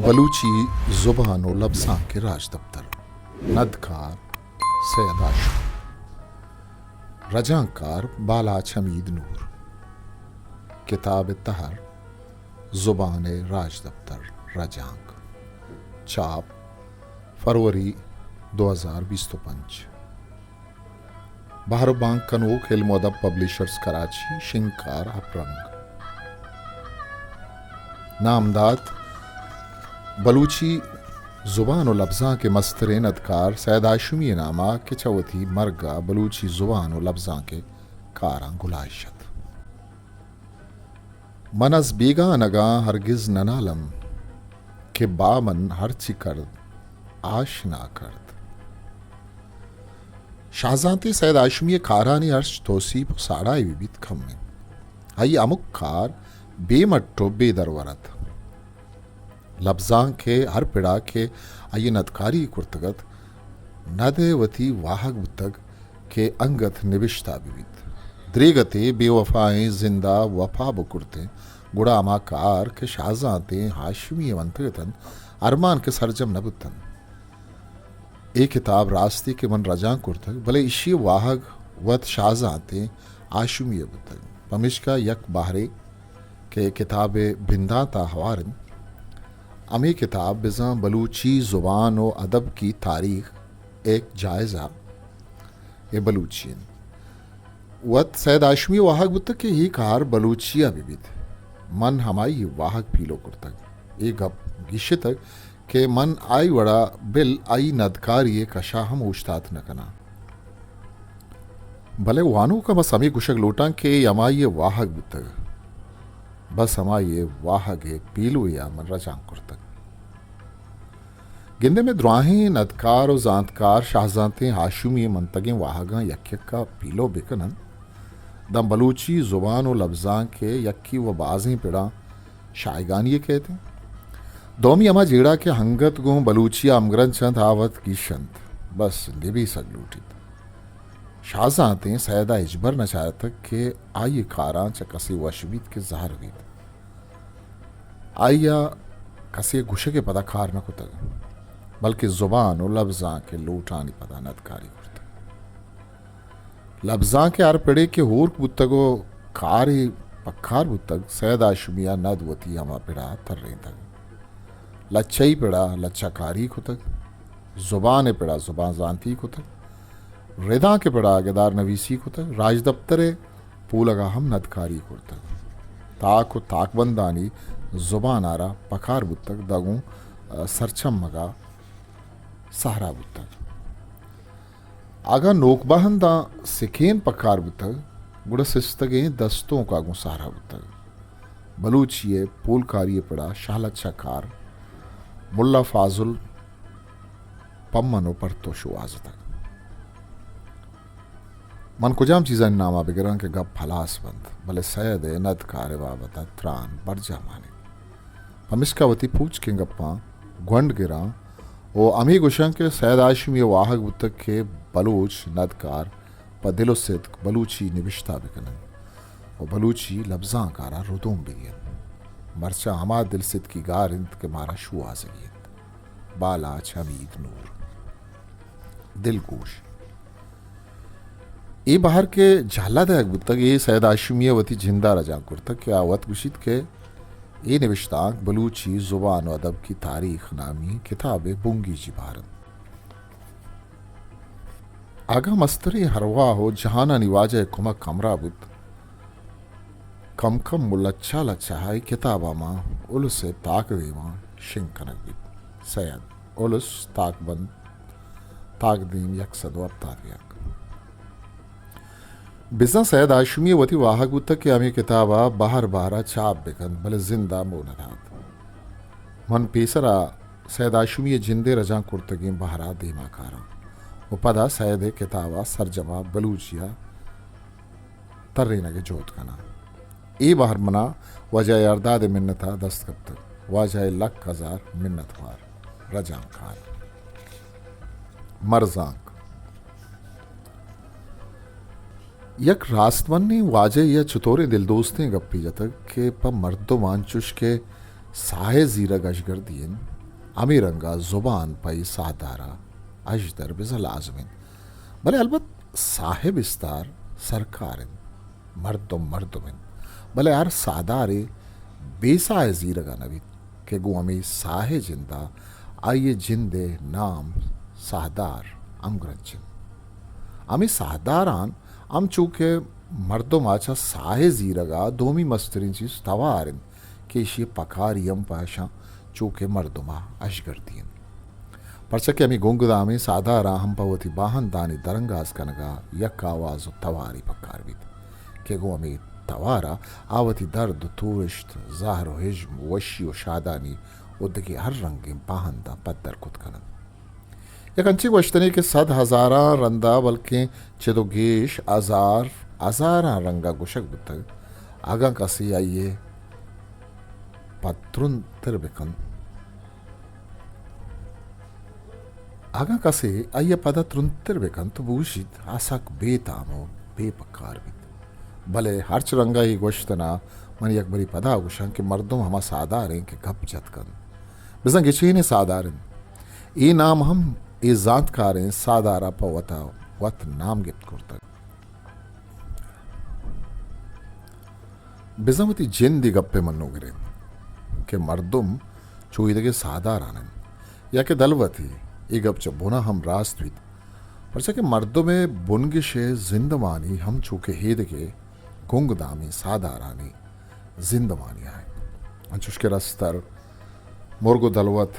بلوچی زبان و لبزانک راجدپتر، ندکار سید ہاشمی، رجانکار بالاچ حمید نور، کتاب تہر زبان راجدپتر رجانک، چاپ فروری دو ہزار بیست و پنچ۔ بہر بانک کنوک علم و ادب پبلشرز کراچی، شنگکار ہپرنگ۔ نامدات، بلوچی زبان و لبزانک مستریں ندکار سید ہاشمی ناما کہ چہ وتی مرگا بلوچی زبان و لبزانک کاراں گلائش ات۔ من از بیگانگاں ہرگز ننالم کہ با من ہرچی کرد آشنا کرد۔ شاہزانتیں سید ہاشمی ء کارانی ہرچ توسیپ و ساڑائی بہ بیت کم انت۔ آئی ہمک کار بے مٹ و بے درور ات۔ لبزانک ء ہر پڑا کہ آئی ء ندکاری کرتگ ات، ند ء وتی واہگ بوتگ کہ انگت نبشتہ بہ بیت۔ دریگتے بے وفائیں زندا وپا بکرتیں، گڑا ہما کار کہ شاہزانتیں ہاشمی ء ونتگ اتنت، ارمان کہ سرجم نہ بوتنت۔ اے کتاب راستی کہ من رجانک کرتگ، بلے ایشی ء واہگ وت شاہزانتیں ہاشمی ء بوتگ۔ پمیشکا یک بہرے کہ کتاب ء بنداتا ہوار انت، ہمے کتاب بزاں بلوچی زبان و ادب کی تاریخ، ایک جائزہ، اے بلوچی انت۔ وت سید ہاشمی واہگ بوتگ کہ اے کار بلوچی ء بہ بیت۔ من ہمائی واہگ پیلو کرتگ۔ اے گپ گیشتگ کہ من آئی وڑا بل آئی ندکاری ء کشا ہم اوشتات نہ کناں۔ بلے وانوکاں بس ہمے گوشگ لوٹاں کہ اے ہمائی ء واہگ بوتگ۔ بس ہمائی ء واہگ ء پیلوے ء من رجانک کرتگ۔ گندے مئے دراہیں ندکار و زانتکار شاہزانتیں ہاشمی ء منتگیں واہگاں یک یک ء پیلو بہ کن انت، داں بلوچی زبان و لبزانک ء یکے و بازیں پڑاں شاہگانی ء کئیت انت۔ دومی ہما جیڑہ کہ انگت گوں بلوچی ء ہمگرنچ انت، آ وت گیش انت، بس نبیسگ لوٹیت۔ شاہزانتیں سید ء ہچبر نہ چارتگ کہ آئی ء کاراں چہ کسے وش بیت کہ زہر بیت۔ آئی ء کسے گوشگ ء پدا کار نہ کتگ، بلکیں زبان و لبزانک ء لوٹانی پدا ندکاری کرتگ۔ لبزانک ء ہر پڑے کہ ہورک بوتگ و کارے پکار بوتگ، سید ہاشمی ء ند وتی ہما پڑا ترینتگ۔ لچہی پڑا لچہ کاری کتگ، زبان ء پڑا زبان زانتی کتگ، ردانک ء پڑا گدار نویسی کتگ، راجدپتر ء پولگا ہم ندکاری کرتگ۔ تاک و تاکبندانی زبان آرا پکار بوتگ، دگوں سرچمگا سہرا بوتگ۔ اگاں نوک بہنداں سکین پکار بوتگ، گڑا سستگیں دستونکا گوں سہرا بوتگ۔ بلوچی ء پولکاری ء پڑا شہلچہ کار ملا فاضل پمن و پرتو شوہاز اتگ۔ من کجام چیزانی ناما بگراں کہ گپ ہلاس بنت، بلے سید ء ندکار ء بابت ء تران برجاہ مانیت۔ پمشکا وتی پوچکیں گپاں گونڈ گراں و ہمے گوشاں کہ سید ہاشمی ء واہگ بوتگ کہ بلوچ ندکار پہ دل و صدق بلوچی نبشتہ بکننت و بلوچی لبزانک آرا ردوم بدینت۔ مرچاں ہما دل صدقی گار انت کہ مارا شوہازگی انت۔ بالاچ حمید نور۔ دلگوش۔ اے بہر کہ جہلا دئیگ بوتگ، اے سید ہاشمی ء وتی جند ء رجانک کرتگ کہ آ وت گوشیت کہ اے نبشتانک بلوچی زبان و ادب کی تاریخ نامی کتاب ء بنگیجی بہر انت۔ اگاں مستریں ارواہ و جہانانی واجہ ء کمک ہمراہ بوت، کم کم و لچہ لچہ ء اے کتاب ء ماں الس ء تاک دیماں شنگ کنگ بیت۔ سید، الس، تاکبند، تاکدیم یک سد و ہپتاد و یک۔ بزاں سید ہاشمی ء وتی واہگ بوتگ کہ ہمے کتاب ء بہر بہر ء چاپ بہ کنت، بلے زند ء موہ نہ دات۔ من پیسر ء سید ہاشمی ء جند ء رجانک کرتگیں بہر ء دیما کاراں و پدا سید ء کتاب ء سرجم ء بلوچی ء ترینگ ء جہد کناں۔ اے بہر منا واجہ ء ارداد ء منت ء دست کپتگ۔ واجہ ء لک ہزار منت وار۔ رجانکار۔ مرزانک۔ یک راستمنیں واجہ یا چطوریں دلدوستیں گپے جتگ کہ پہ مردم انچش کہ ساہ ءِ زیرگ اژگردی انت، ہمے رنگ ءَ زبان پہ اے ساہدار ءَ اژدر بزاں لازم انت۔ بلے البت ساہ ءِ بستار سرکار انت، مردم مردم انت، بلے ہر ساہدارے بے ساہ ءِ زیرگ ءَ نہ بیت کہ گوں ہمے ساہ ءِ جند ءَ آئی ءِ جند ءِ نام ساہدار ہمگرنچ انت۔ ہمے ساہداران ہم چو کہ مردم ءَ چہ ساہ ءِ زیرگ ءَ دومی مستریں چیز توار انت کہ ایشی ءِ پکاری ہم پہ اشاں چو کہ مردم ءَ اژگردی انت۔ پرچا کہ ہمے گنگدامیں ساہداراں ہم پہ وتی باہندانی درانگاز کنگ ءَ یک آواز ءُ توارے پکار بیت کہ گوں ہمے توار ءَ آ وتی درد ءُ تورشت، زہر ءُ ہژم، وشی ءُ شادانی ءُ دگہ ہر رنگیں باہنداں پدر کت کن انت۔ یک انچیں گوشتنے کہ صد ہزاراں رندا بلکیں چد ءُ گیش ہزار ہزاراں رنگا گوشگ بوتگ، اگاں کسے آئی ءَ پد ترندتر بکنت، اگاں کسے آئی ءَ پدا ترندتر بکنت تو بگوشیت، آ سک بے تام ءُ بے پکار بیت۔ بلے ہرچ رنگا اے گوشتنا من یک برے پدا گوشاں کہ مردم ہما ساہدار انت کہ گپ جت کنت۔ بزاں گچینیں ساہدار انت۔ اے نام ہم اے زانتکاریں ساہدار ءَ پہ وتا وت نام گپت کرتگ۔ بزاں وتی جندے گپ ءِ منوگر انت کہ مردم چو ایدگہ ساہداران انت یا کہ دلوتے، اے گپ چہ بنا ہم راست بیت، پرچا کہ مردم ءِ بنگش ءِ زندمانی ہم چو کہ ایدگہ گنگدامیں ساہدارانی زندمانی ءَ انت۔ انچوش کہ رستر، مرگ ءُ دلوت،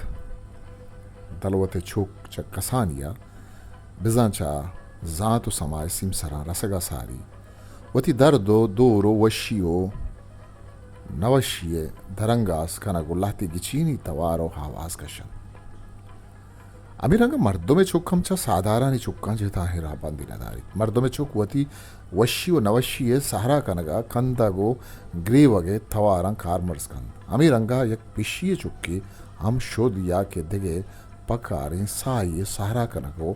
دلوت ءِ چک چہ کسانی ءَ بزاں چہ زانت ءُ سما ءِ سیمسراں رسگ ءَ ساری، وتی درد ءُ دور ءُ وشی ءُ نوشی ءِ درانگاز کنگ ءُ لہتے گچینی توار ءُ آواز کش انت۔ ہمے رنگ ءَ مردم ءِ چک ہم چہ ساہدارانی چکاں جتاہیں راہبندے نہ داریت۔ مردم ءِ چک وتی وشی ءُ نوشی ءِ سہرا کنگ ءَ کندگ ءُ گریوگ ءِ تواراں کارمرز کنت۔ ہمے رنگ ءَ یک پشی ءِ چکے ہم شد یا کہ دگہ پکاریں ساہی ءِ سہرا کنگ ءُ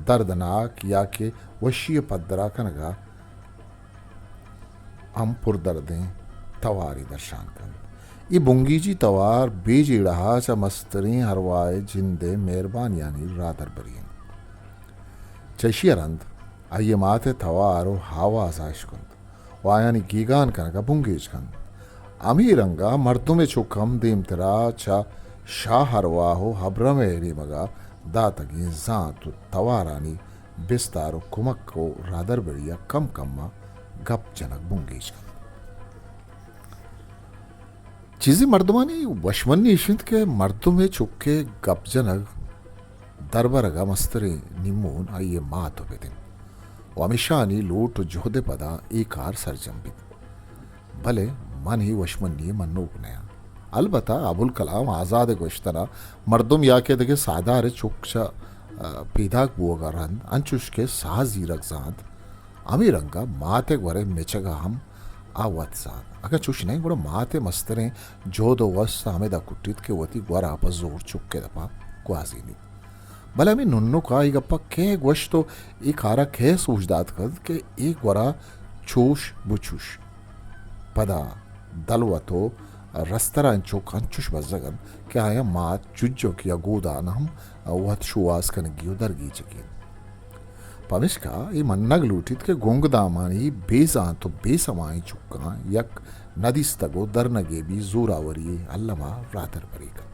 دردناک یا کہ وشی ءِ پدرا کنگ ءَ ہم پردردیں توارے درشان کنت۔ اے بنگیجی توار بے جیڑہ ءَ چہ مستریں ارواہ ءِ جند ءِ مہربانیانی راہدربری انت۔ چہ ایشی ءَ رند آئی ءِ مات ءِ توار ءُ آواز ءَ اشکنت ءُ آیانی گیگان کنگ ءَ بنگیج کنت۔ ہمے رنگ ءَ مردم ءِ چک ہم دیمتر ءَ چہ شاہ ارواہ ءُ ابرم ءِ نیمگ ءَ داتگیں زانت ءُ توارانی بستار ءُ کمک ءُ راہدربری ءَ کم کم ءَ گپ جنگ بنگیج کنت۔ چیزے مردمانی وشمندی ایش انت کہ مردم ءِ چک ءِ گپ جنگ دربرگ ءَ مستریں نیمون آئی ءِ مات ءُ پت انت ءُ ہمیشانی لوٹ ءُ جہد ءِ پدا اے کار سرجم بیت۔ بلے من اے وشمندی ءِ منوک نیاں۔ البتہ ابوالکلام آزاد ءِ گوشتن ءَ مردم یا کہ دگہ ساہدار ءِ چک چہ، آ، پیداک بوگ ءَ رند انچوش کہ ساہ زیرگ زانت، ہمے رنگ ءَ مات ءِ گور ءِ مچگ ءَ ہم آ وت زانت۔ اگاں چوش نہ انت گڑا مات ءِ مستریں جہد ءُ وس ہمدا کٹیت کہ وتی گور ءَ پہ زور چک ءِ دپ ءَ گوازینیت۔ بلے ہمے ننک ءَ اے گپ ءَ کئے گوشت ءُ اے کار ءَ کئے سوج دات کنت کہ اے گور ءَ چوش بچوش؟ پدا دلوت ءُ رسترانی چک انچوش بزگ انت کہ آیاں مات چجک یا گودان ہم وت شوہاز کنگی ءُ درگیجگی انت۔ پمیشکا اے منگ لوٹیت کہ گنگدامانی بے زانت ءُ بے سمائیں چکاں یک ندیستگ ءُ درنگیبی زوراوری ءِ الم ءَ راہدربری کنت۔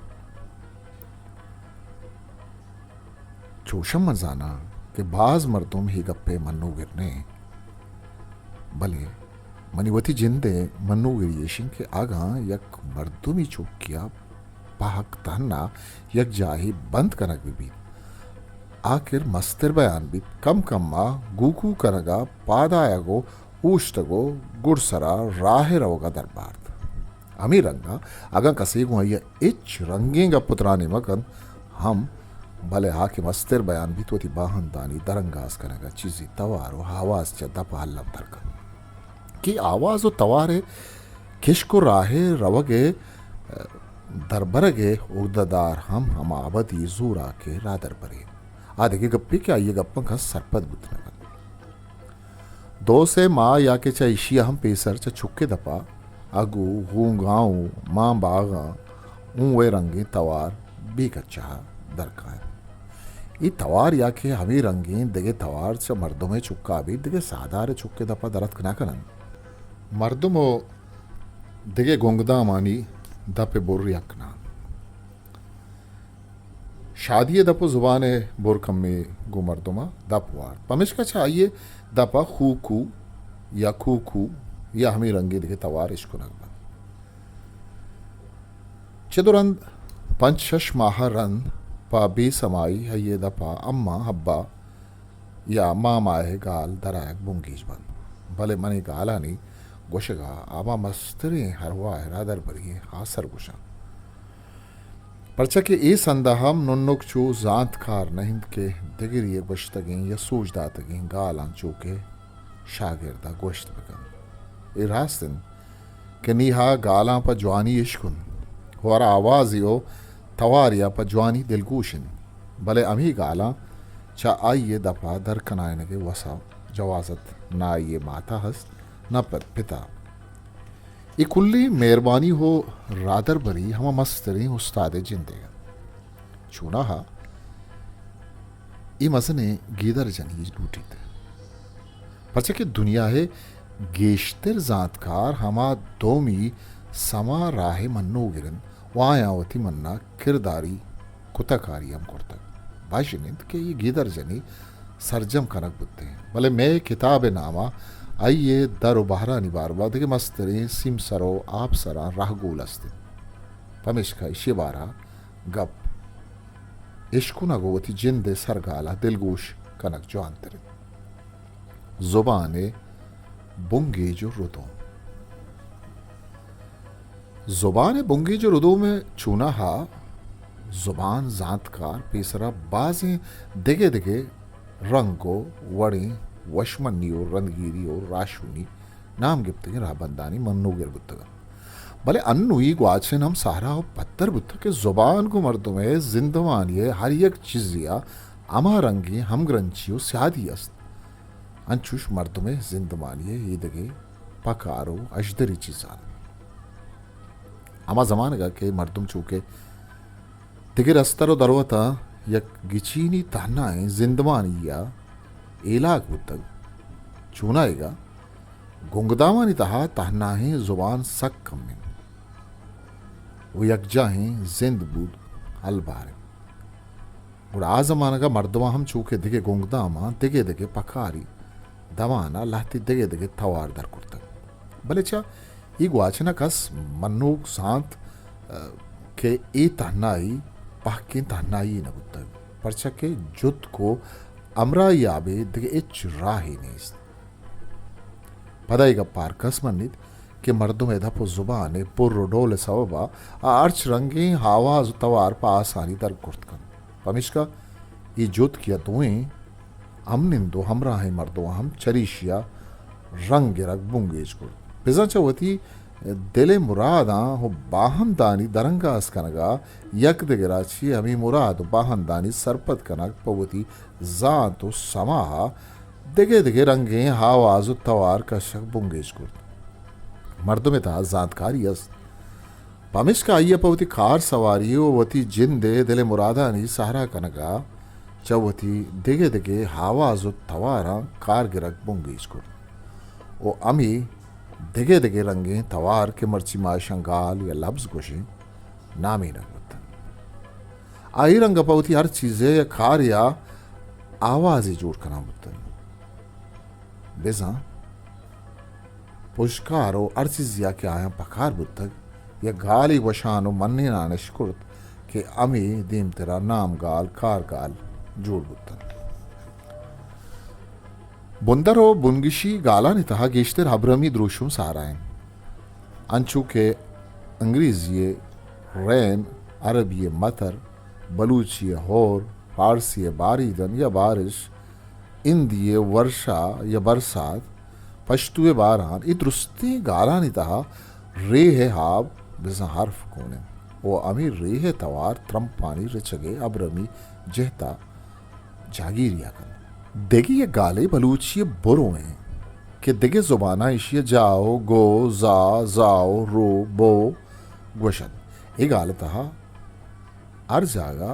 چوش ہم من زاناں کہ باز مردم اے گپ ءِ منوگر نہ انت، بلے منی وتی جند ءِ منوگری ایش انت کہ اگاں یک مردمی چکے ءَ پہک تہنا یک جاہے بند کنگ بہ بیت، آکر مستر بیان بیت، کم کم ءَ گوکو کنگ ءَ پاد آیگ ءُ اوشتگ ءُ گڈسرا راہ ءِ روگ ءَ دربارت۔ ہمے رنگ ءَ اگاں کسے گوں آئی ءَ ہچ رنگیں گپ ءُ ترانے مہ کنت ہم، بلے آ کہ مستر بیان بیت، وتی باہندانی درانگاز کنگ ءَ چیزے توار ءُ آواز چہ دپ ءَ الم تر کنت کہ آواز ءُ توار ءِ کشک ءُ راہ ءِ روگ ءِ دربرگ ءِ اردہ دار ہم ہما ابدی زوراک ءِ راہدربرے انت۔ آ دگہ گپے کہ آئی ءِ گپاں کس سرپد بوت نہ کنت۔ دو سے ماہ یا کہ چہ ایشی ءَ ہم پیسر چہ چک ءِ دپ ءَ اگو، گونگاؤں، ماں باغاں، اوں وے رنگیں توار بے کچہ ءَ در کاینت۔ اے توار یا کہ ہمے رنگیں دگہ توار چہ مردم ءِ چکا بیت، دگہ ساہدار ءِ چک ءِ دپ ءَ در اتک نہ کن انت۔ مردم ءُ دگہ گنگدامانی دپ ءِ بر یک نہ انت۔ شادی ءِ دپ ءُ زبان ءِ بر کمے گوں مردم ءَ دپ وارت، پمیشکا چہ آئی ءِ دپ ءَ خوکو یا کوکو یا ہمے رنگیں دگہ توار اشکنگ بنت۔ چد ءُ رند پنچ شش ماہ ءَ رند پہ بے سمائی آئی ءِ دپ ءَ اماں، ابا یا ماما ءِ گال درآیگ بنگیج بنت، بلے من اے گالانی گوشگ ءَ ہما مستریں ارواہ ءِ رادربری ءِ آسر گوشاں۔ پرچا کہ اے سند ءَ ہم ننک چو زانتکار نہ انت کہ دگرے ءِ گوشتگیں یا سوج داتگیں گالاں چو کہ شاگرد ءَ گوشت بہ کنت۔ اے راست انت کہ نی ہا گالاں پہ جوانی اشکن ءُ ہر آوازے ءُ توارے ءَ پہ جوانی دلگوش انت، بلے ہمے گالاں چہ آئی ءِ دپ ءَ در کنائینگ ءِ وس ءُ جوازت نہ آئی ءِ مات ءَ ہست، نہ پہ پت ءَ۔ اے کلیں مہربانی ءُ رادربری ہما مستریں استاد ءِ جندے انت۔ چوناہا اے مزنیں گیدر جنی لوٹیت، پرچا کہ دنیا ءِ گیشتر زانتکار ہما دومی سما راہ ءِ منوگر انت ءُ آیاں وتی من ءَ کرداری کتہ کاری ہم کرتگ۔ بژن انت کہ اے گیدر جنی سرجم کنگ بوتیں، بلے مئے کتاب ءِ نام ءَ آئی ءِ در ءُ بہرانی باروا دگہ مستریں سیمسر ءُ آپسراں راہگول است انت۔ پمیشکا ایشی ءِ بارہ ءَ گپ اشکنگ ءُ وتی جند ءِ سرگال ءَ دلگوش کنگ جوانتر انت۔ زبان ءِ بنگیج ءُ ردوم۔ زبان ءِ بنگیج ءُ ردوم ءِ چوناہا زبان زانتکار پیسرا بازیں دگہ دگہ رنگ ءُ وڑیں وشمنی ءُ رندگیری ءُ راہشونی نام گپتگیں راہبندانی منوگر بوتگ انت۔ بلے انوئی گواچن ہم سہرا ءُ پدتر بوتگ کہ زبان گوں مردم ءِ زندمانی ءِ ہر یک چیزے ءَ ہما رنگیں ہمگرنچی ءُ سیادی است، انچوش مردم ءِ زندمانی ءِ ایدگہ پکار ءُ اژدری چیزان۔ ہما زمانگ ءَ کہ مردم چو کہ دگہ رستر ءُ دروتاں یک گچینی تہنائیں زندمانی ءَ ہیلاک بوتگ، چونائیگا گنگدامانی تہا تہنائیں زبان سک کم انت ءُ یکجاہیں زند بود ہلبار انت۔ گڑا آ زمانگ ءَ مردماں ہم چو کہ دگہ گنگداماں دگہ دگہ پکاری دمان ءَ لہتے دگہ دگہ توار در کرتگ۔ بلے چہ اے گواچن ءَ کس منوک زانت، ءَ، کہ اے تہنائی پہکیں تہنائی نہ بوتگ، پرچا کہ جتک ءُ ہمراہی ءَ ابید دگہ ہچ راہے نیست۔ پدا اے گپ ءَ ہر کس منیت کہ مردم ءِ دپ ءُ زبان ءِ پر ءُ ڈول ءِ سوب ءَ آ ہرچ رنگیں آواز ءُ توار پہ آسانی در کرت کنت۔ پمیشکا اے جتک یا دوئیں ہم نند ءُ ہمراہیں مردماں ہم چریشی ءَ رنگ گرگ بنگیج کرت۔ بزاں چہ وتی دل ءِ مراداں ءُ باہندانی درانگاز کنگ ءَ یک دگر ءَ چہ ہمے مراد ءُ باہندانی سرپد کنگ پہ وتی زانت ءُ سما ءَ دگہ دگہ رنگیں آواز ءُ توار کشگ بنگیج کرت۔ مردم ءِ تہا زانتکاری است، پمیشکا آئی ءَ پہ وتی کار سواری ءُ وتی جند ءِ دل ءِ مرادانی سہرا کنگ ءَ چہ وتی دگہ دگہ آواز ءُ تواراں کار گرگ بنگیج کرت ءُ ہمے دگہ دگہ رنگیں توار کہ مرچی ما اشاں گال یا لبز گوشیں، نامینگ بوتنت۔ آ اے رنگ ءَ پہ وتی ہر چیزے یا کارے ءَ آوازے جوڑ کنان بوتنت۔ بزاں پژکار ءُ ہر چیزے ءَ کہ آیاں پکار بوتگ، یک گالے گوشان ءُ منینان اش کرت کہ ہمے دیمترا نامگال، کارگال جوڑ بوتنت۔ بندر ءُ بنگشی گالانی تہا گیشتر ابرمی دروشم سارا انت، انچو کہ انگریزی ءِ رین، عربی ءِ مطر، بلوچی ءِ ہور، فارسی ءِ باریدن یا بارش، ہندی ءِ ورشا یا برسات، پشتو ءِ باران، اے درستیں گالانی تہا ریہ ءِ آب بزاں حرف گون انت ءُ ہمے ریہ ءِ توار ترمپانی رچگ ءِ ابرمی جہت ءَ جاگیری ءَ کنت۔ دگہ یک گالے بلوچی ءِ برو انت کہ دگہ زباناں ایشی ءَ جاؤ، گو، زا، زاؤ، رو، بو گوش انت۔ اے گال ءِ تہا ہر جاگہ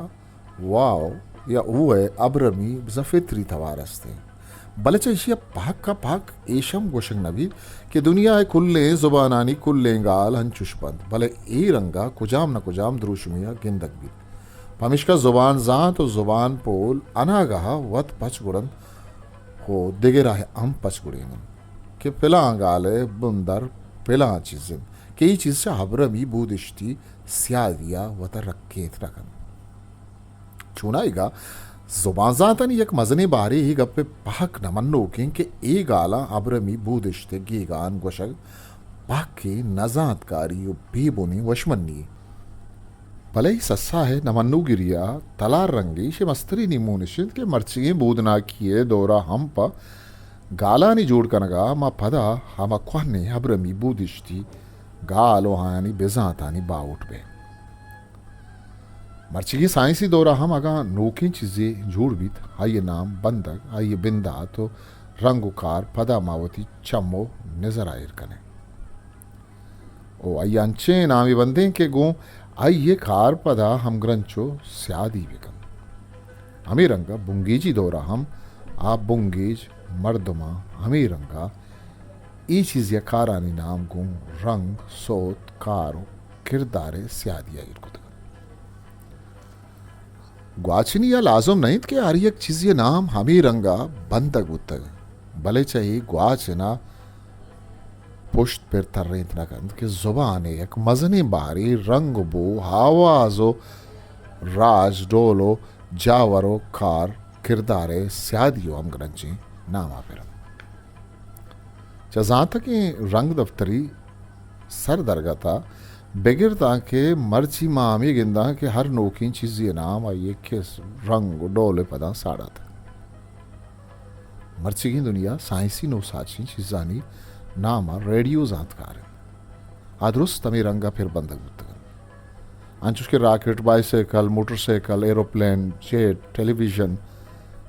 واو یا او ءِ ابرمی بزاں فطری توار است انت۔ بلے چہ ایشی ءَ پہک ءَ پہک ایش ہم گوشگ نہ بیت کہ دنیا ءِ کلیں زبانانی کلیں گال انچوش بنت، بلے اے رنگ ءَ کجام نہ کجام دروشمے ءَ گندگ بیت۔ پمیشکا زبان زانت ءُ زبان پول اناگہ ءَ وت پچ گڑنت ءُ دگر ءَ ہم پچ گڑیننت کہ پلاں گال ءِ بندر پلاں چیز انت کہ اے چیز چہ ابرمی بودشتی سیادی ءَ وت ءَ رکینت نہ کنت۔ چونائیگا زبان زانتانی یک مزنیں بارے اے گپ ءِ پہک نہ منوک انت کہ اے گالاں ابرمی بودشت ءِ گیگان گوشگ پہکیں نزانتکاری ءُ بے بنیں وشمنی۔ بلے اے سسا ءِ نہ منوگری ءِ تلار رنگ ءِ ایشی ءِ مستریں نیمون اش انت کہ مرچیگیں بودناکی ءِ دور ءَ ہم پہ گالانی جوڑ کنگ ءَ ما پدا ہما کوہنیں ابرمی بودشتی گال ءُ آیانی بزانتانی باہوٹ بیں۔ مرچیگیں سائنسی دور ءَ ہم اگاں نوکیں چیزے جوڑ بیت، آئی ءِ نام بندگ، آئی ءِ بندات ءُ رنگ ءُ کار پدا ما وتی چم ءُ نظر ءَ ایر کنیں ءُ آئی ءَ انچیں نامے بندیں کہ گوں آئی ءِ کار پدا ہمگرنچ ءُ سیادی بہ کنت۔ ہمے رنگ ءَ بنگیجی دور ءَ ہم آ بنگیج مردماں ہمے رنگ ءَ اے چیزی ءِ کارانی نام گوں رنگ، سوت، کار ءُ کردار ءِ سیادی ءَ ایر کتگ۔ گواچنی ءَ لازم نہ انت کہ ہر یک چیزی ءِ نام ہمے رنگ ءَ بندگ بوتگ، بلے چہ اے گواچن ءَ پشت پر ترینت نہ کنت کہ زبان ءِ یک مزنیں بارے رنگ ءُ بو، آواز ءُ راج، ڈول ءُ جاور ءُ کار، کردار ءِ سیادی ءُ ہمگرنچیں نام ءَ پر انت۔ چہ زانتکیں رنگ دفتری سر درگت ءَ بگر دانکہ مرچی ما ہمے گنداں کہ ہر نوکیں چیزے ءِ نام آئی ءِ کس، رنگ ءُ ڈول ءِ پداں ساڑاتگ۔ مرچیگیں دنیا سائنسی نوساچیں چیزانی نام ءَ ریڈیو زانتکار انت۔ آ درست ہمے رنگ ءَ پر بندگ بوتگ انت۔ انچوش کہ rocket, bicycle, motorcycle, aeroplane, jet, television,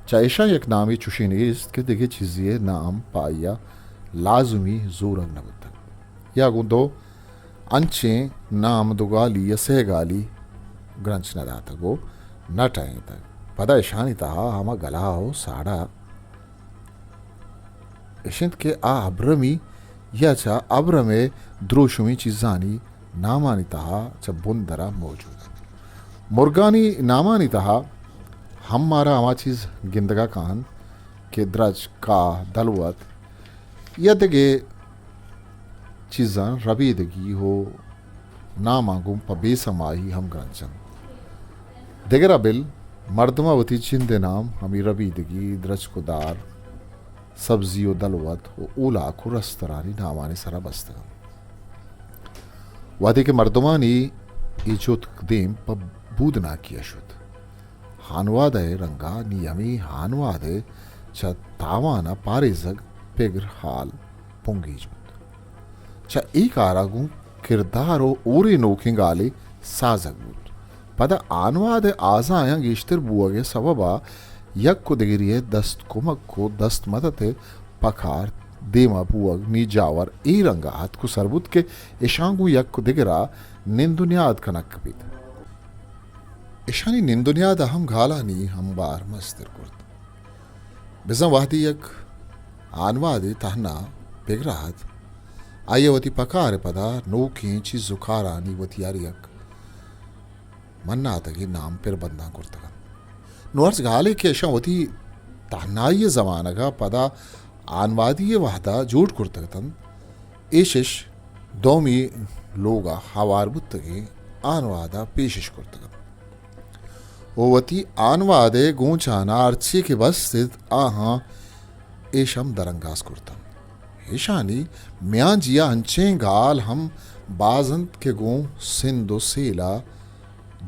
چہ ایشاں یک نامے چوشیں نیست کہ دگہ چیزے ءِ نام پہ آئی ءَ لازمی زورگ نہ بوتگ۔ یا گوں دو انچیں نام دوگالی یا سہ گالی گرنچ نہ داتگ ءُ نہ ٹہینتگ۔ پدا اشانی تہا ہما گلا ءُ ساڑا اش انت کہ آ ابرمی یا چہ ابرم ءِ دروشمی چیزانی نامانی تہا چہ بندر ءَ موجود انت۔ مرگانی نامانی تہا ہم مارا ہما چیز گندگ ءَ کاینت کہ درچک، کاہ، دلوت یا دگہ چیزاں ربیدگی ءُ ناماں گوں پہ بے سمائی ہم گرنچ انت۔ دگرا بل مردم ءَ وتی جند ءِ نام ہمے ربیدگی، درچک ءُ دار، سبزی ءُ دلوت ءُ اولاک ءُ رسترانی نامانی سرا بستگ انت۔ وہدے کہ مردمانی اے جتک دیم پہ بودناکی ءَ شت، ہانواد ءِ رنگ ءَ نی ہمے ہانواد ءِ چہ تاوان ءَ پاریزگ پگر ہال بنگیج بوت۔ چہ اے کار ءَ گوں کردار ءُ ہورے نوکیں گالے سازگ بوت۔ پدا ہانواد ءِ آزایاں گیشتر بوہگ ءِ سبب ءَ یک ءُ دگری ءِ دست کمک ءُ دست مدت ءِ پکار دیما بوہگ نی جاور اے رنگ ءَ اتک ءُ سر بوت کہ اشاں گوں یک ءُ دگر ءَ نند ءُ نیاد کنگ کپیت۔ اشانی نند ءُ نیاد ءَ ہم گالانی ہمبار مستر کرت۔ بزاں وہدے یک ہانوادے تہنا پگرا ات، آئی ءَ وتی پکار ءِ پدا نوکیں چیز ءُ کارانی وتی ہر یک مناتگیں نام پر بنداں کرتگ انت۔ نوں ہرچ گالے کہ اشاں وتی تہنائی ءِ زمانگ ءَ پدا ہانوادی ءِ وہد ءَ جوڑ کرتگ اتنت، ایش اش دومی لوگ ءَ ہوار بوتگیں ہانواد ءَ پیش اش کرتگ ات ءُ وتی ہانواد ءِ گونچان ءَ ہرچی کہ بست ات، آہاں ایش ہم درانگاز کرت انت۔ ایشانی میانجی ءَ انچیں گال ہم باز انت کہ گوں سند ءُ سیل ءَ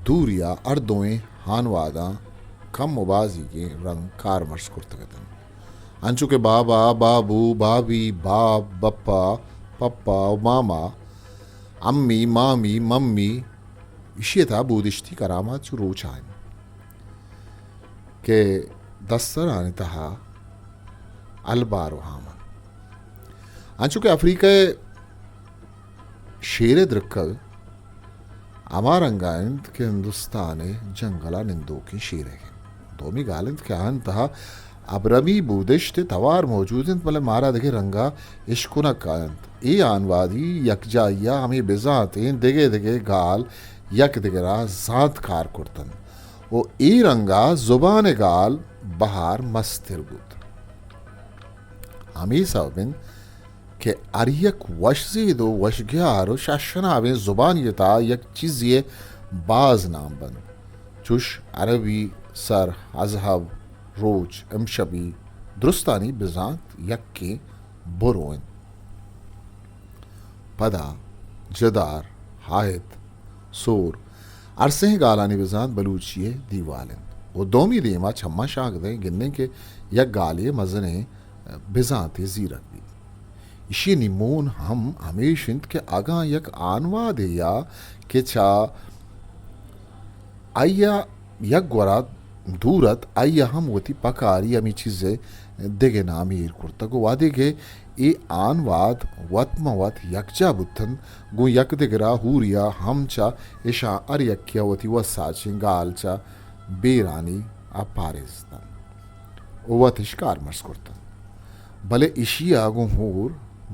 دوری ءَ ہر دوئیں ہانواداں کم ءُ بازیگیں رنگ کارمرز کرتگ اتنت۔ انچو کہ بابا، بابو، بابی، باب، بپا، پپا ءُ ماما، امی، مامی، ممی، ایشی ءِ تہا بودشتی کرامات چو روچ ءَ انت کہ دسترانی تہا البار ءُ ہام انت۔ انچو کہ افریقہ ءِ شیر ءِ درکگ ہما رنگ ءَ انت کہ ہندوستان ءِ جنگل ءَ نندوکیں شیرے انت۔ دومی گال انت کہ آہانی تہا ابرمی بودشت ءِ توار موجود انت، بلے مارا دگہ رنگ ءَ اشکنگ کاینت۔ اے آنوادی یکجائی ءَ ہمے بزانتیں دگہ دگہ گال یک دگر ءَ زانت کار کرت انت ءُ اے رنگ ءَ زبان ءِ گال بہر مستر بوت۔ ہمے سبب انت کہ ہر یک وشزید ءُ وشگیار ءُ شہشنابیں زبانی ءِ تہا یک چیزے ءِ باز نام بنت۔ چوش عربی سر، اذہب، روچ، امشبی، درستانی بزانت یکیں برو انت۔ پدا، جدار، ہاہت، سور، ہر سئیں گالانی بزانت بلوچی ءِ دیوال انت۔ ءُ دومی دیم ءَ چماں شانک دئیں، گندیں کہ یک گالے ءِ مزنیں بزانتے زیرگ بیت۔ ایشی ءِ نیمون ہم ہمیش انت کہ اگاں یک آنوادے یا کہ چہ آئی ءَ یک گورا دور ات، آئی ءَ ہم وتی پکاری ہمے چیز ءِ دگہ نامے ایر کرتگ ءُ وہدے کہ اے آنواد وت ماں وت یکجاہ بوت انت، گوں یک دگر ءَ ہوری ءَ ہم چہ اشاں ہر یکے ءَ وتی وساچیں گال چہ بیرانی ءَ پاریزت انت ءُ وت اش کارمرز کرت انت۔ بلے ایشی ءَ گوں ہور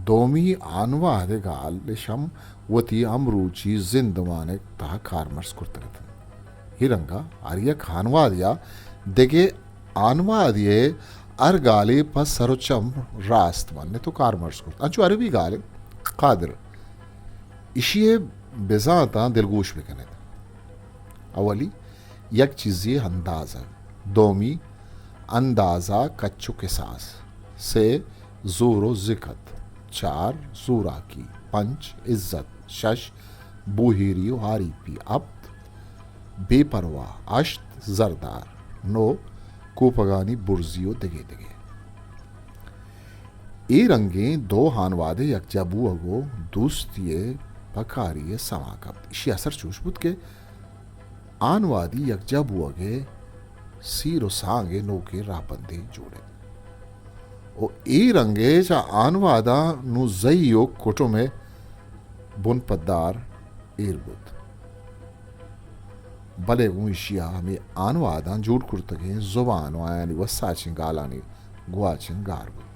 دومی آنواد ءِ گال اش ہم وتی ہمروچی زندمان ءِ تہا کارمرز کرتگ ات انت۔ اے رنگ ءَ ہر یک آنوادے ءَ دگہ آنوادے ءِ ہر گالے پہ سر ءُ چم راست منت ءُ کارمرز کرت۔ انچو عربی گال انت قادر۔ ایشی ءِ بزانتاں دلگوش بہ کن ات۔ اولی، یک چیزے ءِ اندازگ۔ دومی، اندازہ کچ ءُ کساس۔ سے، زور ءُ زکت۔ چار، زوراکی۔ پنچ، عزت۔ شش، بوہیری ءُ آریپی۔ ہپت، بے پرواہ۔ ہشت، زردار۔ نو، کوپگانی برزی ءُ دگہ دگہ۔ اے رنگیں دو ہانواد ءِ یکجاہ بوہگ ءُ دوستی ءِ پکاری ءِ سما کپت۔ ایشی ءِ اثر چوش بوت کہ آنوادی یکجاہ بوہگ ءِ سیر ءُ سانگ ءِ نوکیں راہبندے جوڑ انت۔ ءُ اے رنگ ءَ چہ آنواداں نوں زئی ءُ کٹم ءِ بنپدار ایر بوت۔ بلے گوں ایشی ءَ ہمے آنواداں جوڑ کرتگیں زبان ءُ آیانی وساچیں گالانی گواچن گار بوت۔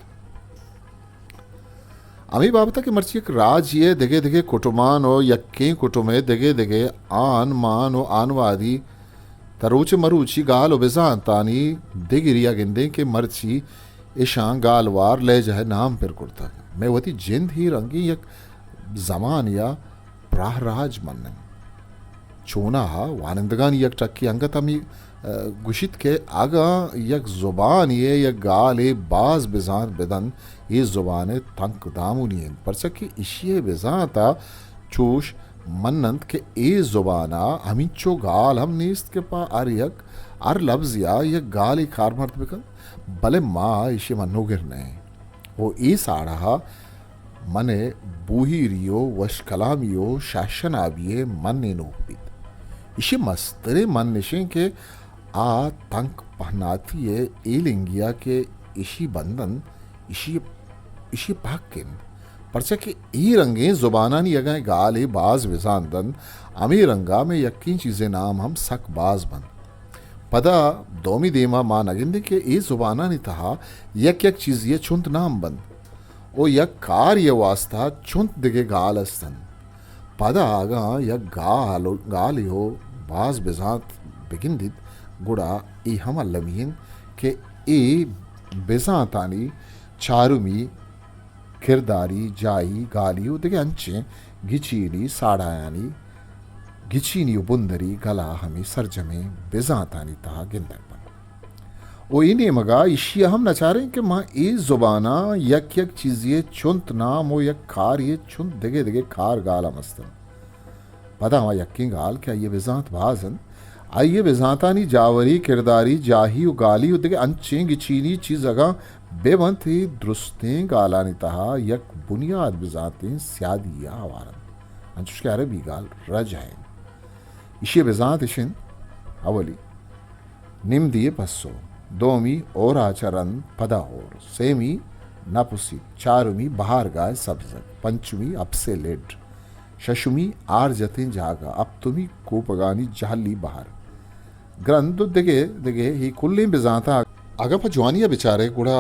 ہمے بابت ءَ کہ مرچی یک راجے ءِ دگہ دگہ کٹمان ءُ یکیں کٹم ءِ دگہ دگہ آن مان ءُ آنوادی تہ روچ مروچی گال ءُ بزانتانی دگری ءَ گندیں کہ مرچی اشاں گالوار لہجہ ءِ نام پر کرتگ۔ مئے وتی جند ہی رنگیں یک زمانے ءَ پراہ راج من انت۔ چوناہا وانندگانی یک ٹکے انگت ہمے، ءَ، گوشیت کہ اگاں یک زبانے ءَ یک گالے باز بزانت بدنت، اے زبان ءِ تنک دامونی انت، پرچا کہ ایشی ءِ بزانت ءَ چوش من انت کہ اے زبان ءَ ہمینچو گال ہم نیست کہ پہ ہر یک، ہر لبزے ءَ یک گالے کارمرد بکنت، بلے ما ایشی ءِ منوگر نہ ایں۔ ءُ اے ساڑہ ءَ من ءِ بوہیری ءُ وش کلامی ءُ شہشنابی ءِ منی نوک بیت۔ ایشی ءِ مستریں من اش انت کہ آ تنک پہناتی ءِ ایلنگی ءَ کہ ایشی بند انت، ایشی، ایشی ءِ پہک انت۔ پرچا کہ اے رنگیں زبانانی اگاں گالے باز بزانت انت، ہمے رنگ ءَ مئے یکیں چیزے ءِ نام ہم سک باز بنت۔ پدا دومی دیم ءَ ما نہ گندیں کہ اے زبانانی تہا یک یک چیزے ءِ چنت نام بنت ءُ یک کارے ءِ واستہ چنت دگہ گال است انت۔ پدا اگاں یک گال، گالے ءَ باز بزانت بگندیت، گڑا اے ہم المی انت کہ اے بزانتانی چارمی کرداری، جاہی، گالی ءُ دگہ انچیں گچینی ساڑایانی گچینی ءُ بندری گلا ہمے سرجمیں بزانتانی تہا گندگ بنت۔ ءُ اے نیمگ ءَ ایشی ءَ ہم نچاریں کہ ما اے زباناں یک یک چیزے ءِ چنت نام ءُ یک کارے ءِ چنت دگہ دگہ کار گال ہم است انت۔ پدا ہما یکیں گال کہ آئی ءِ بزانت باز انت، آئی ءِ بزانتانی جاوری، کرداری، جاہی ءُ گالی ءُ دگہ انچیں گچینی چیز اگاں بہ بنت، اے درستیں گالانی تہا یک بنیاد بزانتیں سیادی ءَ ہوار انت، انچوش کہ عربی گال رجع انت۔ ایشی ءِ بزانت اش انت، اولی، نمدی ءِ پسو، دومی، ہور ءَ چہ رند پدا ہور، سیمی، نپسیت، چارمی، بہارگاہ ءِ سبزگ، پنچمی، اپس ءِ لڈ، ششمی آر جتیں جاگہ، ہپتمی کوپگانی جہلی بہر، گرند و دگہ دگہ اے کلیں بزانتاں اگاں پہ جوانی ء بچارئے گڑا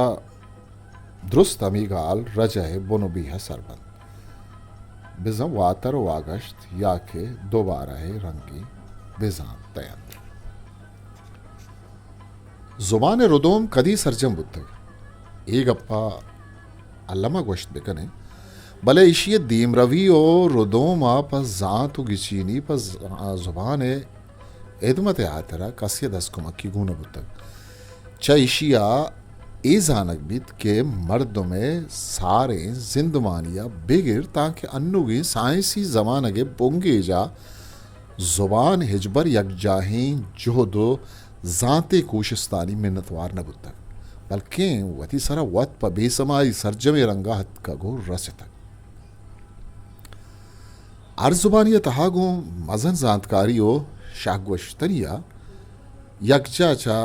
درست ہمے گال رجء بن و بیہء سر بنت۔ بزاں واتر و واگشت یا کہ دوبارہء رنگیں بزانت دئینت۔ زبانء ردوم کدی سرجم بوتگ؟ اے گپا الما گوشت بکنیں، بلے ایشیء دیمروی و ردوما پہ زانت و گچینی پہ ز-، زبانء ہدمت ء ہاترا کسے ء دست کمکی گون نہ بوتگ۔ چہ ایشی ء اے زانگ بیت کہ مردم ء ساریں زندمانی ء بگر تانکہ انوگیں سائنسی زمانگ ء بنگیج ء زبان ہچبر یکجاہیں جہد و زانتیں کوشستانی منتوار نہ بوتگ، بلکیں وتی سرا وت پہ بے سمائی سرجمیں رنگ ء اتکگ و رستگ۔ ہر زبانی ء تہا گوں مزن زانتکاری و شہگوشتنی ء یکجا چہ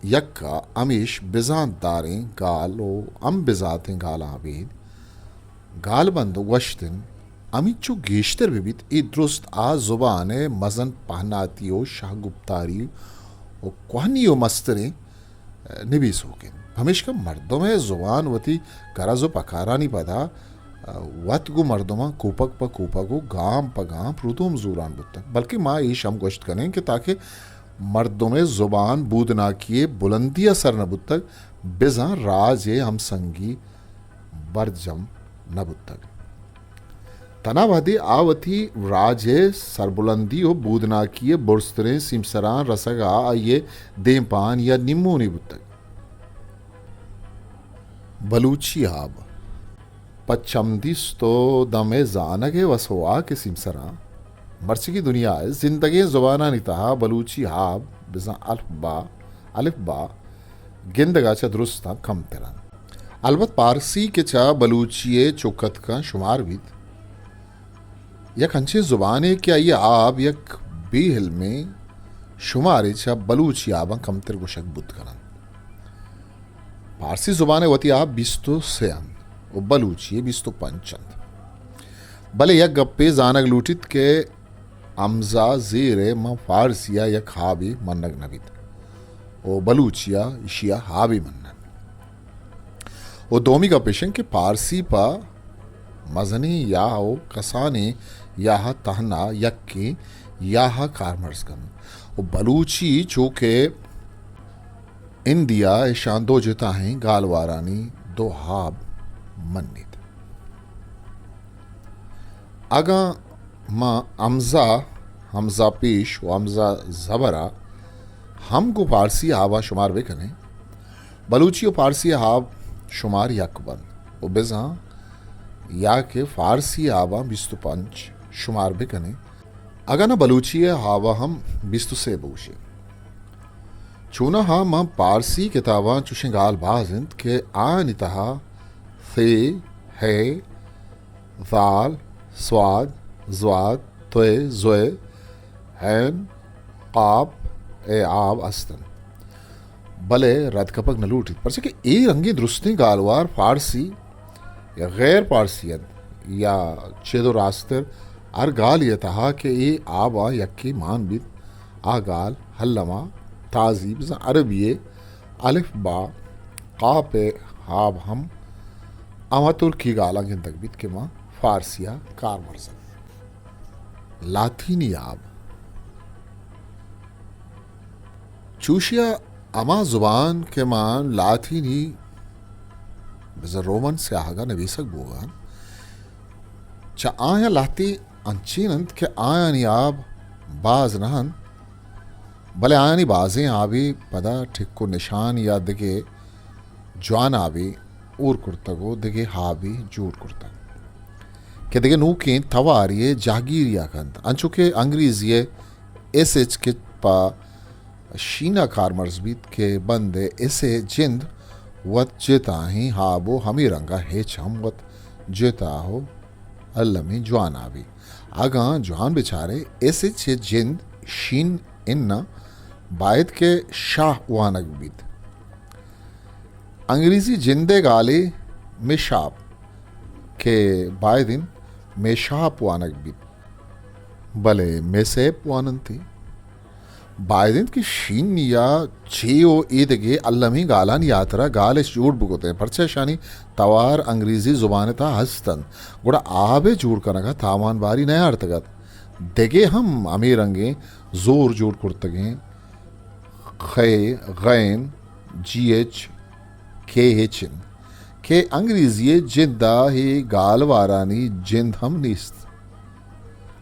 یک ء ہمیش بزانت داریں گال و ہم بزانتیں گالاں ابید گالبند و گوشتن ہمینچو گیشتر بہ بیت، اے درست آ زبان ء مزن پہناتی و شہگپتاری و کوہنی و مستریں نبیسوک انت۔ پمیشکا مردم ء زبان وتی گرز و پکارانی پدا، ء، وت گوں مردماں کوپگ پہ کوپگ و گام پہ گام پروتوم زوران بوتگ، بلکیں ما ایش ہم گوشت کنیں کہ تاکہ مردم ء زبان بودناکی ء بلندی ء سر نہ بوتگ، بزاں راج ء ہمسنگی برجم نہ بوتگ۔ تنا وہدے آ وتی راج ء سربلندی و بودناکی ء برزتریں سیمسراں رسگ ء آئی ء دیمپان یا نیمونی بوتگ۔ بلوچی آب پہ چمدیست و دم ء زانگ ء وس و واک ء سیمسراں مرچیگیں دنیا ء زندگیں زبانانی تہا بلوچی آب بزاں الف با، الف با گندگ ء چہ درستاں کمتر انت۔ البت پارسی کہ چہ بلوچی ء چک اتکاں شمار بیت، یک انچیں زبانے کہ آئی ء آب یک بے علمیں شمارے چہ بلوچی آباں کمتر گوشگ بوت کن انت۔ پارسی زبان ء وتی آب بیست و سے انت و بلوچی ء بیست و پنچ انت۔ بلے یک گپے زانگ لوٹیت کہ ہمزہ زیر ء ماں فارسی ء یک ہابے منگ نہ بیت و بلوچی ء ایشی ء ہابے منن۔ و دومی گپ ایش انت کہ پارسی پہ مزنیں یا و کسانیں یا تہنا یکیں یا کارمرز کنت و بلوچی چو کہ ہندی ء ایشاں دو جتاہیں گالوارانی دو ہاب منیت۔ اگاں ما ہمزہ، ہمزہ پیش و ہمزہ زبر ء ہم گوں پارسی ہاباں شمار بہ کنیں، بلوچی و پارسی ہاب شمار یک بنت و بزاں یا کہ فارسی ہاباں بیست و پنچ شمار بہ کنیں، اگاں نہ بلوچی ء ہاباں ہم بیست و سے بگوشیں۔ چوناہا ماں پارسی کتاباں چوشیں گال باز انت کہ آیانی تہا ثے، ہے، ذال، صواد، ضواد، طے، ظے، عین، قاف ء آب است انت۔ بلے رد کپگ نہ لوٹیت، پرچا کہ اے رنگیں درستیں گالوار فارسی یا غیر پارسی انت یا چد و راستر ہر گالے ء تہا کہ اے آباں یکے مان بیت، آ گال الما تازی بزاں عربی ء الف با قاپ ء آب ہم ہما ترکی گالاں گندگ بیت کہ ما فارسی ء کارمرز انت۔ لاطینی آب۔ چوشیا ہما زبان کہ ما لاطینی بزاں رومن سیاہگ ء نبیسگ بوگ ء انت، چہ آیاں لہتے انچین انت کہ آیانی آب باز نہ انت، بلے آیانی بازیں آبے پدا ٹک و نشان یا دگہ جوان آبے ہور کرتگ و دگہ آبے جوڑ کرتگ کہ دگہ نوکیں توارے ء جہگیری ء کنت، انچو کہ انگریزی ء ایس ایچ کہ پہ شین ء کارمرز بیت کہ بند ء ایس ء جند وت جتاہیں آب و ہمے رنگ ء ہچ ہم وت جتا و المی جوان آبی۔ اگاں جوان بچارے، ایس ایچ ء جند شین اناں، باید کہ شاہ وانگ بیت۔ انگریزی جندے گالے مشاپ کہ باید انت میشاپ وانگ بیت، بلے میسیپ واننت۔ باید انت کہ شین یا چے و ایدگہ المی گالانی ہاترا گال اش جوڑ بکتیں، پرچہ اشانی توار انگریزی زبان ءِ تہا ہست انت، گڑا آب ءِ جوڑ کنگ ءَ تاوان باری نیارتگ ات۔ دگہ ہم ہمے رنگیں زور جوڑ کرتگیں خے، غین، جی ایچ، کے ایچ انت کہ انگریزی ءِ جند ءَ اے گالوارانی جند ہم نیست۔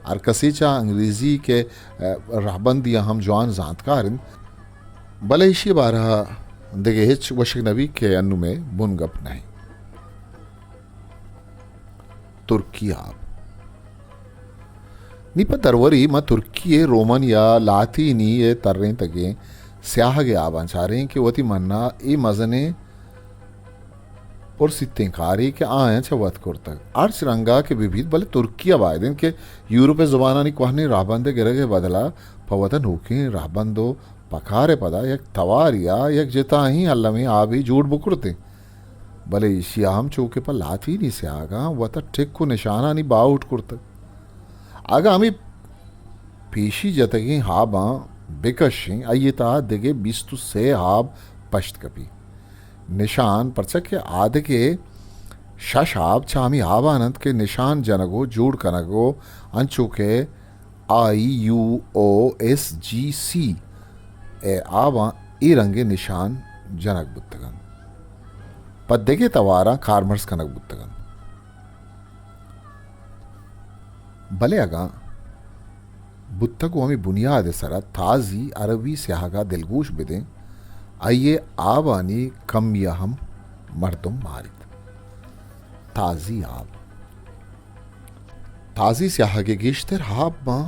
ہر کسے چہ انگریزی کہ، ءَ، رہبندی ءَ ہم جوان زانتکار انت، بلے ایشی ءِ بارہ ءَ دگہ ہچ گوشگ نہ بیت کہ انوں مئے بنگپ نہ انت۔ ترکی آب۔ نی پہ دروری ما ترکی ءِ رومن یا لاتینی ءِ ترینتگیں سیاہگ ءِ آباں چاریں کہ وتی منا اے مزنیں پرسیتیں کارے کہ آیاں چہ وت کرتگ۔ ہرچ رنگا کہ بہ بیت، بلے ترکی ءَ باید انت کہ یورپ ءِ زبانانی کوہنیں رہبند ءِ گرگ ءِ بدلا پہ وتا نوکیں رہبند و پکار ءِ پدا یک توارے ءَ یک جتائیں المیں آبے جوڑ بکرتیں۔ بلے ایشی ءَ ہم چو کہ پہ لاتینی سیاہگاں وتا ٹک و نشانانی باہوٹ کرتگ۔ اگاں ہمے پیشی جتگیں ہاباں بکشیں، آئی ءِ تہا دگہ بیست و سے ہاب پشت کپی۔ نشان، پرچا کہ آ دگہ شش ہاب چہ ہمے ہابان انت کہ نشان جنگ و جوڑ کنگ و انچو کہ آئی، یو، او، ایس، جی، سی ءِ آباں اے رنگیں نشان جنگ بوتگ انت، پہ دگہ تواراں کارمرز کنگ بوتگ انت۔ بلے اگاں بوتگ و ہمے بنیاد ءِ سرا تازی عربی سیاہگ ءَ دلگوش بدیں، آئی ءِ آبانی کمی ءَ ہم مردم ماریت۔ تازی آب۔ تازی سیاہگ ءِ گیشتر آب ماں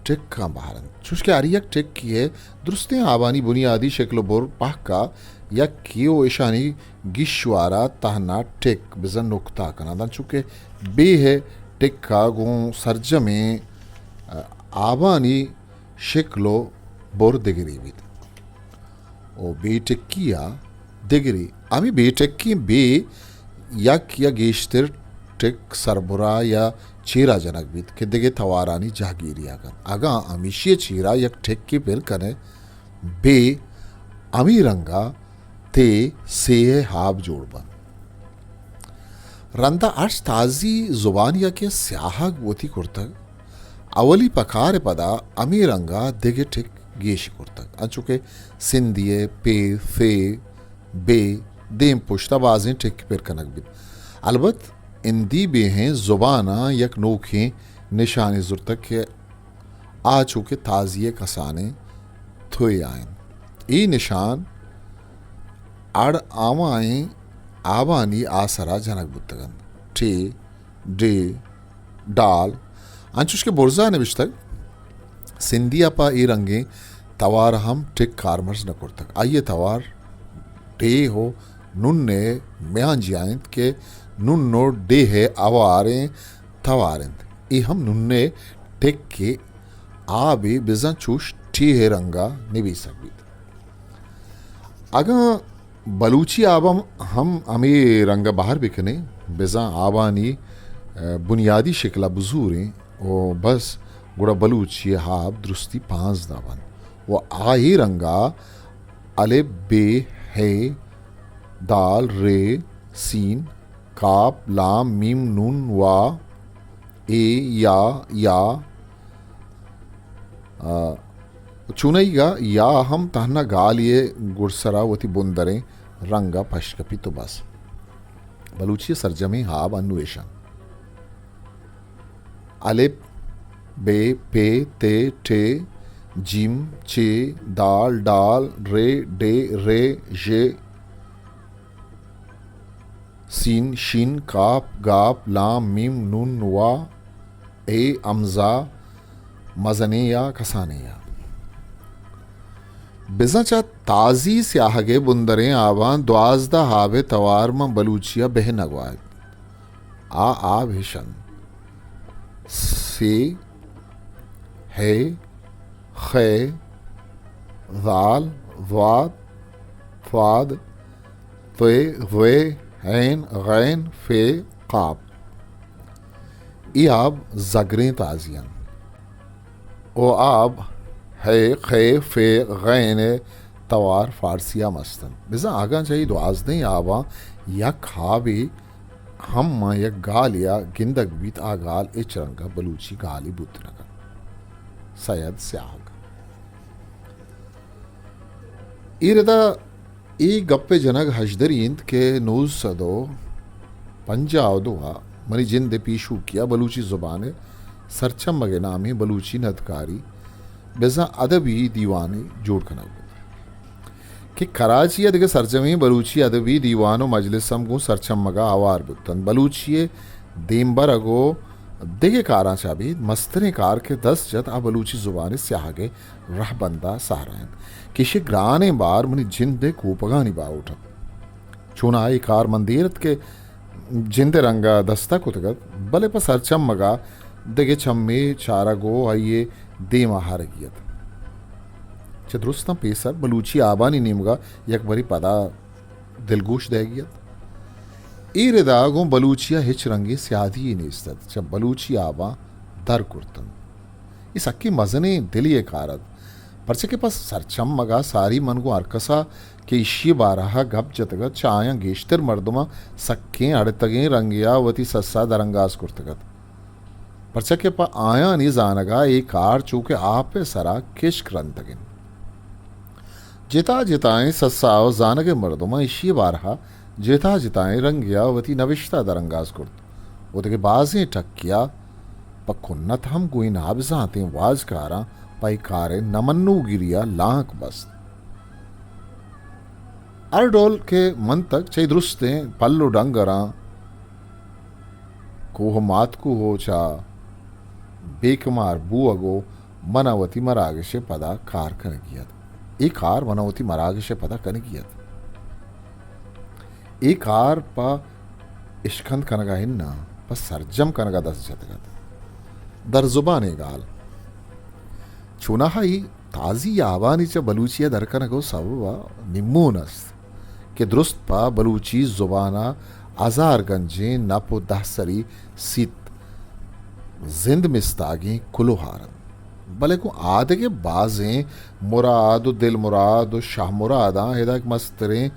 ٹکاں بہر انت، چوشکہ ہر یک ٹکے ءِ درستیں آبانی بنیادی شکل و بر پہک ءَ یکے و اشانی گیشوار ءَ تہنا ٹک بزاں نکتہ کناں، داں چوکہ بے ءِ ٹک ءَ گوں سرجمیں، ءَ، آبانی شکل و بر دگرے بیت۔ و بے ٹکی ءَ دگرے۔ ہمے بے ٹکیں بے یک یا گیشتر ٹک سربرا یا چیرا جنگ بیت کہ دگہ توارانی جہگیری ءَ کنت۔ اگاں ہمیشی ءِ چیرا یک ٹکے پر کنے، بے ہمے رنگا تے سے ءِ ہاب جوڑ بنت۔ رندا ہرچ تازی زبانی ءَ کہ سیاہگ وتی کرتگ، اولی پکار ءِ پدا ہمے رنگا دگہ ٹک گیش کرتگ، انچو کہ سندھی ءِ پے، فے، بے، دیم پشتا بازیں ٹک پر کنگ بیت۔ البت ہندی بیہیں زباناں یک نوکیں نشانے زرتگ کہ آ چو کہ تازی ءِ کسانیں تھوئے آ انت۔ اے نشان اڑ آوائیں آبانی آسرا جنگ بوتگ انت۔ ٹے، ڈے، ڈال، انچوش کہ برزا نبشتگ، سندھی ءَ پہ اے رنگیں توار ہم ٹک کارمرز نہ کرتگ۔ آئی ءِ توار ڈیہ و نن ءِ میانجیا انت کہ نن و ڈیہ ءِ ہواریں توار انت۔ اے ہم نن ءِ ٹک ءِ آبے بزاں چوش ٹیہ ءِ رنگا نبیسگ بیت۔ اگاں بلوچی آباں ہم ہمے رنگا بہر بکنیں، بزاں آبانی، ءَ، بنیادی شکلا بزوریں و بس، گڑا بلوچی ءِ آب درستی پانزدہ بنت و آ اے رنگا الف، بے، ہے، دال، رے، سین، کاپ، لام، میم، نون، وا، اے، یا، یا، آ، چونائیگا یا ہم تہنا گالی ءِ گڈسرا وتی بندریں رنگا پشت کپیت و بس۔ بلوچی ءِ سرجمیں آب انو ایش انت۔ الپ، بے، پے، تے، ٹے، جیم، چے، دال، ڈال، رے، ڈے، رے، ژے، سین، شین، کاپ، گاپ، لام، میم، نون، وا، اے، ہمزہ، مزنیں یا کسانیں یا۔ بزاں چہ تازی سیاہگ ءِ بندریں آباں دوازدہ آب ءِ توار ماں بلوچی ءَ بہ نہ گواہیت۔ آ آب ہش انت: سے، ہے، خے، ذال، ضاد، فاد، تے، ضے، عین، غین، فے، قاف۔ اے آب زگریں تازی انت۔ او آب ہے، خے، فے، غین ءِ توار فارسی ءَ مست انت۔ بزاں اگاں چہ اے دوازدہیں آباں یک آبے ہم ماں یک گالے ءَ گندگ بیت، آ گال ہچ رنگ ءَ بلوچی گالے بوت نہ کنت۔ سید سیاہگ۔ اے ردا اے گپ ءِ جنگ ہژدری انت کہ نوزدہ سد ءُ پنجاہ ءُ دو ءَ منی جند ءِ پیشوکی ءَ بلوچی زبان ءِ سرچمگ ءِ نامیں بلوچی ندکاری بزاں ادبی دیوانے جوڑ کنگ بوت کہ کراچی ءَ دگہ سرجمیں بلوچی ادبی دیوان ءُ مجلس ہم گوں سرچمگ ءَ ہوار بوت انت۔ بلوچی ءِ دیمبرگ ءُ دگہ کاراں چہ ابید مستریں کار کہ دست جت، آ بلوچی زبان ءِ سیاہگ ءِ رہبند ءَ سہرا انت کہ ایشی ءِ گرانیں بار منی جند ءِ کوپگانی باہوٹ انت۔ چوناہا اے کار من دیر ات کہ جند ءِ رنگ ءَ دست ءَ کتگ ات، بلے پہ سرچمگ ءَ دگہ چمے چارگ ءُ آئی ءِ دیم ءَ ہارگی ات۔ چہ درستاں پیسر بلوچی آبانی نیمگ ءَ یک برے پدا دلگوش دئیگی ات۔ اے ردا گوں بلوچی ءَ ہچ رنگیں سیادی یے نیست ات، چہ بلوچی آباں در کرت انت۔ اے سکیں مزنیں دلے ءِ کار ات، پرچا کہ پہ سرچمگ ءَ ساری من گوں ہرکس ءَ کہ ایشی ءِ بارہ ءَ گپ جتگ ات، چہ آیاں گیشتر مردماں سکیں اڑتگیں رنگے ءَ وتی سس ءَ درانگاز کرتگ ات، پرچا کہ پہ آیانی زانگ ءَ اے کار چو کہ آپ ءِ سرا کشک رندگ انت۔ جتا جتائیں سسا ءُ زانگ ءِ مردماں ایشی ءِ بارہ ءَ جتا جتائیں رنگے ءَ وتی نبشتہ درانگاز کرت ءُ دگہ بازیں ٹکے ءَ پہ کنت ہم گوں اے نابزانتیں واجکاراں پہ اے کار ءِ نہ منوگری ءَ لانک بست۔ ہر ڈول کہ منتگ چہ اے درستیں پل ءُ ڈنگراں کوہ ماتکو ءُ چہ بے کمار بوگ ءُ من ءَ وتی مراگش ءِ پدا کار کنگی ات۔ اے کار من ءَ وتی مراگش ءِ پدا کنگی ات۔ اے کار پہ اشکند کنگ ءَ اناں، پہ سرجم کنگ ءَ دست جتگ ات۔ در زبان ءِ گال۔ چوناہا اے تازی آبانی چہ بلوچی ءَ در کنگ ءِ سبب ءَ نیمون است کہ درست پہ بلوچی زبان ءَ ہزار گنجیں نپ ءُ دہسری سیت زند مستاگیں کلوہ آرنت۔ بلے گوں آدگہ بازیں مراد ءُ دل مراد ءُ شہ مراداں ادا یک مستریں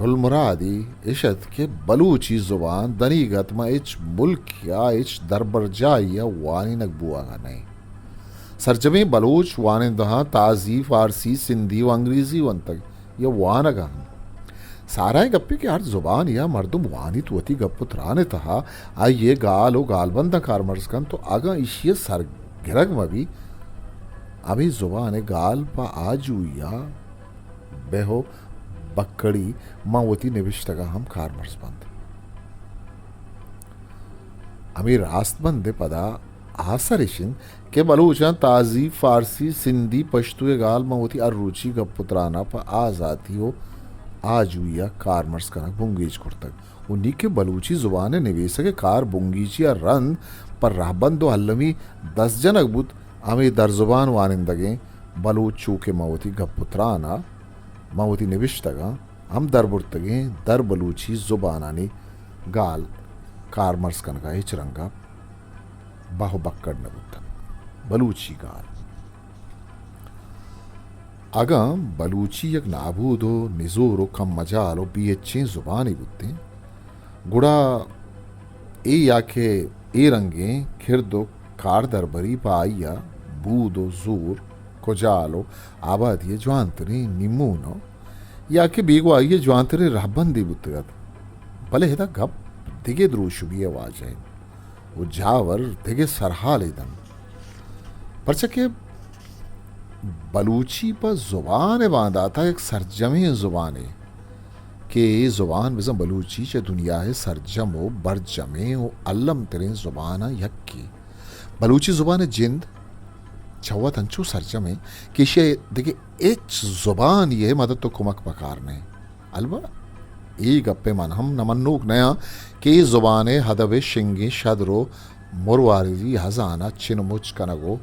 گل مرادے اش ات کہ بلوچی زبان دنیگت ماں ہچ ملک یا ہچ دربرجاہی ءَ وانینگ بوہگ ءَ نہ انت۔ سرجمیں بلوچ وانندہاں تازی، فارسی، سندھی ءُ انگریزی ونتگ یا وانگ ءَ انت۔ سارائیں گپے کہ ہر زبانے ءَ مردم وانیت وتی گپ ءُ تران ءِ تہا، آئی ءِ گال ءُ گالبنداں کارمرز کنت ءُ اگاں ایشی ءِ سرگرگ مہ بیت، ہمے زبان ءِ گال پہ آجوئی ءَ بہ ءُ بکڑی ماں وتی نبشتگ ءَ ہم کارمرز بنت۔ ہمے راست بند ءِ پدا آسر اش انت کہ بلوچاں تازی، فارسی، سندھی، پشتو ءِ گال ماں وتی ہر روچی گپ ءُ تران ءَ پہ آزاتی ءُ آجوئی ءَ کارمرز کنگ بنگیج کرتگ ءُ نی کہ بلوچی زبان ءِ نبیسگ ءِ کار بنگیجی ءَ رند پہ رہبند ءُ المی دست جنگ بوت، ہمے درزبان وانندگیں بلوچ چو کہ ماں وتی گپ ءُ تران ءَ، ماں وتی نبشتگاں ہم دربرتگیں در بلوچی زبانانی گال کارمرز کنگ ءَ ہچ رنگ ءَ بہ ءُ بکڑ نہ بوتنت۔ بلوچی گال۔ اگاں بلوچی یک نابود ءُ نزور ءُ کم مجال ءُ بے ہچیں زبانے بوتیں، گڑا اے یا کہ اے رنگیں کرد ءُ کاردربری پہ آئی ءَ بود ءُ زور، کجال ءُ آبادی ءِ جوانتریں نمونہ یا کہ بیگواہی ءِ جوانتریں رہبندے بوتگ ات۔ بلے ادا گپ دگہ دروشمی ءِ واجہ انت ءُ جاور دگہ سرحالے دنت۔ پرچا کہ بلوچی پہ زبان ءِ باندات ءَ یک سرجمیں زبانے کہ اے زبان بزاں بلوچی چہ دنیا ءِ سرجم ءُ برجمیں ءُ الم تریں زباناں یکے۔ بلوچی زبان ءِ جند چہ وت انچو سرجم انت کہ ایشی ءَ دگہ ہچ زبانے ءِ مدد ءُ کمک پکار نہ انت۔ البت اے گپ ءِ من ہم نہ منوک نیاں کہ اے زبان ءِ ادب ءِ شنگیں شدر ءُ مرواریزی ہزانہ چن ءُ مچ کنگ ءُ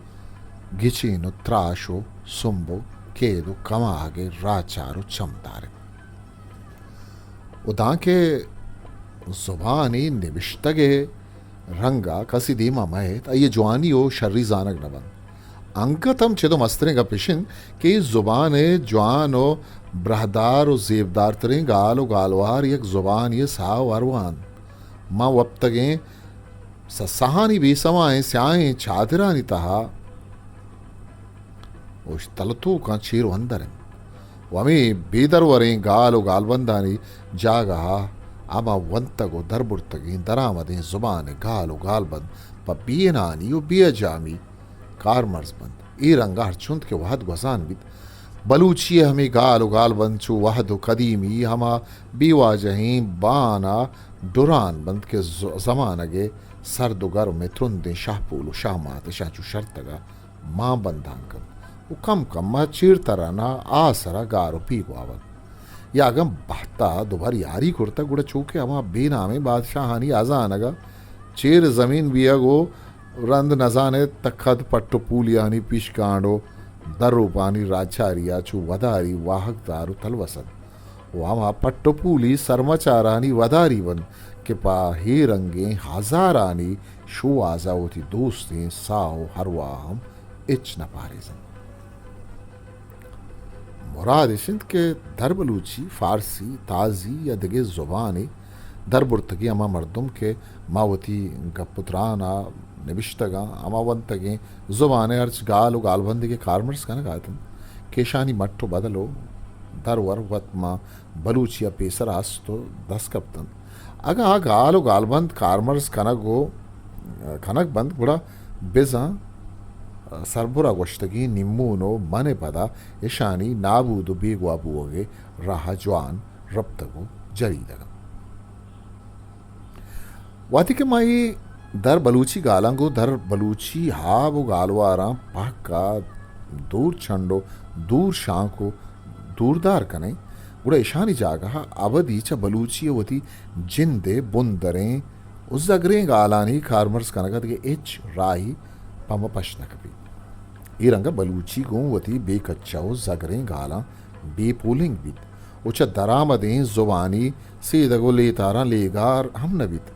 گچین ءُ تراش ءُ سمب ءُ کید ءُ کماہگ ءِ راہچار ءُ چمدار انت۔ ءُ دانکہ زبان ءِ نبشتگ ءِ رنگ ءَ کسی دیم ءَ مہ ایت، آئی ءِ جوانی ءُ شری زانگ نہ بنت۔ انگت ہم چد ءُ مستریں گپ اش انت کہ اے زبان ءِ جوان ءُ براہدار ءُ زیبدارتریں گال ءُ گالوار یک زبانی ءِ ساہ ءُ ارواہ انت۔ ما وپتگیں سسہانی بے سمائیں سیاہیں چادرانی تہا اوشتلتوکاں چیر ءُ اندر انت ءُ ہمے بے دروریں گال ءُ گالبندانی جاگہ ءَ ہما ونتگ ءُ دربرتگیں درآمدیں زبان ءِ گال ءُ گالبند پہ بے انانی ءُ بے اجامی کارمرز بنت۔ اے رنگ ءَ ہرچنت کہ وہد گوزان بیت، بلوچی ءِ ہمے گال ءُ گالبند چو وہد ءُ قدیمی ہما بے واجہیں بان ءَ ڈران بنت کہ ز-، زمانگ ءِ سرد ءُ گرم ءِ ترندیں شہپول ءُ شہمات اشاں چو شرتگ ءَ مان بندان کنت ءُ کم کم ءَ چیرتران ءَ آ سر ءَ گار ءُ پیگوا بنت۔ یا اگاں بہت ءَ دوبر یاری کرتگ، گڑا چو کہ ہما بے نامیں بادشاہانی ہزانگ ءَ چیر زمین بیگ ءُ رند نزانت تہ کد پٹ ءُ پولیانی پیشکانڈ ءُ دروپانی راجچاری ءَ چو وداری واہگدار ءُ تلوس انت۔ ءُ ہما پٹ ءُ پولی سرمچارانی وداری بنت کہ پہ اے رنگیں ہزارانی شوہاز ءَ وتی دوستیں ساہ ءُ ارواہ ہم ہچ نہ پاریزنت۔ مراد اش انت کہ در بلوچی، فارسی، تازی یا دگہ زبانے در برتگیں ہما مردم کہ ما وتی گپ ءُ تران ءَ نبشتگاں، ہما ونتگیں زبان ءِ ہرچ گال ءُ گالبندے کہ کارمرز کنگ ءَ اتنت کہ اشانی مٹ ءُ بدل ءُ درور وت ماں بلوچی ءَ پیسر ءَ است ءُ دست کپتنت۔ اگاں آ گال ءُ گالبند کارمرز کنگ ءُ کنگ بنت، گڑا بزاں سربر ءَ گوشتگیں نیمون ءُ من ءِ پدا اشانی نابود ءُ بیگواہ بوگ ءِ راہ ءَ جوان رپتگ ءُ جریدگ انت۔ وہدے کہ ما اے در بلوچی گالاں گوں در بلوچی ہاب ءُ گالواراں پہک ءَ دور چنڈ ءُ دور شانک ءُ دوردار کنیں، گڑا اشانی جاگہ ءَ ابدی چہ بلوچی ءَ وتی جند ءِ بندریں ءُ زگریں گالانی کارمرز کنگ ءَ دگہ ہچ راہی پہ ما پشت نہ کپیت۔ اے رنگ ءَ بلوچی گوں وتی بے کچہ ءُ زگریں گالاں بے پولنگ بیت ءُ چہ درآمدیں زبانی سیدگ ءُ لیتاراں لیگار ہم نہ بیت۔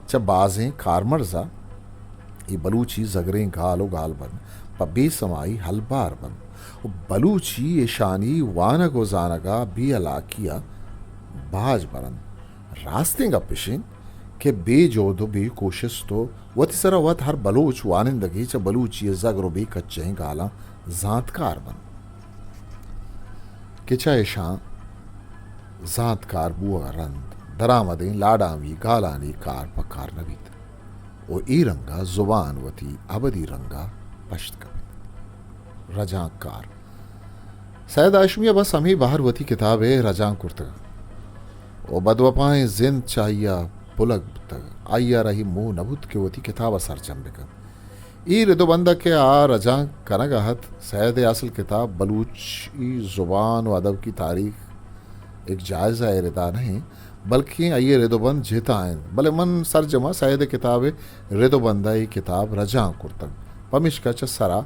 چہ بازیں کارمرز ءَ اے بلوچی زگریں گال ءُ گالبند پہ بے سمائی ہلبار بنت ءُ بلوچی اشانی وانگ ءُ زانگ ءَ بے ہلاکی ءَ باج برنت۔ راستیں گپ اش انت کہ بے جہد ءُ بے کوشست ءُ وتی سرا وت ہر بلوچ وانندگے چہ بلوچی ءِ زگر ءُ بے کچہیں گالاں زانتکار بنت کہ چہ اشاں زانتکار بوگ ءَ رند درآمدیں لاڈامی گالانی کار پہ کار نہ بیت ءُ اے رنگ ءَ زبان وتی ابدی رنگ ءَ پشت کپیت۔ رجانک کار۔ سید ہاشمی ءَ بس ہمے بہر وتی کتاب ءِ رجانک کرتگ ءُ بدوپائیں زند چہ آئی ءَ پلگ بوتگ۔ آئی ءَ را اے موہ نہ بوت کہ وتی کتاب ءَ سرجم بہ کنت۔ اے رد ءُ بند ءَ کہ آ رجانک کنگ ءَ ات، سید ءِ اصل کتاب بلوچی زبان ءُ ادب کی تاریخ ایک جائزہ ءِ ردا نہ انت، بلکیں آئی ءِ رد ءُ بند جتا انت، بلے من سرجم ءَ سید ءِ کتاب ءِ رد ءُ بند ءَ اے کتاب رجانک کرتگ، پمیشکا چہ سرا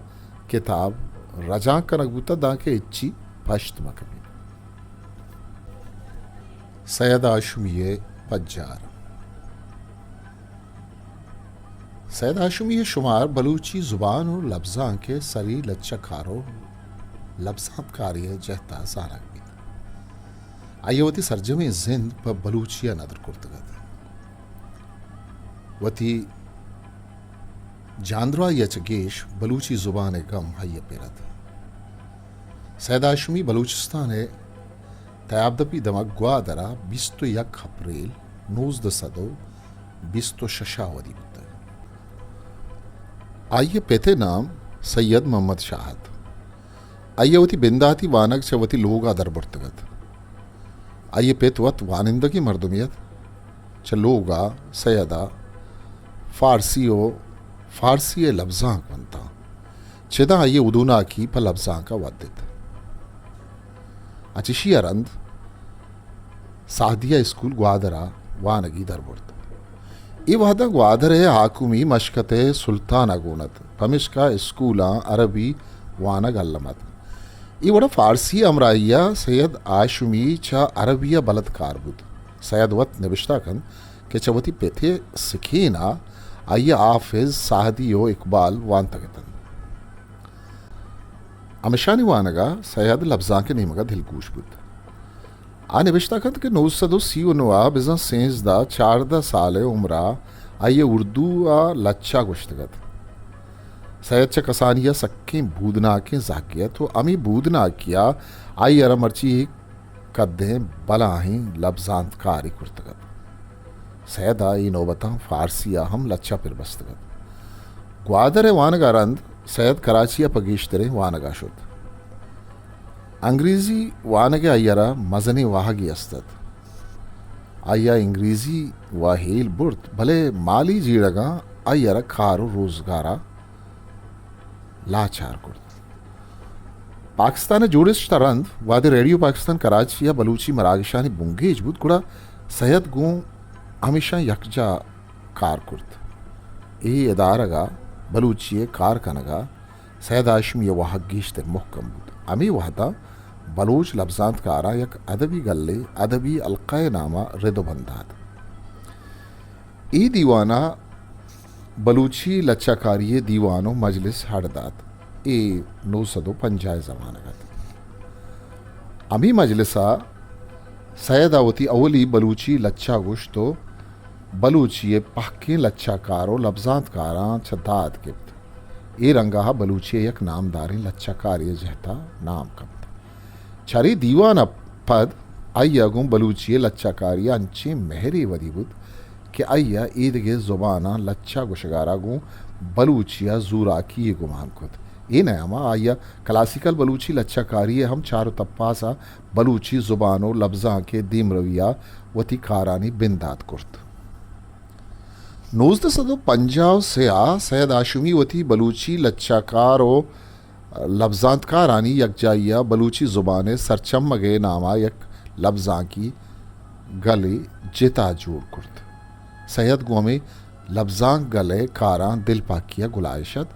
کتاب رجانک کنگ بوتگ، دانکہ ہچی پشت مہ کپیت۔ سید ہاشمی ءِ پجار۔ سید ہاشمی ءِ شمار بلوچی زبان ءُ لبزانک ءِ سری لچہ کار ءُ لبزانتکاری ءِ جہت ءَ زانگ بیت۔ آئی ءَ وتی سرجمیں زند پہ بلوچی ءَ ندر کرتگ ات۔ وتی جاندراہی ءَ چہ گیش بلوچی زبان ءِ گم آئی ءَ پر ات۔ سید ہاشمی بلوچستان ءِ تیابدپی دمگ گوادر ءَ بیست ءُ یک اپریل نوزدہ سد ءُ بیست ءُ شش ءَ ودی بوتگ۔ آئی ءِ پت ءِ نام سید محمد شاہ ات۔ آئی ءَ وتی بنداتی وانگ چہ وتی لوگ ءَ در برتگ ات۔ آئی ءِ پت وت وانندگیں مردمے ات۔ چہ لوگ ءَ سید ءَ فارسی ءُ فارسی ءِ لبزانک ونتاں۔ چداں آئی ءِ ہدوناکی پہ لبزانک ءَ ودت۔ ءُ چشی ءَ رند سعدیہ اسکول گوادر ءَ وانگی در برت۔ اے وہداں گوادر ءِ حاکمی مشکت ءِ سلطان ءَ گون ات، پمیشکا اسکولاں عربی وانگ الم ات۔ اے وڑا فارسی ءِ ہمراہی ءَ سید ہاشمی چہ عربی ءَ بلد کار بوت۔ سید وت نبشتہ کنت کہ چہ وتی پت ءِ سکین ءَ آئی ءَ حافظ، سعدی ءُ اقبال وانتگ اِت اَنت۔ ہمشانی وانگ ءَ سید لبزانک ءِ نیمگ ءَ دلگوش بوت۔ آ نبشتہ کنت کہ نو سد ءُ سی ءُ نو ءَ بزاں سیزدہ چاردہ سال ءِ عمر ءَ آئی ءَ اردو ءَ لچہ گوشتگ اَت۔ سید چہ کسانی ءَ سکیں بودناکیں زہگے اَت ءُ ہمے بودناکی ءَ آئی ءَ را مرچی اے کدیں بلاہیں لبزانتکارے کرتگ اَت۔ سید ءَ اے نوبتاں فارسی ءَ ہم لچہ پر بستگ اَت۔ گوادر ءِ وانگ ءَ رند سید کراچی ءَ پہ گیشتریں وانگ ءَ شت۔ انگریزی وانگ ءَ آئی ءَ را مزنیں واہگے است اَت۔ آئی ءَ انگریزی وَ ہیل برت، بلے مالی جیڑگاں آئی ءَ را کار ءُ روزگار ءَ لاچار کرت۔ پاکستان ءِ جوڑشت ءَ رند وہدے ریڈیو پاکستان کراچی ءَ بلوچی مراگشانی بنگیج بوت، گڑا سید گوں ہمیشاں یکجاہ کار کرت۔ اے ادارگ ءَ بلوچی ءِ کار کنگ ءَ سید ہاشمی ءِ واہگ گیشتر مہکم بوت۔ ہمے وہد ءَ بلوچ لبزانتکاراں یک ادبی گلے، ادبی حلقہ ءِ نام ءَ رد ءُ بند دات۔ اے دیوان ءَ بلوچی لچہ کاری ءِ دیوان ءُ مجلس ہڈ دات۔ اے نو سد ءُ پنجاہ ءِ زمانگ اَت۔ ہمے مجلس ءَ سید ءَ وتی اولی بلوچی لچہ گوشت ءُ بلوچی ءِ پہکیں لچہ کار ءُ لبزانتکاراں چہ داد گپت۔ اے رنگ ءَ بلوچی ءِ یک نامداریں لچہ کارے ءِ جہت ءَ نام کپت۔ چرے دیوان ءَ پد آئی ءَ گوں بلوچی ءِ لچہ کاری ءَ انچیں مہرے ودی بوت کہ آئی ءَ ایدگہ زباناں لچہ گوشگ ءَ را گوں بلوچی ءَ زوراکی ءِ گمان کت۔ اے نیام ءَ آئی ءَ کلاسیکل بلوچی لچہ کاری ءِ ہم چار ءُ تپاس ءَ بلوچی زبان ءُ لبزانک ءِ دیمروی ءَ وتی کارانی بندات کرت۔ نوزدہ سد ءُ پنجاہ ءُ سے ءَ سید ہاشمی وتی بلوچی لچہ کار ءُ لبزانتکارانی یکجائی ءَ بلوچی زبان ءِ سرچمگ ءِ نام ءَ یک لبزانکی گلے جتا جوڑ کرت۔ سید گوں ہمے لبزانک گل ءِ کاراں دلپاکی ءَ گلائیش اَت۔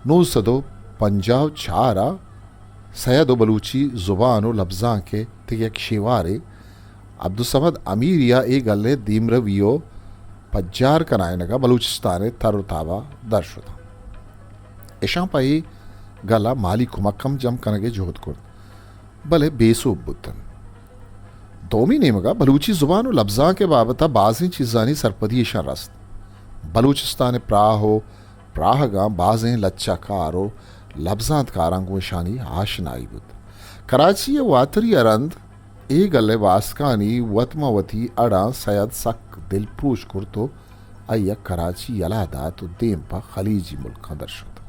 نو سد ءُ پنجاہ ءُ چار ءَ سید ءُ بلوچی زبان ءُ لبزانک ءِ تہ ءَ یک شیوارے عبدالصمد امیری ءَ اے گل ءِ دیمروی ءُ پجار کنائینگ ءَ بلوچستان ءِ تر ءُ تاب ءَ در شت اَنت۔ اشاں پہ اے گل ءَ مالی کمک ہم جم کنگ ءِ جہد کرت، بلے بے سوب بوت اَنت۔ دومی نیمگ ءَ بلوچی زبان ءُ لبزانک ءِ بابت ءَ بازیں چیزانی سرپدی اشاں رست۔ بلوچستان ءِ پراہ ءُ پراہگاں بازیں لچہ کار ءُ لبزانتکاراں گوں اشانی آشنائی بوت۔ کراچی ءِ واتری ءَ رند اے گل ءِ باسکانی وت ماں وتی اڑاں سید سک دلپروش کرت ءُ آئی ءَ کراچی یلہ دات ءُ دیم پہ خلیجی ملکاں در شت۔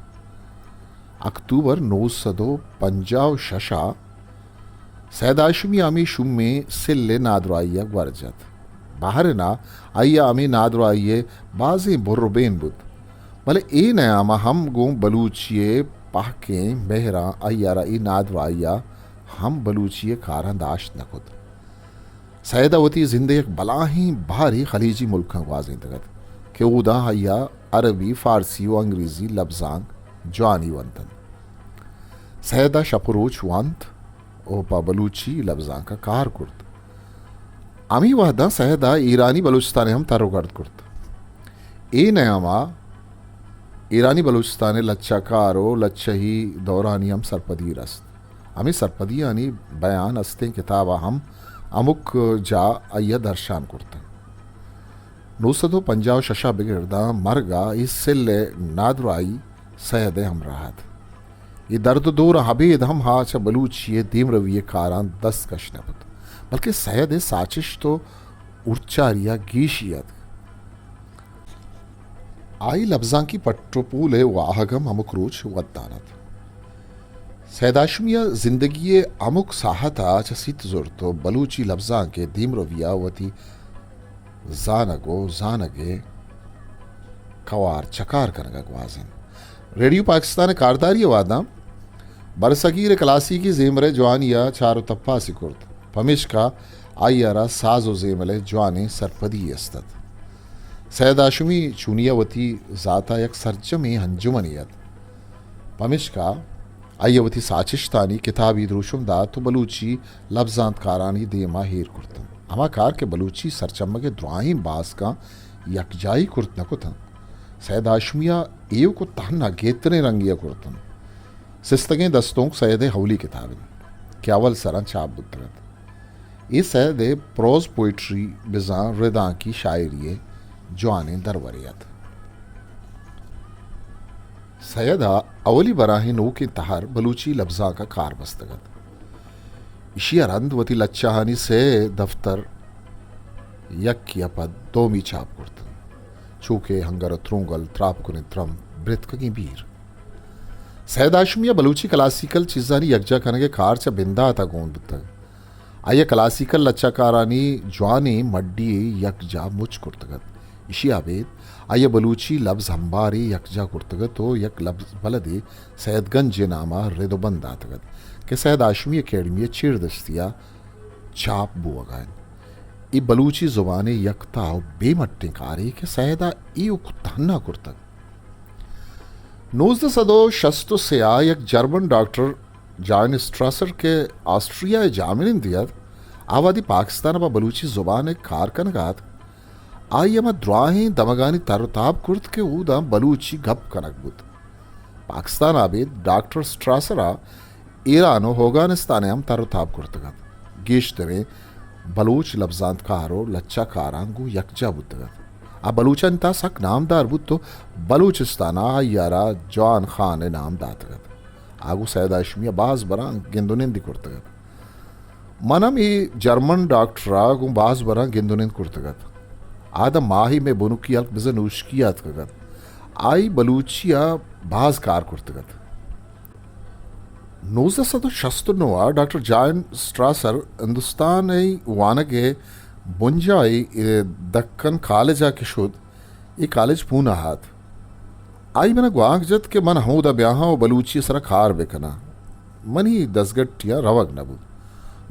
اکتوبر نو سد ءُ پنجاہ ءُ شش ءَ سید ہاشمی ءَ ہمے شومیں سل ءِ نادراہی ءَ گور جت۔ بحرین ءَ آئی ءَ ہمے نادراہی ءِ بازیں بر ءُ بین بوت، بلے اے نیام ءَ ہم گوں بلوچی ءِ پہکیں مہراں آئی ءَ را اے نادراہی ءَ ہم بلوچی ءِ کاراں داشت نہ کت۔ سید ءَ وتی زند ءِ یک بلاہیں بہرے خلیجی ملکاں گوازینتگ اَت کہ اودا آئی ءَ عربی، فارسی ءُ انگریزی لبزانک جوانی ونت اَنت۔ سید ءَ شپ ءُ روچ وانت ءُ پہ بلوچی لبزانک ءَ کار کرت۔ ہمے وہداں سید ءَ ایرانی بلوچستان ءِ ہم تر ءُ گرد کرت۔ اے نیام ءَ ایرانی بلوچستان ءِ لچہ کار ءُ لچہی دورانی ہم سرپدی رست۔ ہمے سرپدیانی بیان استیں کتاب ءَ ہم ہمک جاہ آئی ءَ درشان کرت اَنت۔ نو سد ءُ پنجاہ ءُ شش ءَ بگر داں مرگ ءَ اے سل ءِ نادراہی سید ءِ ہمراہ اَت۔ اے درد ءُ دور ءَ ابید ہم آ چہ بلوچی ءِ دیمروی ءِ کاراں دست کش نہ کت، بلکیں سید ءِ ساچشت ءُ ارچاری ءَ گیشی اتک۔ آئی لبزانکی پٹ ءُ پول ءِ واہگ ہم ہمک روچ ودان اَت۔ سید ہاشمی ءَ زندگی ءِ ہمک ساہت ءَ چہ سیت زرت ءُ بلوچی لبزانک ءِ دیمروی ءَ وتی زانگ ءُ زانگ ءِ کوار چکار کنگ ءَ گوازینت۔ ریڈیو پاکستان ءِ کارداری ءِ وہداں برصغیر ءِ کلاسیکی زیمر ءِ جوانی ءَ چار ءُ تپاسی کرت، پمیشکا آئی ءَ را ساز ءُ زیمل ءِ جوانیں سرپدی است اَت۔ سید ہاشمی چونی ءَ وتی ذات ءَ یک سرجمیں انجمنے اَت، پمیشکا آئی ءَ وتی ساچشتانی کتابی دروشم دات ءُ بلوچی لبزانتکارانی دیم ءَ ایر کرت اَنت۔ ہما کار کہ بلوچی سرچمگ ءِ دراہیں باسکاں یکجائی کرت نہ کت اَنت، سید ہاشمی ءَ ایوک ءُ تہنا گہتریں رنگے ءَ کرت انت۔ سستگیں دستونک سید ءِ اولی کتاب انت کہ اول سراں چاپ بوتگ ات۔ اے سید ءِ پروز پوئٹری بزاں ردانکی شاعری ءِ جوانیں درورے ات۔ سید ءَ اولی براہیں نوکیں تہر بلوچی لبزانک ءَ کار بستگ ات۔ ایشی ءَ رند وتی لچہانی سے دفتر یکے ءَ پد دومی چاپ کرت انت، چو کہ ہنگر ءُ ترونگل، تراپ کنیں ترمپ، برتکگیں بیر۔ سید ہاشمی ءَ بلوچی کلاسیکل چیزانی یکجا کنگ ءِ کار چہ بندات ءَ گون بوتگ۔ آئی ءَ کلاسیکل لچہ کارانی جوانیں مڈی یکجا مچ کرتگ ات۔ ایشی ءَ ابید آئی ءَ بلوچی لبز ہمبارے یکجا کرتگ ات ءُ یک لبز بلدے سید گنج ءِ نام ءَ رد ءُ بند داتگ ات کہ سید ہاشمی اکیڈمی ءِ چیردستی ءَ چاپ بوگ ءَ انت۔ اے بلوچی زبان ءِ یکتا ءُ بے مٹیں کارے کہ سید ءَ ایوک تہنا کرتگ۔ نوزدہ سد ءُ شست ءُ سے ءَ یک جرمن ڈاکٹر جان اسٹراسر کہ آسٹریا ءِ جاہمنندے ات، آ وہدی پاکستان ءَ پہ بلوچی زبان ءِ کار کنگ ءَ ات۔ آئی ءَ ہما دراہیں دمگانی تر ءُ تاب کرت کہ اوداں بلوچی گپ کنگ بوت۔ پاکستان ءَ ابید ڈاکٹر اسٹراسر ءَ ایران ءُ اوگانستان ءَ ہم تر ءُ تاب کرتگ ات۔ گیشتریں بلوچ لبزانتکار ءُ لچہ کاراں گوں یکجا بوتگ ات۔ آ بلوچانی تہا سک نامدار بوت ءُ بلوچستان ءَ آئی ءَ را جوان خان ءِ نام داتگ ات۔ آ گوں سید ہاشمی ءَ باز براں گند ءُ نندی کرتگ ات۔ من ہم اے جرمن ڈاکٹر ءَ گوں باز براں گند ءُ نند کرتگ ات۔ آ داں ماہے مئے بنکی ہلک بزاں نوشکی ءَ اتکگ ات۔ آئی بلوچی ءَ باز کار کرتگ ات۔ نوزدہ سد ءُ شست ءُ نو ءَ ڈاکٹر جان اسٹراسر ہندوستان ءِ وانگ ءِ بنجاہی دکن کالج ءَ کہ شت، اے کالج پونہ ءَ ات۔ آئی من ءَ گوانک جت کہ من ہمودا بیاہاں ءُ بلوچی ءِ سرا کار بکناں۔ منی دزگٹیاں روگ نہ بوت۔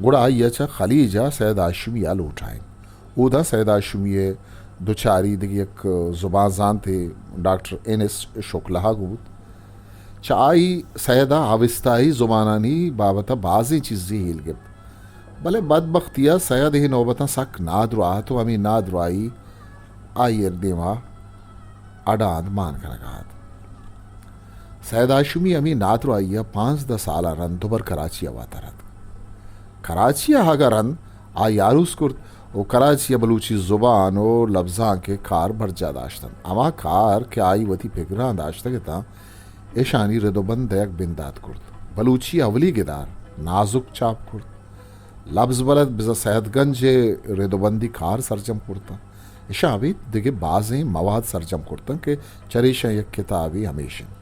گڑا آئی ءَ چہ خلیج ءَ سید ہاشمی ءَ لوٹائینت۔ اودا سید ہاشمی ءِ دچاری دگہ یک زبان زانتے ڈاکٹر این ایس شکلہ ءَ گوں بوت۔ چہ آئی سید ءَ اوستائی زبانانی بابت ءَ بازیں چیزے ہیل گپت۔ بلے بدبختی ءَ سید اے نوبتاں سک نادراہ ات ءُ ہمے نادراہی آئی ءِ دیما اڈاند مان کنگ ءَ ات۔ سید ہاشمی ہمے نادراہی ءَ پانزدہ سال ءَ رند دوبر کراچی ءَ واتر اتک۔ کراچی ءَ آہگ ءَ رند آئی آروس کرت ءُ کراچی ءَ بلوچی زبان ءُ لبزانک ءِ کار برجاہ داشت انت۔ ہما کار کہ آئی وتی پگراں داشتگ اتاں، ایشانی رد ءُ بند ءَ یک بندات کرت۔ بلوچی ءِ اولی گدار نازک چاپ کرت۔ لبز بلد بزاں سید گنج ءِ رد ءُ بندی کار سرجم کرتاں۔ اشاں ابید دگہ بازیں مواد سرجم کرتاں کہ چریشاں یک کتابے ہمیش انت۔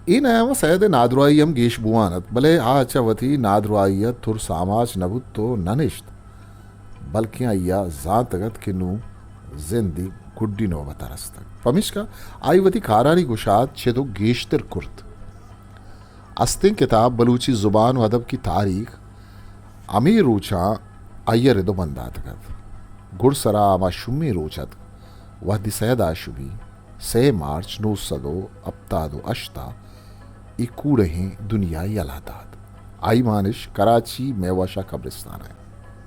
اے نیام ءَ سید ءِ نادراہی ہم گیش بوان ات، بلے آ چہ وتی نادراہی ءَ ترس آماچ نہ بوت ءُ نہ نشت، بلکیں آئی ءَ زانتگ ات کہ نوں زند ءِ گڈی نوبت ءَ رستگ۔ پمیشکا آئی وتی کارانی گشاد چد ءُ گیشتر کرت۔ استیں کتاب بلوچی زبان و ادب کی تاریخ ہمے روچاں آئی ء رد و بند داتگ ات۔ گڈسرا ہما شومیں روچ ات، وہدی سید ہاشمی سئے مارچ نو سد و ہپتاد و ہشت ء اے کوڑہیں دنیا ء یلہ دات۔ آئی مانش کراچی میوہ شاہ قبرستان ء۔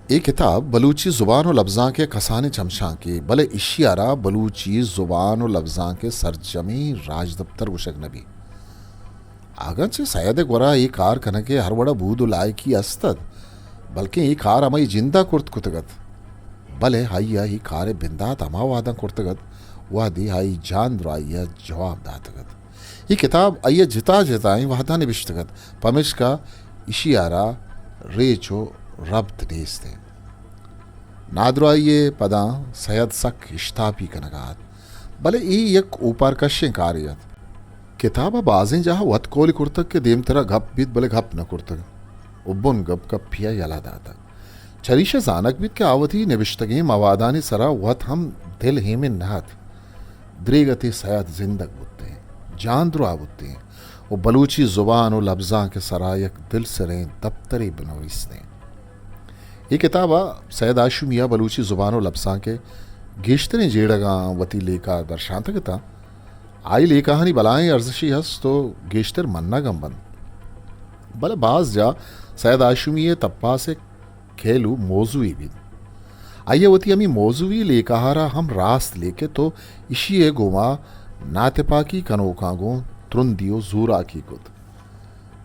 اے کتاب بلوچی زبان و لبزانک ء کسانیں چمشانکے، بلے ایشی ء را بلوچی زبان و لبزانک ء سرجمیں راجدپتر گوشگ نہ بیت۔ اگاں چہ سید ء گورا اے کار کنگ ء ہر وڑا بود و لائکی است ات، بلکیں اے کار ہمائی جند ء کرت کتگ ات، بلے آئی ء اے کار ء بندات ہما وہداں کرتگ ات، وہدے آئی جان دراہی ء جواب داتگ ات۔ اے کتاب آئی ء جتا جتائیں وہداں نبشتگ ات، پمیشکا ایشی ء را ریچ و ربط نیست انت۔ نادراہی ء پداں سید سک اشتاپی کنگ ء ات، بلے اے یک اوپارکشیں کارے ات۔ کتاب ء بازیں جاہ ء وت کول کرتگ کہ دیمترا گپ بیت، بلے گپ نہ کرتگ و بن گپ گپی ء یلہ داتگ۔ چریشا زانگ بیت کہ آ وتی نبشتگیں موادانی سرا وت ہم دل ایمن نہ ات۔ دریگتے سید زندگ بوتیں، جان دراہ بوتیں و بلوچی زبان و لبزانک ء سرا یک دلسریں دپترے بنویستیں۔ اے کتاب ء سید ہاشمی ء بلوچی زبان و لبزانک ء گیشتریں جیڑگاں وتی لیکہ درشانتگ اتاں۔ آئی لیکہانی بلاہیں ارزشے ہست و گیشتر منگ ہم بنت۔ بلے باز جاہ سید ہاشمی ء تپاس ء کیلو موضوعی بیت۔ آئی ء وتی ہمے موضوعی لیکہ ء را ہم راست لیکت و ایشی ء گوما ناتپاکی کنوکاں گوں ترندی و زوراکی کت۔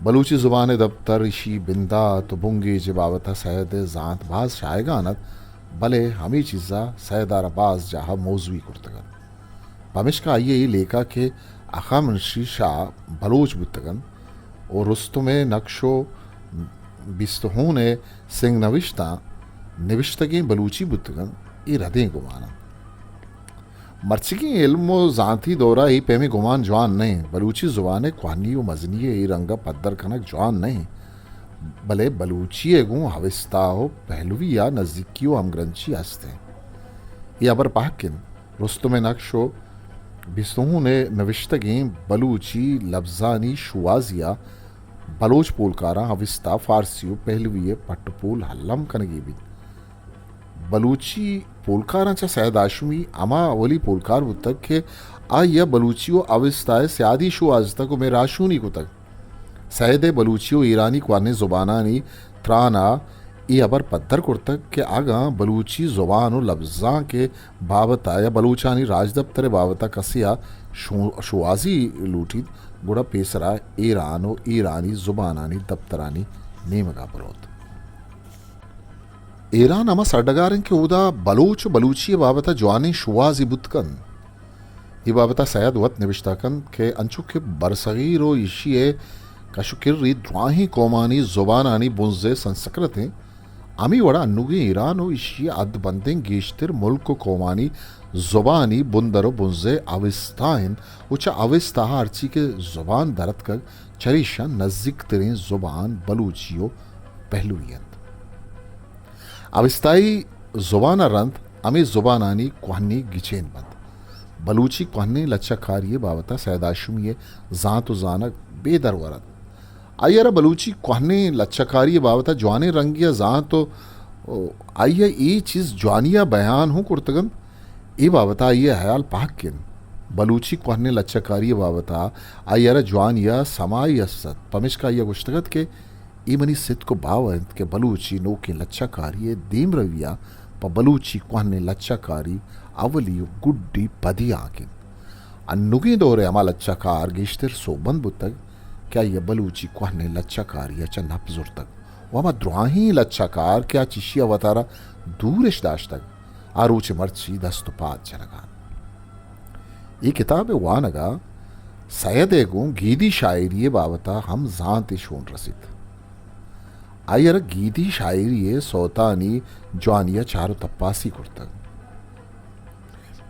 بلوچی زبان ءِ دپتر، ایشی بندات و بنگیج ءِ بابت ءَ سید ءِ زانت باز شاہگان ات، بلے ہمے چیز ءَ سید ءَ را باز جاہ ءَ موضوعی کرتگ ات۔ پمیشکا آئی ءِ اے لیکہ کہ اخامنشی شاہ بلوچ بوتگ انت و رستم ءِ نقش و بیستہون ءِ سنگ نوشتاں نبشتگیں بلوچی بوتگ انت، اے ردیں گمان انت۔ مرچیگیں علم و زانتی دور ءَ اے پیمیں گمان جوان نہ انت۔ بلوچی زبان ءِ کوہنی و مزنی ءِ اے رنگ ءَ پدر کنگ جوان نہ انت، بلے بلوچی ءِ گوں اوستا و پہلوی ءَ نزیکی و ہمگرنچی است انت۔ اے ہبر پہک انت۔ رستم ءِ نقش و بیستہون ءِ نوشتگیں بلوچی لبزانی شوہازی ءَ بلوچ پولکاراں اوستا، فارسی و پہلوی ءِ پٹ و پول الم کنگی بیت۔ بلوچی پولکاراں چہ سید ہاشمی ہما اولی پولکار بوتگ کہ آئی ءَ بلوچی و اوستا ءِ سیادی شوہازتگ و مئے راہشونی کتگ۔ سید ءِ بلوچی و ایرانی کوہنیں زبانانی تران ءَ اے ہبر پدر کرتگ کہ اگاں بلوچی زبان و لبزانک ءِ بابت ءَ یا بلوچانی راجدپتر ءِ بابت ءَ کسے ءَ شو-، شوہازی لوٹیت، گڑا پیسرا ایران و ایرانی زبانانی دپترانی نیمگ ءَ بروت۔ ایران ہما سرڈگار انت کہ اودا بلوچ و بلوچی ءِ بابت ءَ جوانیں شوہازے بوت کنت۔ اے بابت ءَ سید وت نبشتہ کنت کہ انچو کہ برصغیر و ایشی ءِ کش و کری دراہیں قومانی زبانانی بنزہ سنسکرت انت، ہمے وڑا انوگیں ایران و ایشی ءِ ہدبندیں گیشتر ملک و قومانی زبانی بندر و بنزہ اوستا انت و چہ اوستا ءَ ہرچی کہ زبان در اتکگ، چریشاں نزیکتریں زبان بلوچی و پہلوی انت۔ اوستائی زبان ءَ رند ہمے زبانانی کوہنی گچین بنت۔ بلوچی کوہنیں لچہ کاری ءِ بابت ءَ سید ہاشمی ءِ زانت و زانگ بے درور ات۔ آئی ءَ را بلوچی کوہنیں لچہ کاری ءِ بابت ءَ جوانیں رنگے ءَ زانت و، و آئی ءَ اے چیز جوانی ءَ بیان ہوں کرتگ انت۔ اے بابت ءَ آئی ءِ ہیال پہک انت۔ بلوچی کوہنیں لچہ کاری ءِ بابت ءَ آئی ءَ را جوانی ءَ سمائی است ات، پمیشکا آئی ءَ گوشتگ ات کہ اے منی ستک و باور انت کہ بلوچی نوکیں لچہ کاری ءِ دیمروی ءَ پہ بلوچی کوہنیں لچہ کاری اولی و گڈی پدی آنک انت۔ انوگیں دور ءِ ہما لچہ کار گیشتر سوبمند بوتگ کہ آئی ءَ بلوچی کوہنیں لچہ کاری ءَ چہ نپ زرتگ و ہما دراہیں لچہ کار کہ آ چشی ءَ وتارا دور اش داشتگ، آ روچ مرچی دست و پاد جنگ ءَ انت۔ اے کتاب ءِ وانگ ءَ سید ءِ گوں گیدی شاعری ءِ بابت ءَ ہم زانتے شون رسیت۔ آئی ءَ را گیدی شاعری ءِ سوتانی جوانی ءَ چار و تپاسی کرتگ۔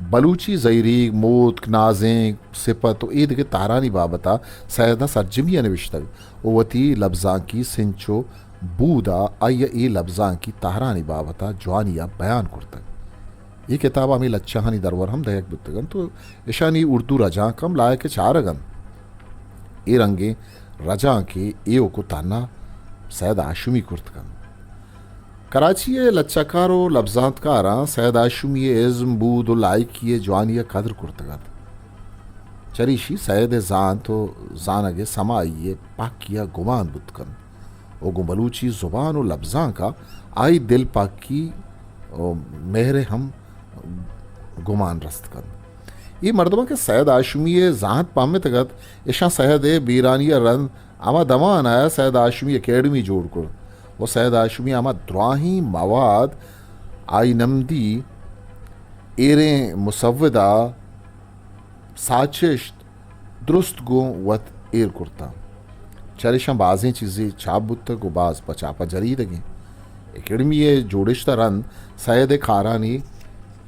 بلوچی زہیریگ، موتک، نازینک، سپت و اے دگہ تہرانی بابت ءَ سید ءَ سرجمی ءَ نبشتگ و وتی لبزانکی سنچ و بود ءَ آئی ءَ اے لبزانکی تہرانی بابت ءَ جوانی ءَ بیان کرتگ۔ اے کتاب ءَ ہمے لچہانی درور ہم دئیگ بوتگ انت و اشانی اردو رجانک ہم لائق چارگ انت۔ اے رنگیں رجانکے ایوک و تہنا سید ہاشمی کرت کنت۔ کراچی ءِ لچہ کار و لبزانتکاراں سید ہاشمی ءِ ازم، بود و لائکی ءِ جوانی ءَ قدر کرتگ ات۔ چریشی سید ءِ زانت و زانگ ءِ سمائی ءِ پاکی ءَ گمان بوت کنت و گوں بلوچی زبان و لبزانک ءَ آئی دل پاکی و مہر ءِ ہم گمان رست کنت۔ اے مردماں کہ سید ہاشمی ءِ زانت پہمتگ ات، اشاں سید ءِ بیرانی ءَ رند ہما دمان ءَ سید ہاشمی اکیڈمی جوڑ کرت و سید ہاشمی ءَ ہما دراہیں مواد، آئی نمدی، ایریں مسودہ، ساچشت درست گوں وت ایر کرتاں۔ چریشاں بازیں چیزے چاپ بوتگ و باز پہ چاپ ءَ جریدگیں۔ اکیڈمی ءِ جوڑشت ءَ رند سید ءِ کارانی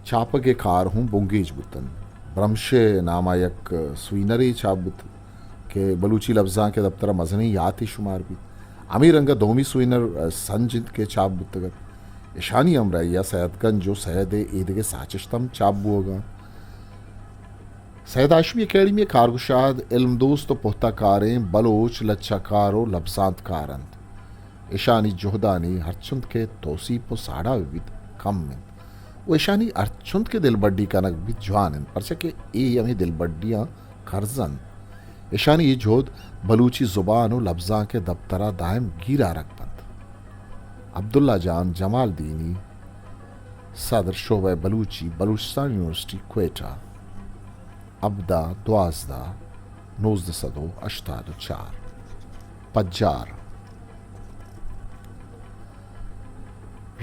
چاپگ ءِ کار ہوں بنگیج بوتنت۔ برمش ءِ نام ءَ یک سوئینرے چاپ بوت کہ بلوچی لبزانک ءِ دپتر ءَ مزنیں یاتے شمار بیت۔ ہمے رنگ ءَ دومی سوئینر سنج انت کہ چاپ بوتگ ات۔ اشانی ہمراہی ءَ سید گنج و سید ءِ ایدگہ ساچشت ہم چاپ بوگ ءَ انت۔ سید ہاشمی اکیڈمی ءِ کارگشاد علم دوست و پہتہ کاریں بلوچ لچہ کار و لبزانت کار انت۔ اشانی جہدانی ہرچنت کہ توسیپ و ساڑا بہ بیت، کم انت و اشانی ہرچنت کہ دلبڈی کنگ بیت، جوان انت، پرچا کہ اے ہمے دلبڈیاں کرز انت۔ اشانی اے جہد بلوچی زبان و لبزانک ءِ دپتر ءَ دائم گیر آرگ بنت۔ عبداللہ جان جمالدینی، صدر شعبہ بلوچی، بلوچستان یونیورسٹی، کوئٹہ۔ ہبدہ دوازدہ نوزدہ سد و ہشتاد و چار۔ پجار۔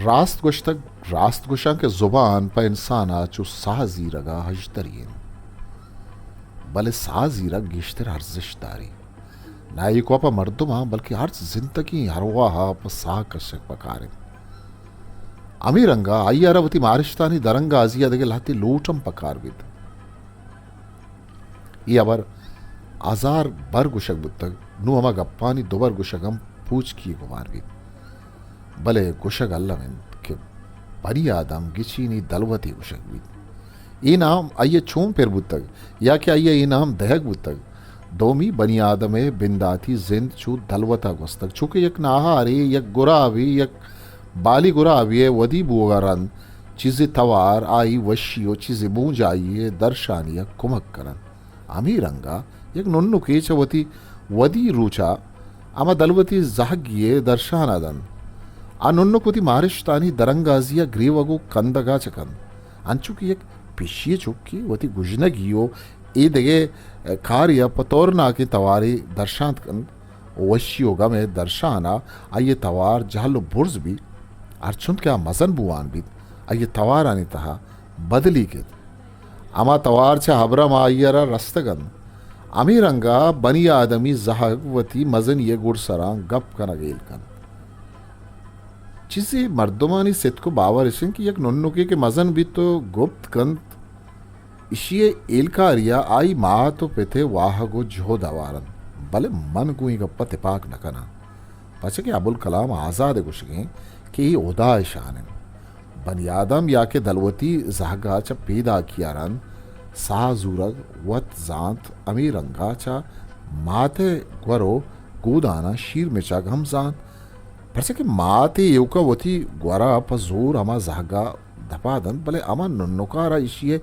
راست گوشتگ، راست گوشاں کہ زبان پہ انسان ء چو ساہ زیرگ ء ہژدری انت، بلے ساہ زیرگ گیشتر ارزشت داری۔ نہ ایوک ء پہ مردماں، بلکیں ہرچ زندگیں ارواہ ء پہ ساہ کشگ پکار انت۔ ہمے رنگ ء آئی ء را وتی مارشتانی درانگازی ء دگہ لہتے لوٹ ہم پکار بیت۔ اے ہبر ہزار بر گوشگ بوتگ، نوں ہما گپانی دوبر گوشگ ہم پوچکی گمان بیت۔ بلے گوشگ الم انت کہ بنی آدم گچینی دلوتے گوشگ بیت۔ اے نام آئی ء چون پر بوتگ یا کہ آئی ء اے نام دئیگ بوتگ؟ دومی، بنی آدم ء بنداتی زند چو دلوت ء گوستگ، چو کہ یک ناہارے، یک گرابے، یک بالی گرابے ء ودی بوگ ء رند چیزے توار آئی وشی و چیزے بونجائی ء درشانی ء کمک کننت۔ ہمے رنگ ء یک ننکے چہ وتی ودی روچ ء ہما دلوتی زہگی ء درشان ء دنت۔ آ ننک وتی مارشتانی درانگازی ء گریوگ و کندگ ء چہ کنت، انچو کہ یک پشی ء چکے وتی گژنگی و اے دگہ کارے ء پہ تورناکیں توارے درشانت کنت۔ وشی و گم ء درشان ء آئی ء توار جہل و برز بیت، ہرچنت کہ آ مزن بوان بیت، آئی ء توارانی تہا بدلی کیت۔ ہما توار چہ ہبرم آئی ء را رستگ انت۔ ہمے رنگ ء بنی آدمی زہگ وتی مزنی ء گڈسراں گپ کنگ ہیل کنت۔ چیزے مردمانی ستک و باور اش انت کہ یک ننکے کہ مزن بیت و گپت کنت، ایشی ء ہیلکاری ء آئی مات و پت ء واہگ و جہد ہوار انت، بلے من گوں اے گپ ء تپاک نہ کناں، پرچا کہ ابوالکلام آزاد ء گوشگ انت کہ اے ہدا ء شان انت۔ بنی آدم یا کہ دلوتی زہگ ء چہ پیداکی ء رند ساہ زورگ، وت زانت، ہمے رنگ ء چہ مات ء گور و گوداناں شیر مچگ ہم زانت، پرچا کہ مات ء ایوک ء وتی گور ء پہ زور ہما زہگ ء دپ ء دنت، بلے ہما ننک ء را ایشی ء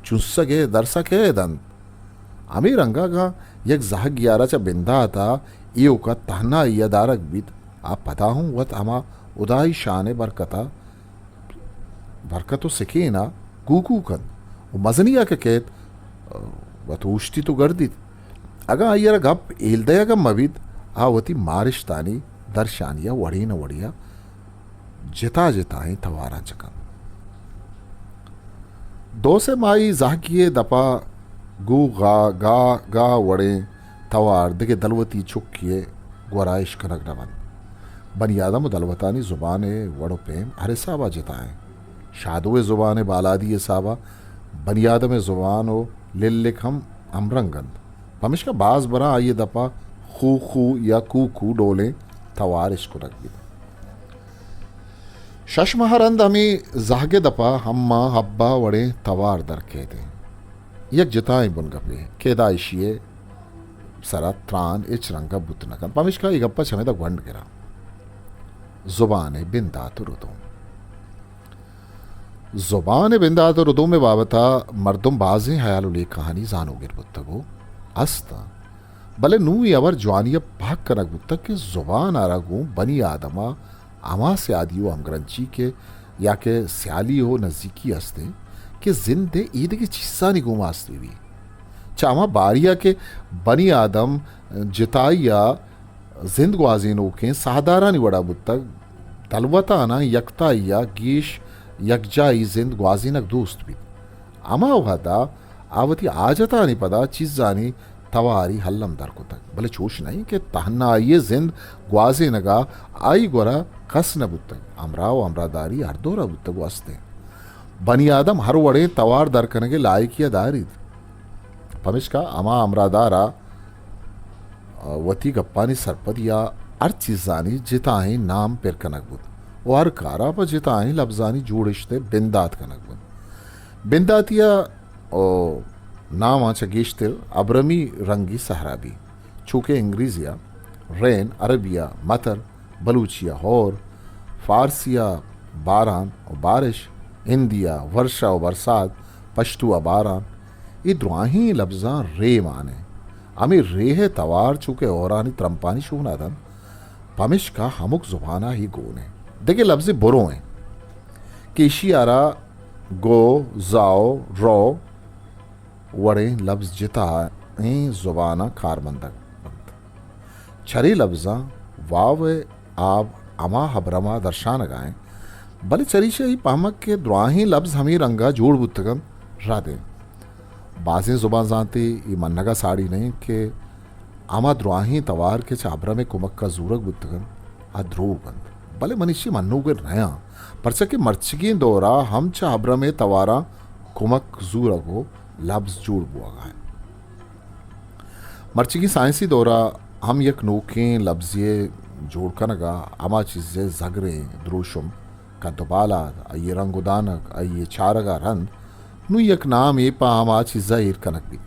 چنسگ ء درس ء کئے دنت؟ ہمے رنگ ء اگاں یک زہگے ء را چہ بندات ء ایوک ء تہنائی ء دارگ بیت، آ پدا ہوں وت ہما ہدائی شان ء برکت ء، برکت و سکین ء گوکو کنت و مزنی ء کہ کئیت، وت اوشتیت و گردیت۔ اگاں آئی ء را گپ ہیل دئیگ ہم مہ بیت، آ وتی مارشتانی درشانی ء وڑے نہ وڑے ء جتا جتائیں تواراں چہ کنت۔ دو سے ماہی زہگی ء دپ ء گوں گا گا گا وڑیں توار دگہ دلوتی چکے ء گورا اشکنگ نہ بنت۔ بنی آدم و دلوتانی زبان ء وڑ و پیم ہر حساب ء جتا انت۔ شادو ء زبان ء بالادی حساب ء بنی آدم ء زبان و للک ہم ہمرنگ انت۔ پمیشکا باز براں آئی ء دپ ء خو خو یا کو کو ڈولیں توار اشکنگ بیت۔ شش ماہ رند ہمے زہگ ء دپ ء ہما ہبا وڑیں توار در کیت انت۔ یک جتائیں بنگپے کہ ادا ایشی ء سرا تران ہچ رنگ ء بوت نہ کنت۔ پمیشکا اے گپ ء چمیدا گونڈ گراں۔ زبان ء بندات و ردوم۔ زبان ء بندات و ردوم ء بابت ء مردم بازیں ہیال و لیکہانی زانوگر بوتگ و است انت، بلے نوں اے ہبر جوانی ء پہک کنگ بوتگ کہ زبان ء را گوں بنی آدم ء ہما سیادی و ہمگرنچی کہ یا کہ سیالی و نزیکی است انت کہ زند ء ایدگہ چیزانی گوما است بہ بیت۔ چہ ہما باری ء کہ بنی آدم جتائی ء زند گوازینوکیں ساہدارانی وڑا بوتگ، دلوتاناں یکتائی ء گیش یکجائی زند گوازینگ دوست بیت۔ ہما وہدا آ وتی حاجتانی پدا چیزانی تواری الم در کتگ، بلے چوش نہ انت کہ تہنائی ء زند گوازینگ ء آئی گورا کس نہ بوتگ، ہمراہ و ہمراہداری ہر دور ء بوتگ و است انت۔ بنی آدم ہر وڑیں توار در کنگ ء لائکی ء داریت، پمیشکا ہما ہمراہدار ء وتی گپانی سرپدی ء ہر چیزانی جتائیں نام پر کنگ بوت و ہر کار ء پہ جتائیں لبزانی جوڑشت ء بندات کنگ بوت۔ بنداتی ء و ناماں چہ گیشتر ابرمی رنگی سہرابی، چو کہ انگریزی ء رین، عربی ء مطر، بلوچی ء ہور، فارسی ء باران و بارش، ہندی ء ورشا و برسات، پشتو ء باران، اے دراہیں لبزاں رے مان انت۔ ہمے ریہ ء توار چو کہ ہورانی ترمپانی شون ء دنت، پمشکا ہمک زبان ء اے گون انت۔ دگہ لبزے برو انت کہ ایشی ء را گو، زاؤ، رو، وڑیں لبز جتائیں زباناں کارمندگ بنت۔ چرے لبزاں واو ءِ آب ہما ہبرم ءَ درشانگ ءَ انت، بلے چریشی ءَ اے پہمگ کہ دراہیں لبز ہمے رنگ ءَ جوڑ بوتگ انت، رد انت۔ بازیں زبان زانتے اے منگ ءَ ساڑی نہ انت کہ ہما دراہیں توار کہ چہ ہبرم ءِ کمک ءَ زورگ بوتگ انت، آ دروگ انت۔ بلے من ایشی ءِ منوگر نیاں، پرچا کہ مرچیگیں دور ءَ ہم چہ ہبرم ءِ تواراں کمک زورگ ءُ لبز جوڑ بوہگ ءَ انت۔ مرچیگیں سائنسی دور ءَ ہم یک نوکیں لبزے ءِ جوڑ کنگ ءَ ہما چیز ءِ زگریں دروشم، کد ءُ بالاد، آئی ءِ رنگ ءُ دانگ، آئی ءِ چارگ ءَ رند نوں یک نامے پہ ہما چیز ءَ ایر کنگ بیت۔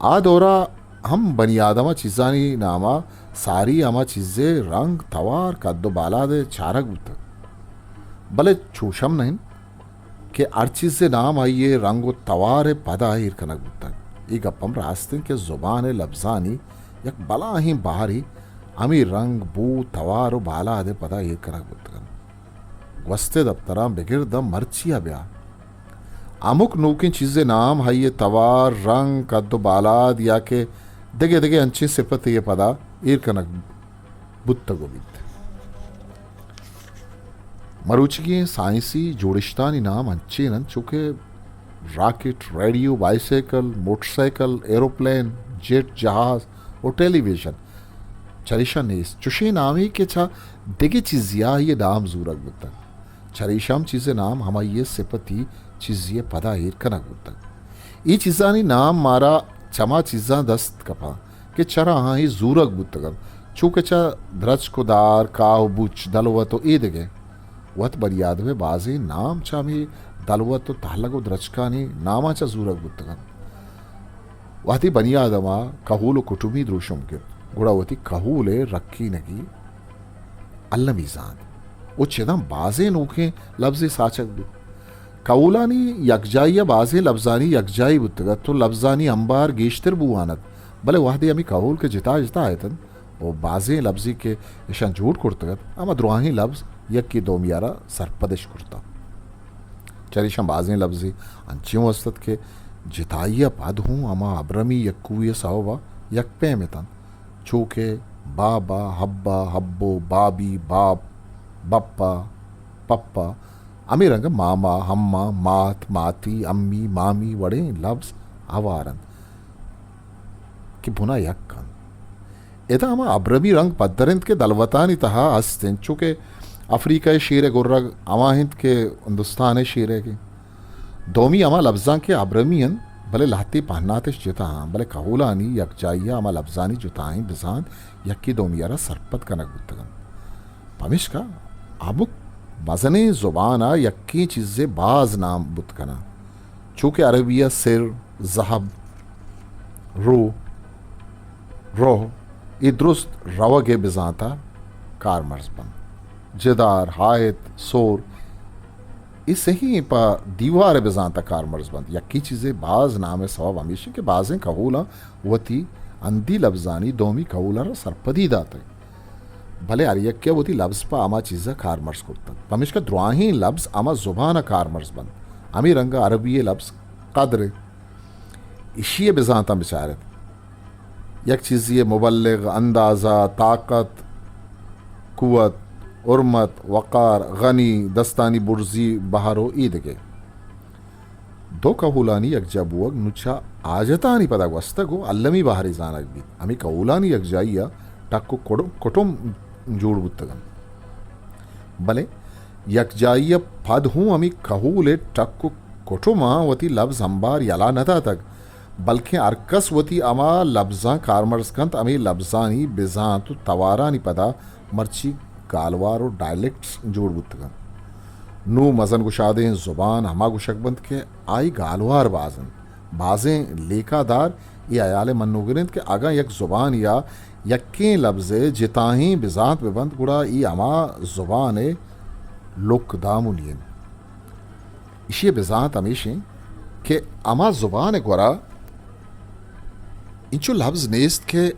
آ دور ءَ ہم بنی آدم ءَ چیزانی نام ءَ ساری ہما چیز ءِ رنگ، توار، کد ءُ بالاد ءِ چارگ بوتگ۔ بلے چوش ہم نہ انت کہ ہر چیز ءِ نام آئی ءِ رنگ ءُ توار ءِ پد ءَ ایر کنگ بوتگ۔ اے گپ ہم راست انت کہ زبان ءِ لبزانی یک بلاہیں بہرے ہمے رنگ، بو، توار ءُ بالاد ءِ پد ءَ ایر کنگ بوتگ انت۔ گوست ءِ دپتراں بگر داں مرچی ءَ بیا، ہمک نوکیں چیز ءِ نام آئی ءِ توار، رنگ، کد ءُ بالاد یا کہ دگہ دگہ انچیں سپتے ءِ پد ءَ ایر کنگ بوتگ ءُ بیت۔ مروچیگیں سائنسی جوڑشتانی نام انچین انت، چو کہ rocket, radio, bicycle, motorcycle, aeroplane, jet, جہاز ءُ ٹیلی ویژن چریشاں نیست۔ چوشیں نامے کہ چہ دگہ چیزے ءَ آئی ءِ نام زورگ بوتگ، چریشاں ہم چیز ءِ نام ہمائی ءِ سپتی چیزے ءِ پد ءَ ایر کنگ بوتگ۔ اے چیزانی نام مارا چما چیزاں دست کپاں کہ چرا آہاں اے زورگ بوتگ انت، چو کہ چہ درچک ءُ دار، کاہ ءُ بوچ، دلوت ءُ اے دگہ۔ وت بنی آدم ءِ بازیں نام چہ ہمے دلوت ءُ تہلگ ءُ درچکانی ناماں چہ زورگ بوتگ انت۔ وہدے بنی آدم ءَ کہول ءُ کٹمے دروشم گپت، گڑا وتی کہول ءِ رکینگی المی زانت ءُ چداں بازیں نوکیں لبزے ساچگ بوت۔ کہولانی یکجائی ءَ بازیں لبزانی یکجائی بوتگ ات ءُ لبزانی امبار گیشتر بوان ات، بلے وہدے ہمے کہول کہ جتا جتا اتنت ءُ بازیں لبزے کہ اشاں جوڑ کرتگ ات، ہما دراہیں لبز یکے دومی ءَ را سرپد اش کرتاں۔ چریشاں بازیں لبزے انچیں است ات کہ جتائی ءَ پد ہوں ہما ابرمی یکوئی ءِ سوب ءَ یک پیم اتنت، چو کہ بابا، ہبا، ہبو، بابی، باب، بپا، پپا، ہمے رنگ ءَ ماما، ہما، مات، ماتی، امی، مامی وڑیں لبز ہوار انت کہ بنا یک انت۔ ادا ہما ابرمی رنگ پدر انت کہ دلوتانی تہا است انت، چو کہ افریقہ ءِ شیر ءِ گرگ ہما انت کہ ہندوستان ءِ شیر ءِ گے۔ دومی ہما لبزاں کہ ابرمی انت، بلے لہتے پہناتش جتا انت، بلے کہولانی یکجائی ءَ ہما لبزانی جتائیں بزانت یکے دومی ءَ را سرپد کنگ بوتگ انت۔ پمیشکا ہمک مزنیں زبان ءَ یکیں چیزے باز نام بوت کناں، چو کہ عربی ءَ سر، ذہب، رو، روح، اے درست روگ ءِ بزانت ءَ کارمرز بنت۔ جدار، حائط، سور، اے سہی پہ دیوار ءِ بزانت ءَ کارمرز بنت۔ یکیں چیزے باز نام ءِ سوب ہمیش انت کہ بازیں کہولاں وتی ہندی لبزانی دومی کہول ءَ را سرپدی داتگ، بلے ہر یکے ءَ وتی لبز پہ ہما چیز ءَ کارمرز کرتگ۔ پمیشکا دراہیں لبز ہما زبان ءَ کارمرز بنت۔ ہمے رنگ ءَ عربی ءِ لبز قدر انت۔ ایشی ءِ بزانتاں بچار ات۔ یک چیزے ءِ مبلغ، اندازہ، طاقت، قوت، حرمت، وقار، غنی، دستانی برزی، بہر ءُ اے دگہ۔ دو کہولانی یکجا بوگ نوں چہ حاجتانی پدا گوستگ ءُ المی بہرے زانگ بیت۔ ہمے کہولانی یکجائی ءَ ٹک ءُ کڑ-، کٹم جوڑ بوتگ انت۔ بلے یکجائی ءَ پد ہوں ہمے کہول ءِ ٹک ءُ کٹماں وتی لبز امبار یلہ نہ داتگ، بلکیں ہر کس وتی ہما لبزاں کارمرز کنت، ہمے لبزانی بزانت ءُ توارانی پدا مرچی گالوار ءُ ڈائلیکٹس جوڑ بوتگ انت۔ نوں مزن گشادیں زبان ہما گوشگ بنت کہ آئی گالوار باز انت۔ بازیں لیکہ دار اے ہیال ءِ منوگر انت کہ اگاں یک زبانے ءَ یکیں لبز ءِ جتائیں بزانت بہ بنت، گڑا اے ہما زبان ءِ لک دامنی انت۔ ایشی ءِ بزانت ہمیش انت کہ ہما زبان ءِ گورا انچو لبز نیست کہ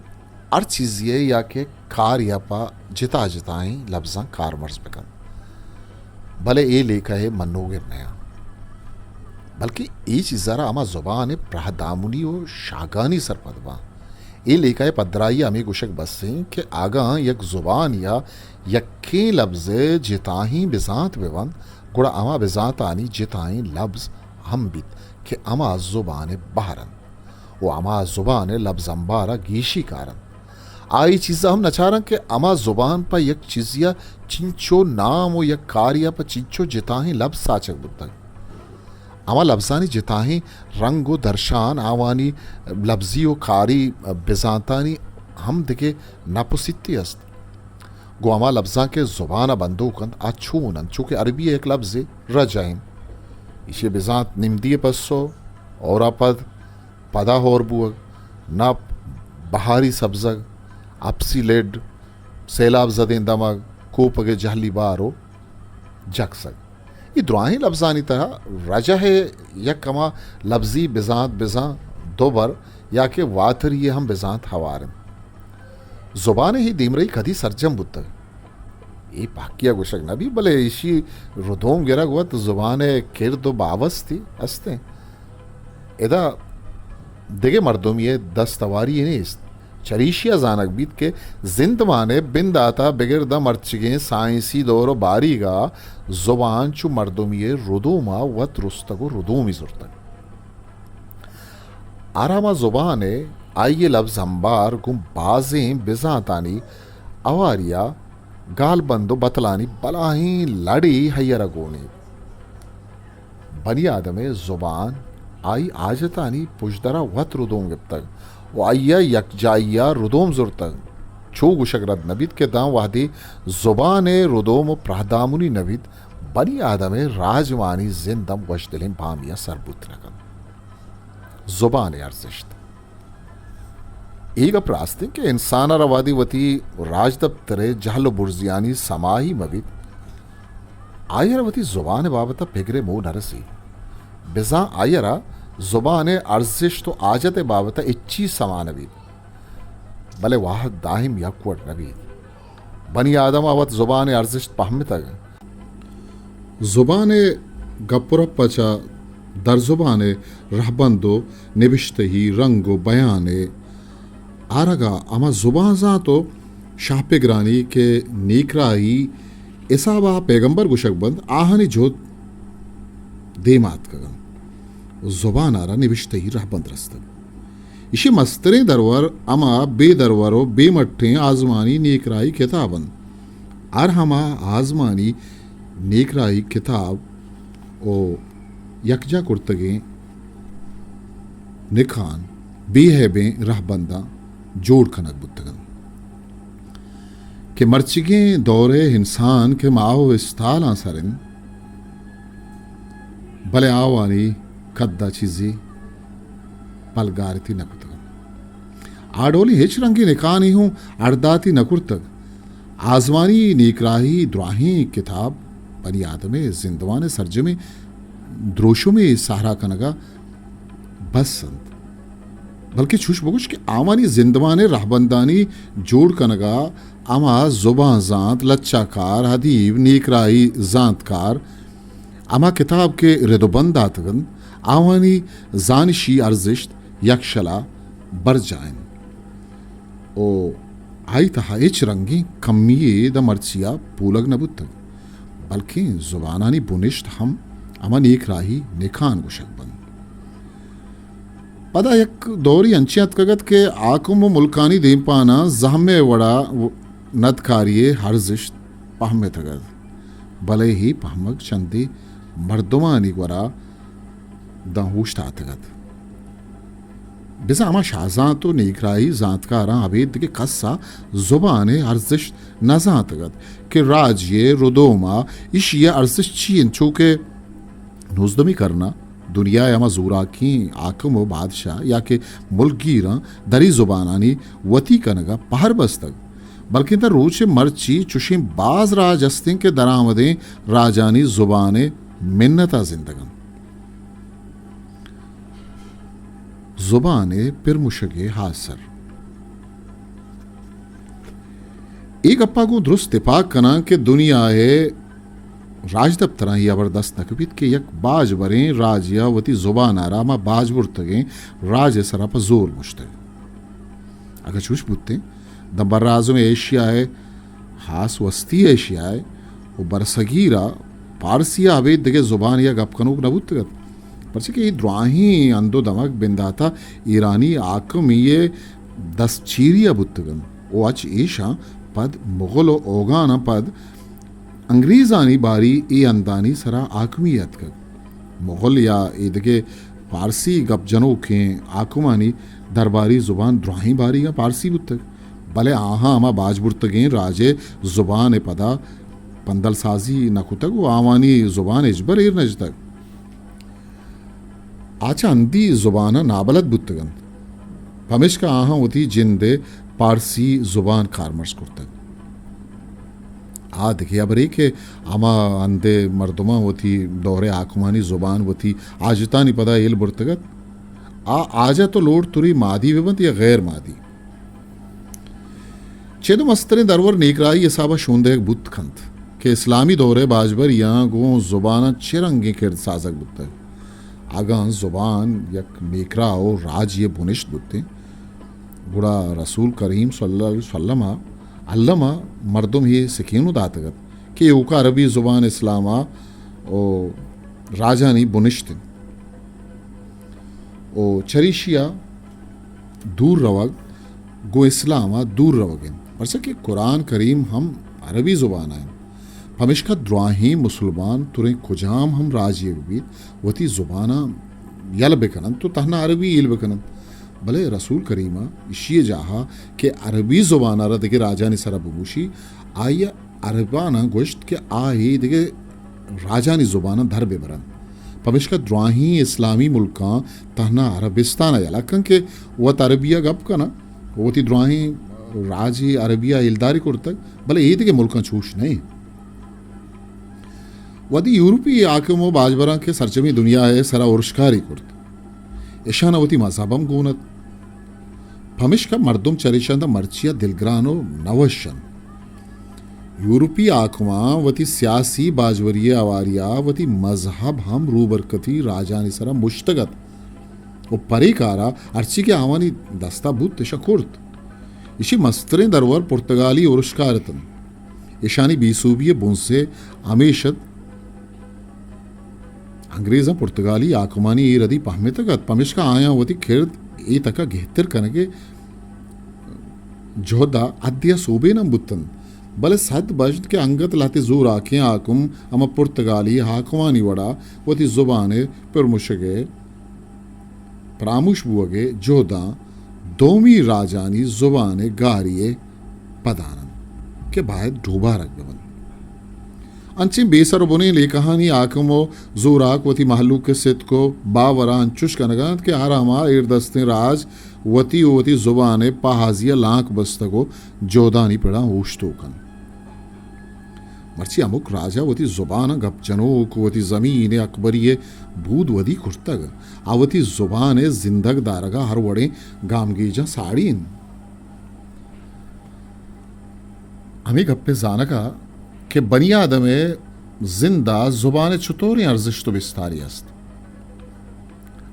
ہر چیزے ءَ یا کہ کارے ءَ پہ جتا جتائیں لبزاں کارمرز بہ کنت، بلے اے لیکہ ءِ منوگر نیاں۔ بلکہ اے چیز ءَ را ہما زبان ءِ پراہدامنی و شاگانی سرپد باں۔ اے لیکہ ءِ پدرائی ءَ ہمے گوشگ بس ایں کہ اگاں یک زبان یا یکیں لبز ءِ جتاہیں بزانت بہ بنت، گڑا ہما بزانتانی جتاہیں لبز ہم بیت کہ ہما زبان ءِ بہر انت و ہما زبان ءِ لبز امبار ءَ گیشی کار انت۔ آ اے چیز ءَ ہم نچاراں کہ ہما زبان پہ یک چیزے ءَ چنچو نام و یک کارے ءَ پہ چنچو جتاہیں لبز ساچگ بوتگ۔ ہما لبزانی جتاہیں رنگ و درشان، آوانی لبزی و کاری بزانتانی ہم دگہ نپ و سیتے است۔ گوں ہما لبزاں کہ زبان ءَ بندوک انت، آ چون انت؟ چو کہ عربی ءِ یک لبزے رجع انت۔ ایشی ءِ بزانت نمدی ءِ پسو، ہور ءَ پد، پدا ہور بوگ، نپ، بہاری سبزگ، اپسی لڈ، سیلاب زدیں دمگ، کوپگ ءِ جہلی بار و جکسگ۔ اے دراہیں لبزانی تہا رجع ءِ یک ہما لبزی بزانت بزاں دوبر یا کہ واتری ءِ ہم بزانت ہوار انت۔ زبان ءِ اے دیمرئی کدی سرجم بوتگ؟ اے پہکی ءَ گوشگ نہ بیت، بلے ایشی ردوم گرگ وت زبان ءِ کرد و باوستی است انت۔ ادا دگہ مردمے ءِ دست ہواری نیست۔ چریشی ءَ زانگ بیت کہ زندمان ءِ بندات ءَ بگر داں مرچیگیں سائنسی دور و باریگ ءَ زبان چو مردمے ءِ ردوم ءَ وت رستگ و ردومی زرتگ۔ آرام ءَ زبان ءِ آئی ءِ لبز امبار گوں بازیں بزانتانی ہواری ءَ گالبند و بتلانی بلاہیں لڑے ہیر ءَ گون انت۔ بنی آدم ءِ زبان آئی حاجتانی پژدر ءَ وت ردوم گپتگ و آئی ءَ یکجائی ءَ ردوم زرتگ۔ چو گوشگ رد نہ بیت کہ داں وہدے زبان ءِ ردوم و پراہدامنی نہ بیت، بنی آدم ءِ راجمانی زند ہم وشدلیں بامی ءَ سر بوت نہ کنت۔ زبان ءِ ارزشت۔ اے گپ راست انت کہ انسان ءَ را وہدے وتی راجدپتر ءِ جہل و برزیانی سماہی مہ بیت، آئی ءَ را وتی زبان ءِ بابت ءَ پگر ءِ موہ نہ رسیت۔ بزاں آئی ءَ را زبان ءِ ارزشت و حاجت ءِ بابت ءَ ہچی سما نہ بیت، بلے واہگ دائم یک وڑ نہ بیت۔ بنی آدم ءَ وت زبان ءِ ارزشت پہمتگ۔ زبان ءِ گپ و رپ ءَ چہ در زبان ءِ رہبند و نبشتہی رنگ و بیان ءِ آرگ ءَ ہما زبان زانت و شاہ پگرانی کہ نیکراہی حساب ءَ پیغمبر گوشگ بنت، آہانی جہد دیم ءَ آتکگ انت و زبان ءَ را نبشتہی رہبند رستگ۔ ایشی مستریں درور ہما بے درور و بے مٹیں آزمانی نیکراہی کتاب انت۔ ہر ہما آزمانی نیکراہی کتاب و یکجا کرتگیں نکان بے ہیبیں رہبنداں جوڑ کنگ بوتگ انت کہ مرچیگیں دور ءِ انسان کہ ماہ و استالاں سر انت، بلے آوانی کد ءَ چیزے پلگارتی نہ کتگ۔ آ ڈولیں ہچ رنگیں نکانے ہوں اڑداتی نہ کرتگ۔ آزمانی نیکراہی دراہیں کتاب بنی آدم ءِ زندمان ءِ سرجمیں دروشمے سہرا کنگ ءَ بس انت، بلکیں چوش بگوش کہ آوانی زندمان ءِ رہبندانی جوڑ کنگ ءَ ہما زبان زانت، لچہ کار، ادیب، نیکراہی زانتکار، ہما کتاب کہ رد و بند داتگ انت، آوانی زانشی ارزشت یکشل ءَ برجاہ انت و آئی تہا ہچ رنگیں کمی یے داں مرچی ءَ پولگ نہ بوتگ، بلکیں زبانانی بنشت ہم ہما نیکراہی نکان گوشگ بنت۔ پدا یک دورے انچیں اتکگ ات کہ حاکم و ملکانی دیمپاناں زہم ءِ وڑا ندکاری ءِ ارزشت پہمتگ ات، بلے اے پہمگ چندے مردمانی گورا داں اوشتاتگ ات۔ بزاں ہما شاہزانت و نیکراہی زانتکاراں ابید دگہ کس ءَ زبان ءِ ارزشت نہ زانتگ ات کہ راجے ءِ ردوم ءَ ایشی ءِ ارزشت چی انت، چو کہ نوزدمی کرن ءَ دنیا ءِ ہما زوراکیں حاکم و بادشاہ یا کہ ملکگیراں دری زبانانی وتی کنگ ءَ پہر بستگ، بلکیں تاں روچ ءِ مرچی چوشیں باز راج است انت کہ درآمدیں راجانی زبان ءِ منت ءَ زندگ انت۔ زبان ءِ پرمشگ ءِ آسر۔ اے گپ ءَ گوں درست تپاک کناں کہ دنیا ءِ راجدپتراں اے ہبر دست نہ کپیت کہ یک باجبریں راجے ءَ وتی زبان ءَ را ہما باج برتگیں راج ءِ سرا پہ زور مشتگ۔ اگاں چوش بوتیں، داں براعظم ایشیا ءِ، ہاس وسطی ایشیا ءِ و برصغیر ءَ پارسی ءَ ابید دگہ زبانے ءَ گپ کنوک نہ بوتگ ات، پرچا کہ اے دراہیں ہند و دمگ بندات ءَ ایرانی حاکمی ءِ دست چیری ءَ بوتگ انت و اچ ایشاں پد مغل و اوگاناں پد انگریزانی باری اے ہندانی سرا حاکمی اتکگ۔ مغل یا ایدگہ پارسی گپ جنوکیں حاکمانی درباری زبان دراہیں باریگاں پارسی بوتگ، بلے آہاں ہما باج برتگیں راجے زبان ءِ پدا پندل سازی نہ کتگ و آوانی زبان ہچبر ایر نہ جتگ۔ آ چہ ہندی زبان ءَ نابلد بوتگ انت، پمیشکا آہاں وتی جند ءِ پارسی زبان کارمرز کرتگ۔ آ دگہ ہبرے کہ ہما ہند ءِ مردماں وتی دور ءِ حاکمانی زبان وتی حاجتانی پدا ہیل برتگ ات۔ آ حاجت و لوڑ تری مادی بہ بنت یا غیر مادی۔ چد و مستریں درور نیکراہی حساب ءَ شون دئیگ بوت کنت کہ اسلامی دور ءِ باجبریاں گوں زباناں چہ رنگیں کرد سازگ بوتگ۔ اگاں زبان یک نیکراہ و راجے ءِ بنشت بوتیں، گڑا رسول کریم صلی اللہ علیہ وسلم ءَ الم ءَ مردم اے سکین و داتگ ات کہ ایوکا عربی زبان اسلام ءِ و راجانی بنشت انت و چریشی ءَ دور روگ گوں اسلام ءَ دور روگ انت، پرچا کہ قرآن کریم ہم عربی زبان ءَ انت۔ پمیشکا دراہیں مسلمان تریں کجام ہم راجے بہ بیت، وتی زبان ءَ یل بہ کن انت و تہنا عربی ہیل بہ کن انت۔ بلے رسول کریم ءَ ایشی ءِ جاہ ءَ کہ عربی زبان ءَ را دگہ راجانی سرا بگوشی، آئی ءَ عرباناں گوشت کہ آ اے دگہ راجانی زباناں در بہ برنت۔ پمیشکا دراہیں اسلامی ملکاں تہنا عربستان ءَ یلہ کن کہ وت عربی ءَ گپ کناں، وتی دراہیں راجے عربی ءَ ایلداری کرتگ، بلے اے دگہ ملکاں چوش نہ انت۔ وہدی یورپی حاکم و باجبراں کہ سرجمیں دنیا ءِ سرا ارشکاری کرت، اشان ءَ وتی مذہب ہم گون ات۔ پمیشکا مردم چریشاں داں مرچی ءَ دلگران و نہ وش انت۔ یورپی حاکماں وتی سیاسی باجوری ءِ ہواری ءَ وتی مذہب ہم روبرکتی راجانی سرا مشتگ ات و پرے کار ءَ ہرچی کہ آوانی دست ءَ بوت، اشاں کرت۔ ایشی مستریں درور پرتگالی ارشکار اتنت۔ ایشانی بے سوبی ءِ بنزہ ہمیش ات، انگریزاں پرتگالی حاکمانی اے ردی پہمتگ ات، پمیشکا آیاں وتی کرد اے تک ءَ گہتر کنگ ءِ جہد ءَ حدے ءَ سوبین ہم بوتنت، بلے سد بژن کہ انگت لہتے زوراکیں حاکم ہما پرتگالی حاکمانی وڑا وتی زبان ءِ پرمشگ ءِ پراموش بوگ ءِ جہداں دومی راجانی زبان ءِ گاری ءِ پدان انت کہ باید ڈوبارگ بہ بنت۔ انچیں بے سر و بنیں لیکہانی حاکم و زوراک وتی مہلوک ءِ ستک و باور ءَ انچوش کنگ ءَ انت کہ ہر ہما ایردستیں راج وتی و وتی زبان ءِ پہازی ءَ لانک بستگ و جہدانی پڑاں اوشتوک انت۔ مرچی ہمک راج ءَ وتی زبان ءَ گپ جنوک، وتی زمین ءِ اکبری ءِ بود ودی کرتگ۔ آ وتی زبان ءِ زندگ دارگ ءَ ہر وڑیں گامگیجاں ساڑی انت۔ ہمے گپ ءِ زانگ ءَ کہ بنی آدم ءِ زند ءَ زبان ءِ چتوریں ارزشت و بستارے است،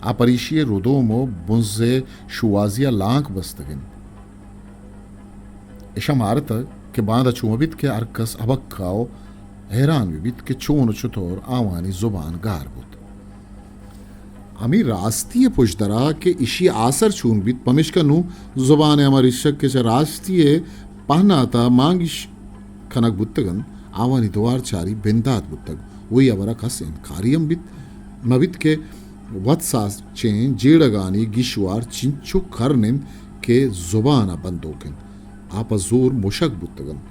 آ پریشی ءِ ردوم و بنز ءِ شوہازی ءَ لانک بستگ انت۔ اشاں مارتگ کہ باندا چو مہ بیت کہ ہر کس ہبکہ و حیران بہ بیت کہ چون و چتور آوانی زبان گار بوت۔ ہمے راستی ءِ پژدرا کہ اشی آسر چون بیت، پمیشکا نوں زبان ءِ ہما ریشگ کہ چہ راستی ءِ پہنات ءَ مانگیش کنگ بوتگ انت، آوانی دوار چاری بندات بوتگ۔ و اے ہبر ءَ کس انکاری ہم بیت مہ بیت کہ وت ساچیں جیڑگانی گیشوار چنچو کرن انت کہ زبان ءَ بندوک انت۔ آ پہ زور مشگ بوتگ انت،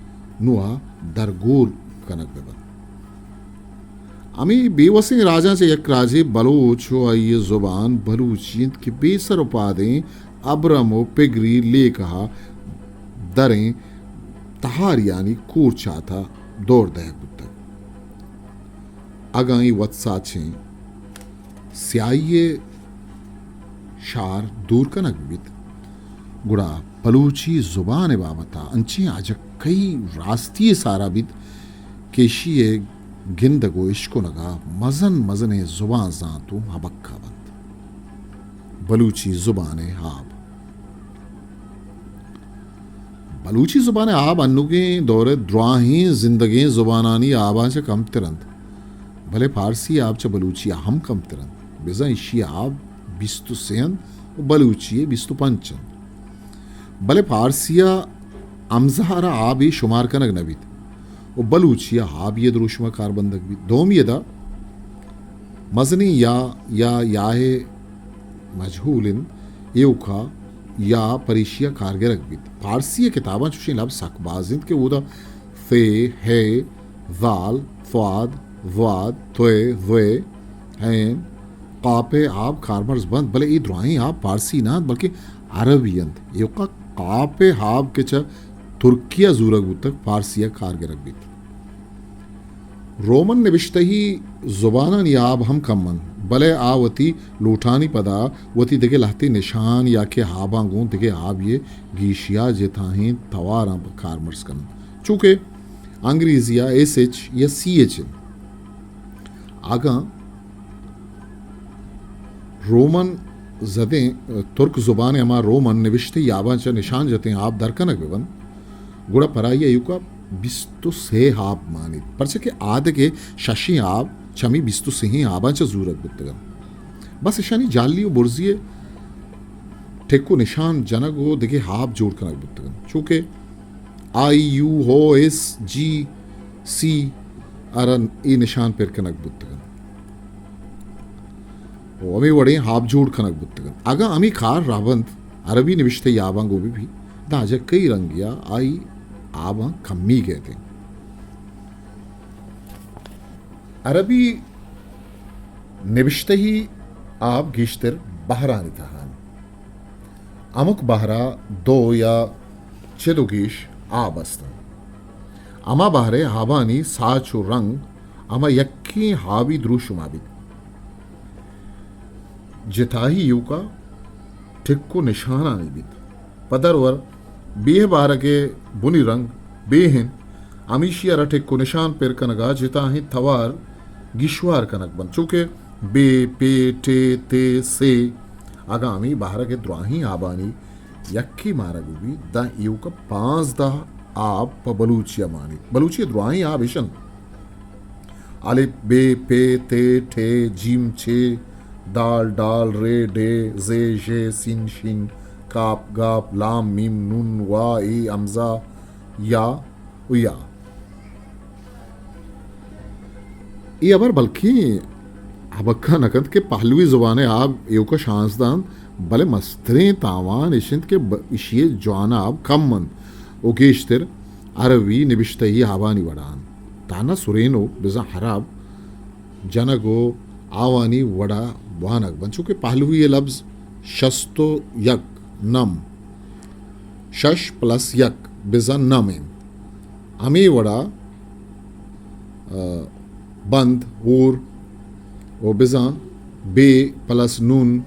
نوں آ درگور کنگ بہ بنت۔ ہمے بے وسیں راجاں چہ یک راجے بلوچ و آئی ءِ زبان بلوچی انت کہ بے سر و پادیں ابرم و پگری لیکہ ءَ دریں تہاریانی کور چات ءَ دور دئیگ بوتگ۔ اگاں اے وت ساچیں سیاہی ءِ شار دور کنگ بہ بیت، گڑا بلوچی زبان ءِ بابت ءَ انچیں اجکئی راستی ءِ سارا بیت کہ ایشی ءِ گندگ و اشکنگ ء مزن مزنیں زبان زانت و ہبکہ بنت۔ بلوچی زبان ء آب۔ بلوچی زبان ء آب انوگیں دور ء دراہیں زندگیں زبانانی آباں چہ کمتر انت، بلے پارسی آب چہ بلوچی ء ہم کمتر انت۔ بزاں ایشی ء آب بیست و سے انت و بلوچی ء بیست و پنچ انت۔ بلے پارسی ء ہمزہ ء را آبے شمار کنگ نہ بیت و بلوچی ء آبی ء دروشم ء کار بندگ بیت۔ دومی ادا مزنیں یا یا یا ء مجہول انت، ایوکا یا پریشی ء کار گرگ بیت۔ پارسی ء کتاباں چوشیں لبز سک باز انت کہ اودا فے، ہے، ذال، فواد، واد، توئے، وے، عین، قاپ ء آب کارمرز بنت، بلے اے دراہیں آب پارسی نہ انت، بلکیں عربی انت۔ ایوکا قاپ ء آب کہ چہ ترکی ء زورگ بوتگ، پارسی ء کار گرگ بیت۔ رومن نبشتہی زبانانی آب ہم کم انت، بلے آ وتی لوٹانی پدا وتی دگہ لہتے نشان یا کہ آباں گوں دگہ آبی ء گیشیا جتاہیں تواراں پہ کارمرز کننت۔ چونکہ انگریزی ء ایس ایچ یا سی ایچ انت۔ اگاں رومن زدیں، ترک زبان ء ہما رومن نبشتہی آباں چہ نشان جتیں آب در کنگ بہ بنت، گڑا پرائی ایوکا بیست و سے آب مانیت، پرچہ کہ آدگہ ششیں آب چمی بیست و سہیں آباں چہ زورگ بوتگ انت۔ بس اشانی جعلی و برزی ء ٹک و نشان جنگ و دگہ آب جوڑ کنگ بوتگ انت، چونکہ آئی، یو، او، ایس، جی، سی ء را اے نشان پر کنگ بوتگ انت و ہمے وڑیں آب جوڑ کنگ بوتگ انت۔ اگاں ہمے کار رہبند عربی نبشتہی آباں گوں بہ بیت، داں اجہ کئی رنگے ء آئی آباں کمی گیتیں۔ عربی نبشتہی آب گیشتر بحرانی تہا انت۔ ہمک بحر ء دو یا چد و گیش آب است انت۔ ہما بحر ء آبانی ساچ و رنگ ہما یکیں آبی دروشم ء بیت۔ جتاہی ایوکا ٹک و نشانانی بیت۔ پہ درور بیہ بارگ ء بنی رنگ بیہ انت، ہمیشی ء را ٹک و نشان پر کنگ ء جتاہیں توار گیشوار کنگ بنت، چو کہ بے، پے، ٹے، تے، سے۔ اگاں ہمے بہرگ ء دراہیں آبانی یکے مارگ بہ بیت، داں ایوک ء پانزدہ آب پہ بلوچی ء مانیت۔ بلوچی ء دراہیں آب اش انت: الپ، بے، پے، تے، ٹھے، جیم، چے، دال، ڈال، رے، ڈے، زے، ژے، سین، شین، کاپ، گاپ، لام، میم، نون، وا، اے، ہمزہ، یا و یا۔ اے ہبر بلکیں ہبکہ نہ کنت کہ پہلوی زبان ء آب ایوک ء شانزدہ انت، بلے مستریں تاوان اش انت کہ ب-، ایشی ء جوان آب کم انت و گیشتر عربی نبشتہی آبانی وڑا انت۔ تانا سرین و بزاں ہراب جنگ و آوانی وڑا وانگ بنت، چونکہ پہلوی ء لبز شست و یک، نم، شش پلس یک بزاں نم انت۔ ہمے وڑا، آ، بند، ہور و بزاں بے پلس نون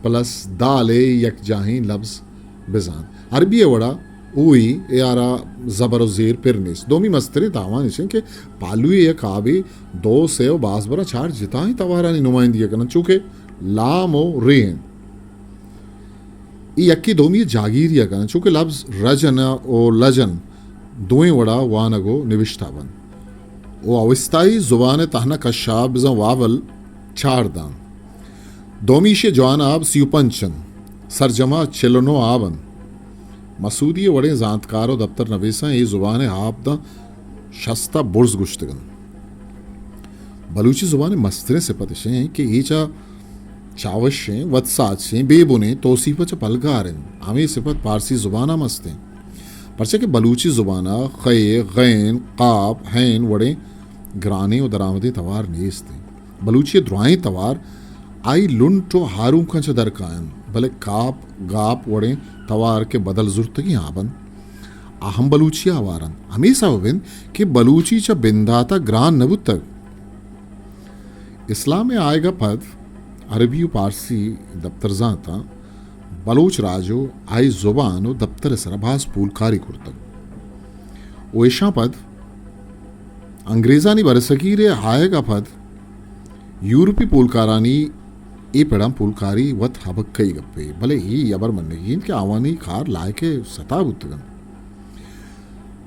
پلس دال ء یک جاہیں لبز بزاں۔ عربی ء وڑا اوئی ء آرا زبر و زیر پر نیست۔ دومی مستریں تاوان اش انت کہ پہلوی یک آبے دو، سے و باز برا چار جتاہیں توارانی نمائندگی کننت، چو کہ لام و رے انت۔ اے یکے دومی ء جاگیری ء کننت، چو کہ لبز رجن و لجن دوئیں وڑا وانگ و نبشتہ بنت۔ و اوستائی زبان ء تہنا کشا بزاں واول چاردہ انت۔ دومی ایشی ء جوان آب سی و پنچ انت، سرجما چل و نو آب انت۔ مسعودی ء وڑیں زانتکار و دپتر نویساں اے زبان ء آب داں شست ء برز گوشتگ انت۔ بلوچی زبان ء مستریں سپت اش انت کہ اے چہ چاوشیں، وتساچیں، بے بنیں، توسیپ ء چہ پلگار انت۔ ہمے سپت پارسی زبان ء ہم است انت۔ پرچا کہ بلوچی زبان ء خے، غین، قاپ، حین وڑیں گرانیں و درآمدیں توار نیست انت۔ بلوچی ء درائیں توار آئی لنٹ و ہاروکاں چہ در کاینت، بلے کاپ، گاپ وڑیں توار کہ بدل زرتگیں آب انت، آ ہم بلوچی ء ہوار انت۔ ہمے سبب انت کہ بلوچی چہ بندات ء گران نہ بوتگ۔ اسلام ء آیگ ء پد عربی و پارسی دپتر زانتاں بلوچ راج و آئی زبان و دپتر ء سرا باز پولکاری کرتگ و ایشاں پد انگریزانی برصغیر ء آیگ ء پد یورپی پولکارانی اے پڑاں پولکاری وت ہبکہ ء گپے، بلے اے ہبر منگی انت کہ آوانی کار لائق ء ستا بوتگ انت۔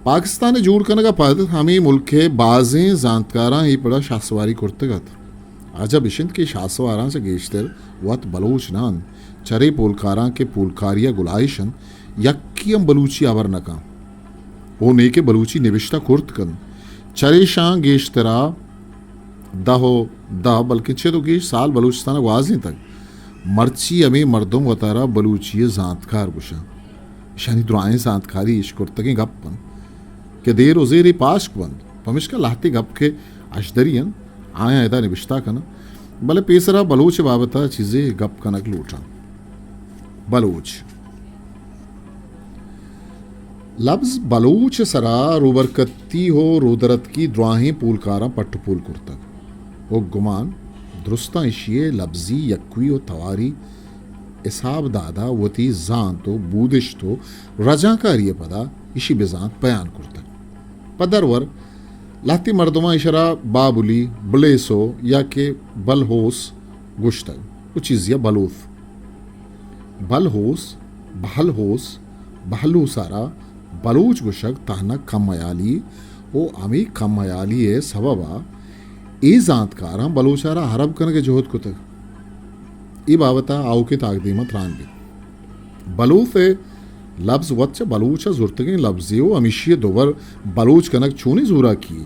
پاکستان ء جوڑ کنگ ء پد ہمے ملک ء بازیں زانتکاراں اے پڑا شاہسواری کرتگ ات۔ عجب اش انت کہ شاہسواراں چہ گیشتر وت بلوچ نہ انت، چرے پولکاراں کہ پولکاری ء گلائیش انت، یکے ہم بلوچی ہبر نہ کن۔ او نے کہ بلوچی نبشتہ کرت کنت۔ چریشاں گیشترا دہ و دہ بلکیں چد و گیش سال بلوچستان ء گوازینتگ۔ مرچی ہمے مردم وتارا بلوچی ء زانتکار گوشاں۔ اشانی درائیں زانتکاری اشکرتگیں گپ انت کہ دیر و زیرے پاشک بنت۔ پمشکا لہتے گپ کہ اشدری انت، آیاں ادا نبشتہ کناں۔ بلے پیسرا بلوچ ء بابت ء چیزے گپ کنگ لوٹاں۔ بلوچ۔ لبز بلوچ ء سرا روبرکتی و رودرتکی دراہیں پولکاراں پٹ و پول کرتگ و گمان درستاں ایشی ء لبزی یکوئی و تواری حساب دادا وتی زانت و بودشت و رجانکاری ء پدا ایشی بزانت بیان کرتگ۔ پہ درور لہتی مردماں ایشرا بابلی، بلیسو یا کہ بلہوس گوشتگ و چیزیا بلوث۔ بلہوس، بہلہوس، بہلوسارا بلوچ گوشگ تہنا کم حیالی و ہمے کم حیالی ء سببا اے زانتکاراں بلوچارا عرب کنگ ء جہد کتگ۔ اے بابت ء آؤکیں تاکدیماں تران بیت۔ بلوث ء لبز وت چہ بلوچ ء زرتگیں لبزے و ہمیشی ء دوبر بلوچ کنگ چونیں زوراکی یے؟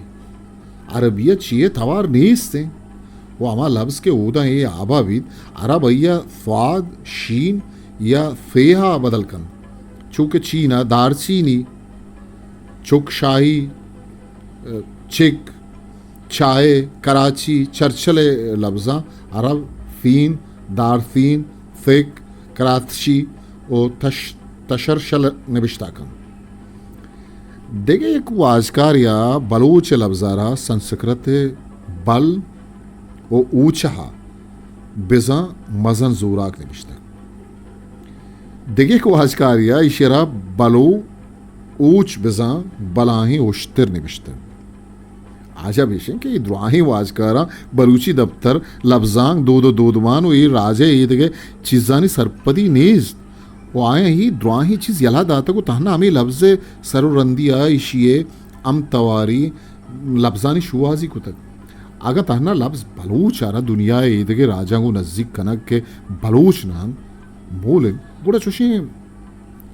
عربی ء چی ء توار نیست انت و ہما لبز کہ اوداں اے آبا بیت، عرب آئی ء ثواد، شین یا ثے ء بدل کنت۔ چو کہ چین ء دارچینی، چک شاہی، چک، چائے، کراچی، چرچل ء لبزاں عرب ثین، دارثین، ثک، کراتشی و تش-، تشرشل نبشتہ کنت۔ دگہ یک واجکاریا بلوچ ء لبزارا سنسکرت ء بل و اوچہ بزاں مزن زوراک نبشتگ۔ دگہ یک واجکاریا ایشرا بلو اوچ بزاں بلاہیں اشتر نبشتگ۔ عجب ایش انت کہ اے دراہیں واجکاراں بلوچی دپتر، لبزانک، دود و دودمان و اے راج ء اے دگہ چیزانی سرپدی نیست و آیاں اے دراہیں چیز یلہ داتگ و تہنا ہمے لبز ء سر و رندی ء ایشی ء ہم تواری لبزانی شوہازی کتگ۔ اگاں تہنا لبز بلوچ ء را دنیا ء اے دگہ راجاں گوں نزیک کنگ کہ بلوچ نہ انت مول انت، گڑا چوشیں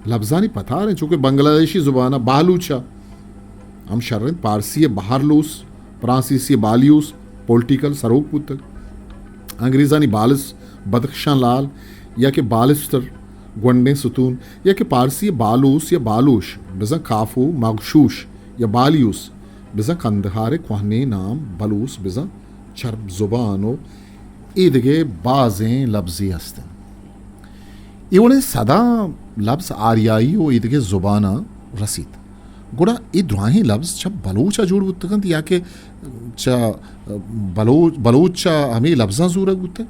لبزانی پتار انت، چونکہ بنگلہ دیشی زبان ء بالوچ ء ہم شر انت، پارسی ء بہرلوس، فرانسیسی ء بالیوس، پولیٹیکل سروک بوتگ۔ انگریزانی بالس، بدخشان لال یا کہ بالسٹر، گونڈیں ستون، یا کہ پارسی ء بالوس یا بالوش، بزاں کافو، مغشوش یا بالیوس، بزاں قندہار ء کوہنیں نام بلوس، بزاں چرب زبان و اے دگہ بازیں لبزے ہست انت۔ اے وڑیں سداں لبز آریائی و ایدگہ زباناں رسیت۔ گڑا اے دراہیں لبز چہ بلوچ ء جوڑ بوتگ انت یا کہ چہ بلوچ، بلوچ چہ ہمے لبزاں زورگ بوتگ؟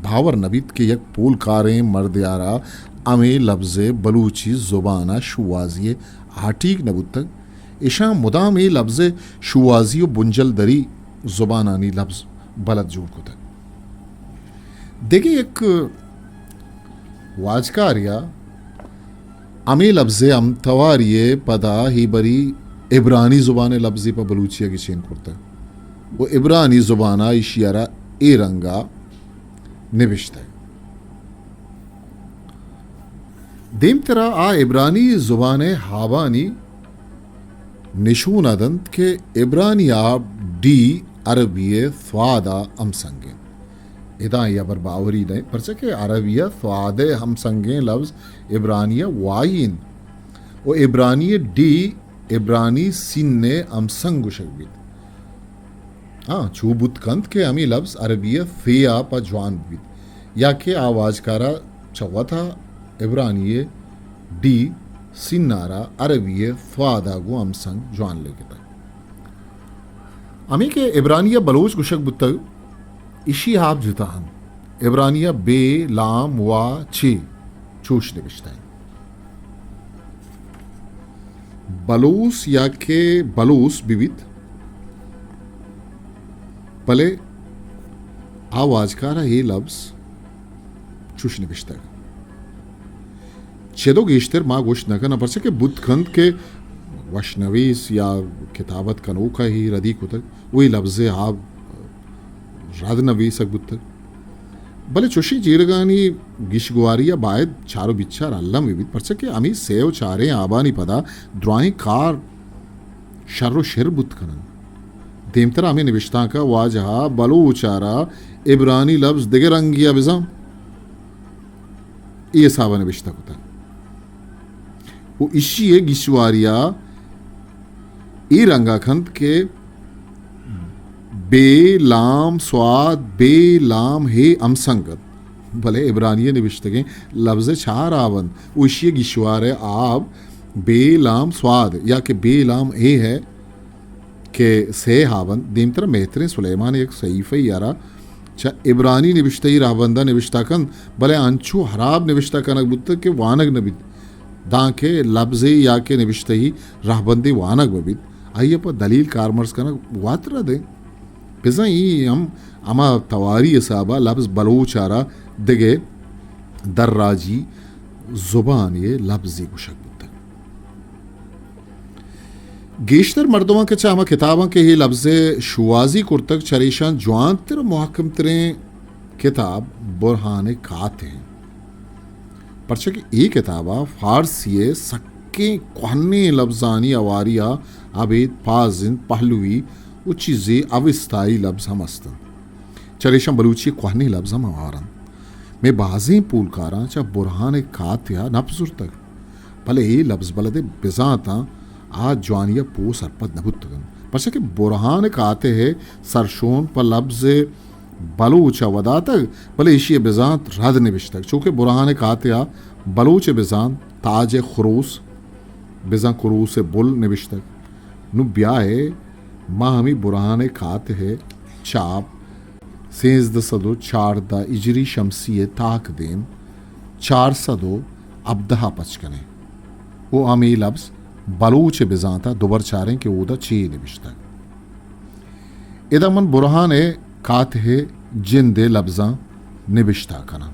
باور نہ بیت کہ یک پولکاریں مردے ء را ہمے لبز ء بلوچی زبان ء شوہازی ء ہاٹیگ نہ بوتگ۔ ایشاں مدام اے لبز ء شوہازی و بنجل دری زبانانی لبز بلد جوڑ کتگ۔ دگہ یک واجکاریا ہمے لبز ء ہمتواری ء پدا ہیبری عبرانی زبان ء لبزے پہ بلوچی ء گچین کرتگ و عبرانی زبان ء ایشی ء را اے رنگ ء نبشتگ۔ دیمترا آ عبرانی زبان ء ہابانی نشون ء دنت کہ عبرانی آب ڈی عربی ء ثواد ء ہمسنگ انت۔ ادا اے ہبر باوری نہ انت، پرچا کہ عربی ء ثواد ء ہمسنگیں لبز عبرانی ء وائی انت و عبرانی ء ڈی عبرانی سین ء ہمسنگ گوشگ بیت۔ ہاں، چو بوت کنت کہ ہمے لبز عربی ء ثے ء پہ جوان بیت، یا کہ آ واجکارا چہ وتا عبرانی ء ڈی سین ء را عربی ء ثواد ء گوں ہمسنگ جوان لکتگ۔ ہمے کہ عبرانی ء بلوچ گوشگ بوتگ، ایشی آپ جتا انت۔ عبرانی ء بے، لام، وا، چے چوش نبشتہ انت۔ بلوس یا کہ بلوس بہ بیت، بلے آ واجکار ءَ اے لبز چوش نبشتگ۔ چدو گیشتر ما گوشت نہ کناں، پرچا کہ بوت کنت کہ وش نویس یا کتابت کنوک ءَ اے ردی کتگ، و اے لبز ءِ آ رد نویسگ بوتگ۔ بلے چوشیں جیڑگانی گیشگواری ءَ باید چار و بیچار الم بہ بیت، پرچا کہ ہمے سئے و چاریں آبانی پدا درائیں کار شر و شر بوت کننت۔ دیمترا ہمے نبشتانک ءَ واجہ ءَ بلوچ ءَ را عبرانی لبز دگہ رنگے ءَ بزاں اے حساب ءَ نبشتہ کتگ و ایشی ءِ گیشواری ءَ اے رنگ ءَ کنت کہ بے لام سواد، بے لام ہے ہمسنگت۔ بلے عبرانی ءَ نبشتگیں لبز ءِ چار آب انت و ایشی ءِ گیشوار ءِ آب بے لام سواد یا کہ بے لام ہے ہے کہ سئے آب انت۔ دیمترا مہتریں سلیمان ءِ یک صحیفہ ءَ را چہ عبرانی نبشتہی رہبند ءَ نبشتہ کنت، بلے انچو ہراب نبشتہ کنگ بوتگ کہ وانگ نہ بیت، دانکہ لبزے یا کہ نبشتہی رہبندے وانگ بہ بیت، آئی ءَ پہ دلیل کارمرز کنگ وت رد انت۔ بزاں اے ہم ہما تواری حساب ءَ لبز بلوچ ءَ را دگہ دراجی زبانے ءِ لبزے گوشگ بوتگ۔ گیشتر مردماں کہ چہ ہما کتاباں کہ اے لبز ءِ شوہازی کرتگ، چریشاں جوانتر و محکمتریں کتاب برہان کاتہ انت۔ پرچا کہ اے کتاب ءَ فارسی ءِ سکیں کوہنیں لبزانی ہواری ءَ ابید پازند، پہلوی و چیزے اوستائی لبز ہم است انت۔ چریشاں بلوچی ءِ کوہنیں لبز ہم ہوار انت۔ مئے بازیں پولکاراں چہ برہان کاتہ ءَ نپ زرتگ، بلے اے لبز بلد ءِ بزانتاں آ جوانی ءَ پوہ سرپد نہ بوتگ انت، پرچا کہ برہان کاتہ ءِ سرشون پہ لبز بلوچ ءَ وداتگ، بلے ایشی ءِ بزانت رد نبشتگ، چوکہ برہان کاتہ ءَ بلوچ ءِ بزانت تاج ءِ خروس، بزاں کروس ءِ بل نبشتگ۔ نوں بیائے ما ہمے برہان کاتہ ءِ چاپ سیزدہ سد و چاردہ ہجری شمسی ءِ تاکدیم چار سد و ہبدہ ءَ پچ کنیں و ہمے لبز بلوچ ءِ بزانت ءَ دوبر چاریں کہ اودا چے نبشتگ۔ ادا من برہان کاتہ ءِ جند ءِ لبزاں نبشتہ کناں۔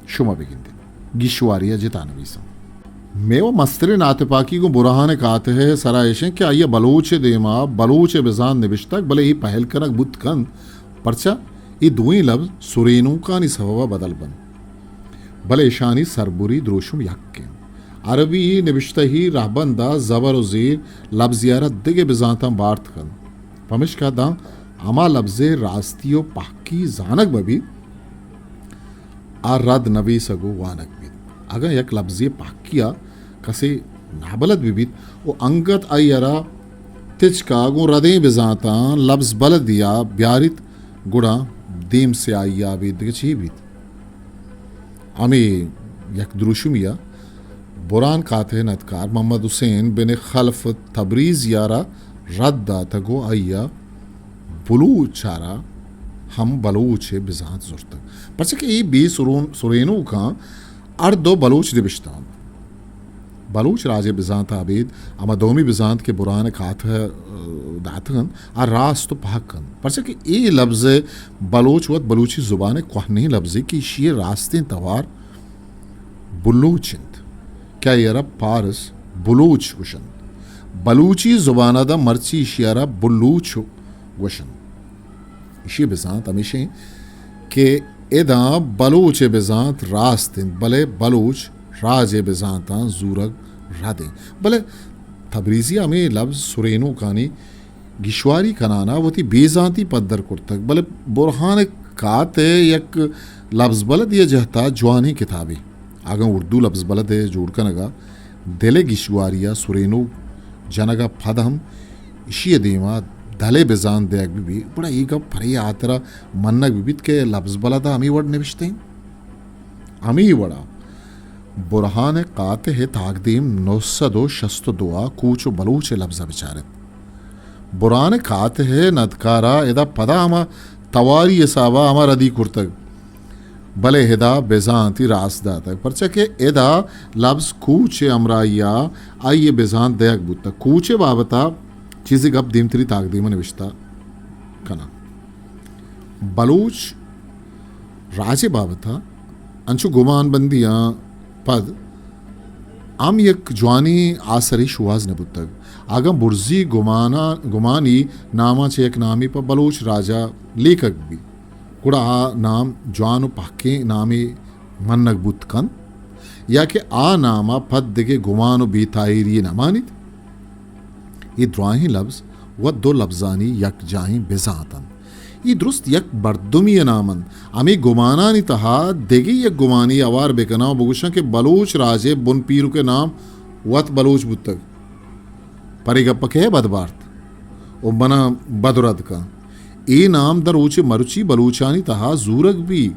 شما بگندیت۔ گیشواری ءَ جتا نویساں۔ مئے و مستریں ناتپاکی گوں برہان کاتہ ءِ سرا ایش انت کہ آئی ءَ بلوچ ءِ دیما بلوچ ءِ بزانت نبشتگ، بلے اے پہل کنگ بوت کنت، پرچا اے دوئیں لبز سرینوکانی سبب ءَ بدل بنت۔ بلے اشانی سربری دروشم یک انت۔ عربی نبشتہی رہبند ءَ زبر و زیر لبزے ءَ را دگہ بزانتاں بارت کنت۔ پمشکا داں ہما لبزے راستی و پہکی زانگ بہ بیت، آ رد نویسگ و وانگ بیت۔ اگاں یک لبزے پہکی ءَ کسے نابلد بہ بیت و انگت آئی ءَ را تچکا گوں ردیں بزانتاں لبز بلدی ءَ بیاریت، گڑا دیم سیاہی ءَ بیت، دگہ چے بیت؟ ہمے یک دروشمی ءَ برہان کاتہ ءِ ندکار محمد حسین بن خلف تبریزی ءَ را رد داتگ و آئی ءَ بلوچ ءَ را ہم بلوچ ءِ بزانت زرتگ، پرچا کہ اے بے سرون-، سرینوکاں ہر دو بلوچ نبشتہ انت۔ بلوچ راج ءِ بزانت ءَ ابید ہما دومی بزانت کہ برہان کاتہ ءَ داتگ انت، آ راست و پہک انت، پرچا کہ اے لبز ءَ بلوچ وت بلوچی زبان ءِ کوہنیں لبزے کہ ایشی ءِ راستیں توار بلوچ انت کہ آئی ءَ را پارس بلوچ گوشنت۔ بلوچی زبان ءَ داں مرچی ایشی ءَ را بلوچ گوشنت۔ ایشی ءِ بزانت ہمیش انت کہ ادا بلوچ ءِ بزانت راست انت، بلے بلوچ راج ءِ بزانتاں زورگ رد انت۔ بلے تبریزی ءَ ہمے لبز سرینوکانی گیشواری کنان ءَ وتی بے زانتی پدر کرتگ، بلے برہان کاتہ یک لبز بلدے ءِ جہت ءَ جوانیں کتابے۔ اگاں اردو لبز بلد ءِ جوڑ کنگ ءَ دل ءِ گیشواری ءَ سرینوک جنگ ءَ پد ہم ایشی ءِ دیم ءَ دل ءِ بزانت دیگ بہ بیت، گڑا اے گپ پرے ہاترا منگ بہ بیت کہ لبز بلد ءَ ہمے وڑ نبشتہ انت۔ ہمے وڑا برہان کاتہ ءِ تاکدیم نو سد و شست و دو ءَ کوچ و بلوچ ءِ لبز ءَ بچار ات۔ برہان کاتہ ءِ ندکار ءَ ادا پدا ہما تواری حساب ءَ ہما ردی کرتگ، بلے ادا بزانتی راست داتگ، پرچا کہ ادا لبز کوچ ءِ ہمراہی ءَ آئی ءِ بزانت دیگ بوتگ۔ کوچ ءِ بابت ءَ چیزے گپ دیمتری تاکدیم ءَ نبشتہ کناں۔ بلوچ راج ءِ بابت ءَ انچو گمان بندیاں پد ہم یک جوانیں آسرے شوہاز نہ بوتگ۔ اگاں برزی گمانا-، گمانی ناماں چہ یک نامے پہ بلوچ راج ءَ لیکگ بیت، گڑا آ نام جوان ءُ پہکیں نامے منگ بوت کنت، یا کہ آ نام ءَ پد دگہ گمان ءُ بے تاہیری نہ مانیت۔ اے دراہیں لبز وت دو لبزانی یکجاہیں بزانت انت۔ اے درست یک مردمے ءِ نام انت۔ ہمے گمانانی تہا دگہ یک گمانے ہوار بکناں ءُ بگوشاں کہ بلوچ راج ءِ بن پیرک ءِ نام وت بلوچ بوتگ۔ پرے گپ ءَ کئے بد بارت ءُ منا بد رد کن۔ اے نام داں روچ مرچی بلوچانی تہا زورگ بی۔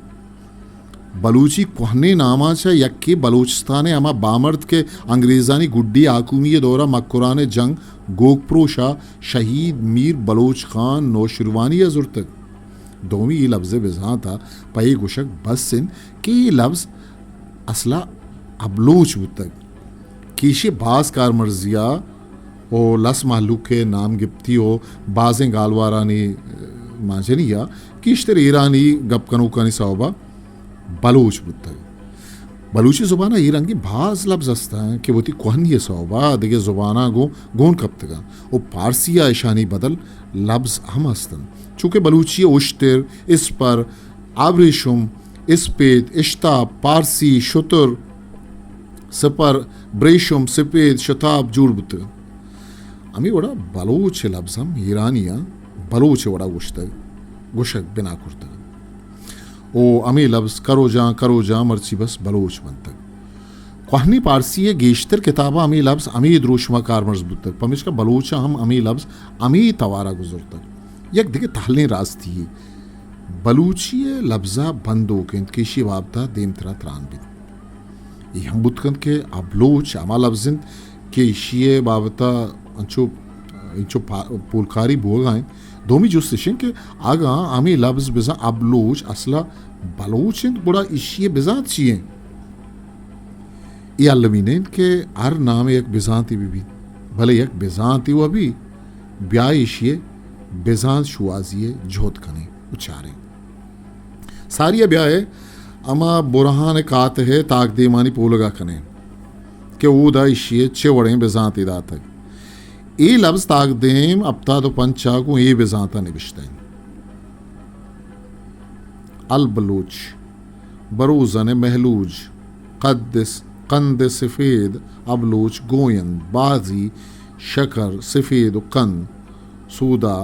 بلوچی کوہنیں ناماں چہ یکے بلوچستان ءِ ہما بامرد کہ انگریزانی گڈی حاکمی ءِ دور ءَ مکران ءِ جنگ گوک پروش ءَ شہید میر بلوچ خان نوشیروانی ءَ زرتگ۔ دومی اے لبز ءِ بزانت ءَ پہ اے گوشگ بس انت کہ اے لبز اصل ءَ ابلوچ بوتگ۔ کہ ایشی ءَ باز کارمرزی ءَ ءُ لس مہلوک ءِ نام گپتی ءُ بازیں گالوارانی، ءَ، مانجنی ءَ گیشتر ایرانی گپ کنوکانی سوب ءَ بلوچ بوتگ۔ بلوچی زبان ءَ اے رنگیں باز لبز ہست انت کہ وتی کوہنی ءِ سوب ءَ دگہ زباناں گوں گون کپتگ انت ءُ پارسی ءَ اشانی بدل لبز ہم ہست انت، چو کہ بلوچی ءَ اشتر، اسپر، ابریشم، اسپید، اشتاپ، پارسی، شتر، سپر، بریشم، سپید، شتاب جوڑ بوتگ انت۔ ہمے وڑا بلوچ ءِ لبز ہم ایرانیاں بلوچ ءِ وڑا گوشتگ، گوشگ بنا کرتگ انت۔ او ہمے لبز کروجاں، کروجاں مرچی بس بلوچ بنتگ۔ کوہنی پارسی ءِ گیشتر کتاباں ہمے لبز ہمے دروشم ءَ کارمرز بوتگ، پمیشکا بلوچاں ہم ہمے لبز ہمے توار ءَ گزرتگ۔ یک دگہ تہلیں راستی یے بلوچی ءِ لبز ءِ بندوک انت کہ ایشی ءِ بابت ءَ دیمترا تران بیت۔ اے ہم بوت کنت کہ ابلوچ ہما لبز انت کہ ایشی ءِ بابت ءَ انچو، انچو پا-، پولکاری بوگ ءَ انت۔ دومی جست اش انت کہ اگاں ہمے لبز بزاں ابلوچ اصل ءَ بلوچ انت، گڑا ایشی ءِ بزانت چی انت؟ اے المی نہ انت کہ ہر نام ءِ یک بزانتے بہ بیت، بلے یک بزانتے وَ بی، بیا ایشی ءِ بزانت شوہازی ءِ جہد کنیں ءُ چاریں۔ ساری ءَ بیا ءَ ہما برہان ءِ کاتہ ءِ تاکدیمانی پولگ ءَ کنیں کہ اودا ایشی ءَ چے وڑیں بزانتے داتگ۔ اے لبز تاکدیم ہپتاد ءُ پنچ ءَ گوں اے بزانت ءَ نبشتہ انت۔ البلوچ، بروزن مہلوج، قد س-، قند سفید، ابلوچ، گویند، بازی، شکر، سفید و قند، سودا،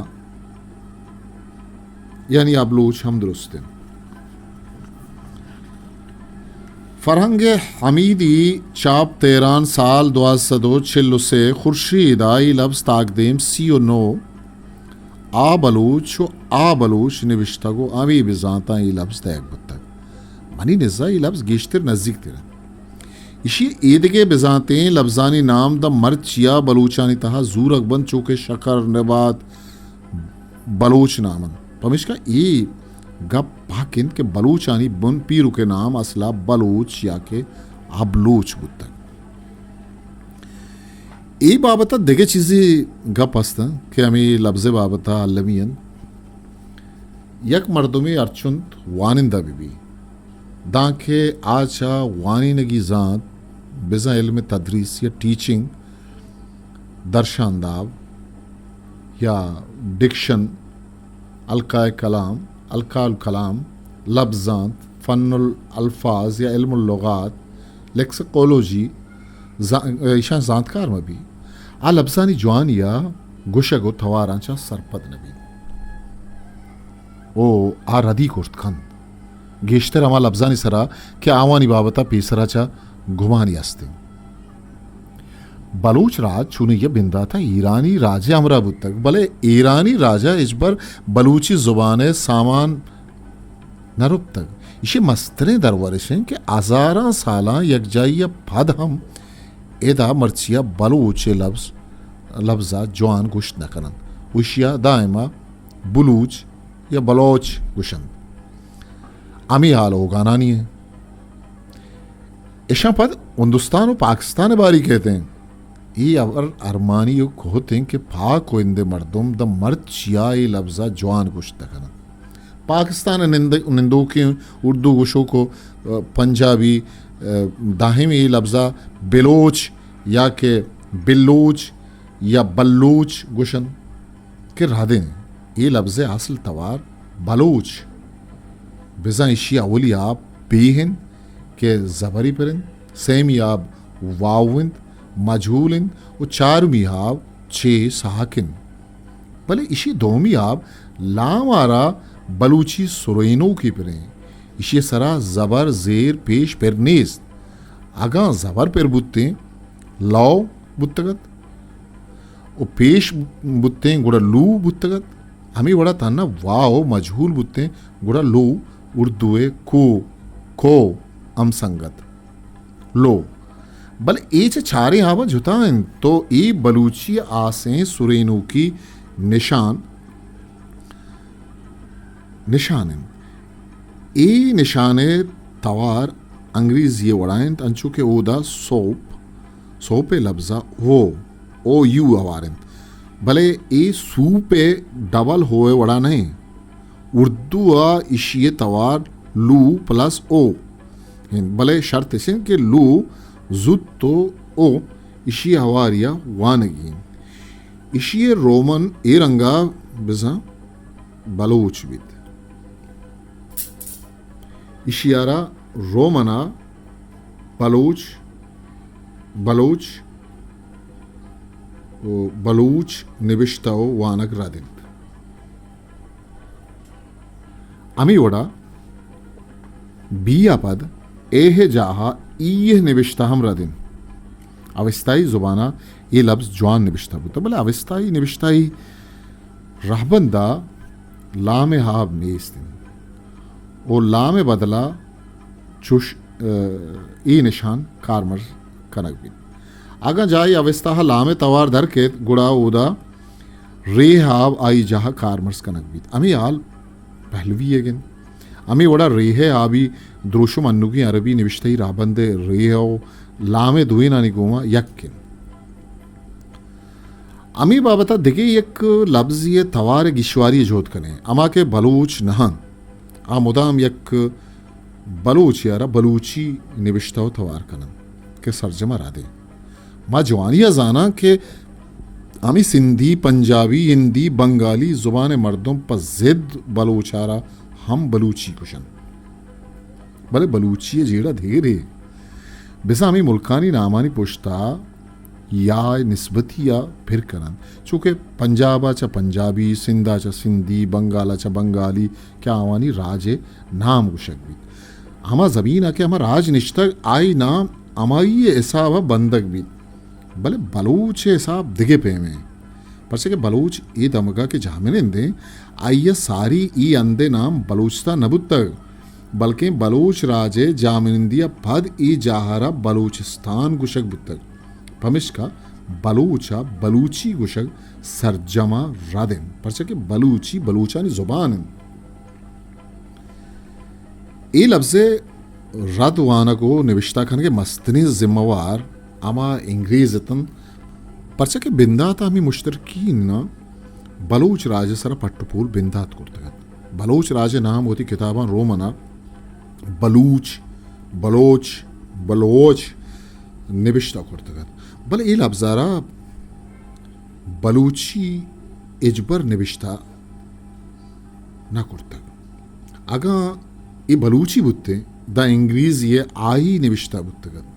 یعنی ابلوچ ہم درست انت۔ فرہنگ حمیدی، چاپ تہران، سال دوازدہ سد و چل و سے، خورشید ءَ اے لبز تاکدیم سی و نو، آ بلوچ و آ بلوچ نبشتگ و ہمے بزانتاں اے لبز دئیگ بوتگ۔ منی نزا اے لبز گیشتر نزیک تر انت۔ ایشی ایدگہ بزانتیں لبزانی نام داں مرچیا بلوچانی تہا زورگ بنت، چو کہ شکر، نبات، بلوچ نام انت۔ پمیشکا اے گپ پہک انت کہ بلوچانی بن پیرک ءِ نام اصلا بلوچ یا کہ ابلوچ بوتگ۔ اے بابت ءَ دگہ چیزے گپ است انت کہ ہمے لبز ءِ بابت ءَ المی انت۔ یک مردمے ہرچنت وانندہ بہ بی، دانکہ آ چہ وانینگی زانت، بزاں علم تدریس یا ٹیچنگ، درشانداب یا ڈکشن، القاء کلام، القاء الکلام، لبزانت، فن الالفاظ یا علم اللغات، لیکسیکولوجی، زا-، ایشاں زانتکار مہ بی، آ لبزانی جوانی ءَ گوشگ و تواراں چہ سرپد نہ بی و آ ردی کرت کنت، گیشتر ہما لبزانی سرا کہ آوانی بابت ءَ پیسرا چہ گمانی است انت۔ بلوچ راج چونی ءَ بندات ءَ ایرانی راج ءِ ہمراہ بوتگ، بلے ایرانی راج ءَ ہچبر بلوچی زبان ءِ سامان نہ رپتگ۔ ایشی مستریں درور اش انت کہ ہزاراں سالاں یکجائی ءَ پد ہم ادا مرچی ءَ بلوچ ءِ لبز، لبز ءَ جوان گوشت نہ کن انت و ایشی ءَ دائم ءَ بلوچ یا بلوچ گوش انت۔ ہمے حال اوگانانی انت۔ اشاں پد ہندوستان و پاکستان ءِ باری کیت انت۔ اے ہبر ارمانی و کہت انت کہ پاک و ہند ءِ مردم داں مرچی ءَ اے لبز ءَ جوان گوشت نہ کن انت۔ پاکستان ءِ نند-، نندوکیں اردو گوشوک ءُ، آ، پنجابی، آ، دائم اے لبز ءَ بلوچ یا کہ بلوچ یا بلوچ گوش اَنت کہ رد اِنت۔ اے لبز ءِ اصل توار بلوچ۔ بزاں ایشی ءِ اولی آب بے اِنت کہ زبر ءِ پر اِنت، سیمی آب واو اِنت، مجہول اِنت ءُ چارمی آب چے ساک اِنت۔ بلے ایشی ءِ دومی آب لام ءَ را بلوچی سرینوکے پر اِنت۔ ایشی ءِ سرا زبر، زیر، پیش پر نیست۔ اگاں زبر پر بوتیں، لو بوتگ اَت ءُ پیش بوتیں، گڑا لو بوتگ اَت۔ ہمے وڑا تہنا واو مجہول بوتیں، گڑا لو اردو ءِ کو، کو ہم سنگت۔ لو۔ بلے اے چہ چاریں آباں جتا اِنت، تو اے بلوچی ءِ ہاسیں سرینوکی نشان، نشان اِنت۔ اے نشان ءِ توار انگریزی ءِ وڑا اِنت، انچو کہ اودا سوپ، سوپ ءِ لبز ءَ او، او یو ہوار اِنت، بلے اے سوپ ءِ ڈبل او ءِ وڑا نہ اِنت۔ اردو ءَ ایشی ءِ توار لو پلس او اِنت، بلے شرط اِش اِنت کہ لو زوت ءُ او ایشی ءِ ہواری ءَ وانگی اِنت۔ ایشی ءِ رومن اے رنگ ءَ بزاں بلوچ بیت۔ ایشی ءَ را رومن ءَ بلوچ، بلوچ ءُ بلوچ نبشتہ ءُ وانگ رد اِنت۔ ہمے وڑا بی ءَ پد اے ءِ جاہ ءَ ای ءِ نبشتہ ہم رد اِنت۔ اوستائی زبان ءَ اے لبز جوان نبشتہ بوتگ، بلے اوستائی نبشتہ ءِ رہبند ءَ لام ءِ آب نیست اِنت ءُ لام ءِ بدل ءَ چوش، ءَ، اے نشان کارمرز کنگ بیت۔ اگاں جاہے اوستہ ءَ لام ءِ توار در کیت، گڑا اودا ریح ءِ آب آئی جاہ ءَ کارمرز کنگ بیت۔ ہمے حال پہلوی ئیگ اِنت۔ ہمے وڑا ریح ءِ آبی دروشم انوگیں عربی نبشتہی رہبند ءِ ریح ءُ لام ءِ دوئینانی گوما یک اِنت۔ ہمے بابت ءَ دگہ یک لبزے ءِ توار ءِ گیشواری ءِ جہد کنیں، ہما کہ بلوچ نہ اِنت۔ آ مدام یک بلوچے ءَ را بلوچی نبشتہ ءُ توار کن اَنت کہ سرجم ءَ رد اِنت۔ ما جوانی ءَ زاناں کہ ہمے سندھی، پنجابی، ہندی، بنگالی زبان ءِ مردم پہ ضد بلوچ ءَ را ہم بلوچی گوش اَنت۔ بلے بلوچی ءِ جیڑہ دگرے۔ بزاں ہمے ملکانی نامانی پشت ءَ یا نسبتی ءَ پر کن اَنت۔ چونکہ پنجاب ءَ چہ پنجابی، سندھ ءَ چہ سندھی، بنگال ءَ چہ بنگالی، کہ آوانی راج ءِ نام گوشگ بیت۔ ہما زمین ءَ کہ ہما راج نشتگ، آئی نام ہمائی ءِ حساب ءَ بندگ بیت۔ بلے بلوچ ءِ حساب دگہ پیمیں۔ پرچا کہ بلوچ اے دمگ ءَ کہ جاہمنند اِنت، آئی ءَ ساری اے ہند ءِ نام بلوچستان نہ بوتگ، بلکیں بلوچ راج ءِ جاہمنندی ءَ پد اے جاہ ءَ را بلوچستان گوشگ بوتگ۔ پمشکا بلوچ ءَ بلوچی گوشگ سرجم ءَ رد اِنت، پرچا کہ بلوچی بلوچانی زبان اِنت۔ اے لبز ءِ رد وانگ ءُ نبشتہ کنگ ءِ مستریں ذمہ وار ہما انگریز اتنت، پرچا کہ بندات ءَ ہمے مشترکین ءَ بلوچ راج ءِ سرا پٹ ءُ پول بندات کرتگ اَت۔ بلوچ راج ءِ نام وتی کتاباں رومن ءَ بلوچ، بلوچ، بلوچ نبشتہ کرتگ اَت، بلے اے لبز ءَ را بلوچی ہچبر نبشتہ نہ کرتگ۔ اگاں اے بلوچی بوتیں، داں انگریزی ءَ آئی نبشتہ بوتگ اَت۔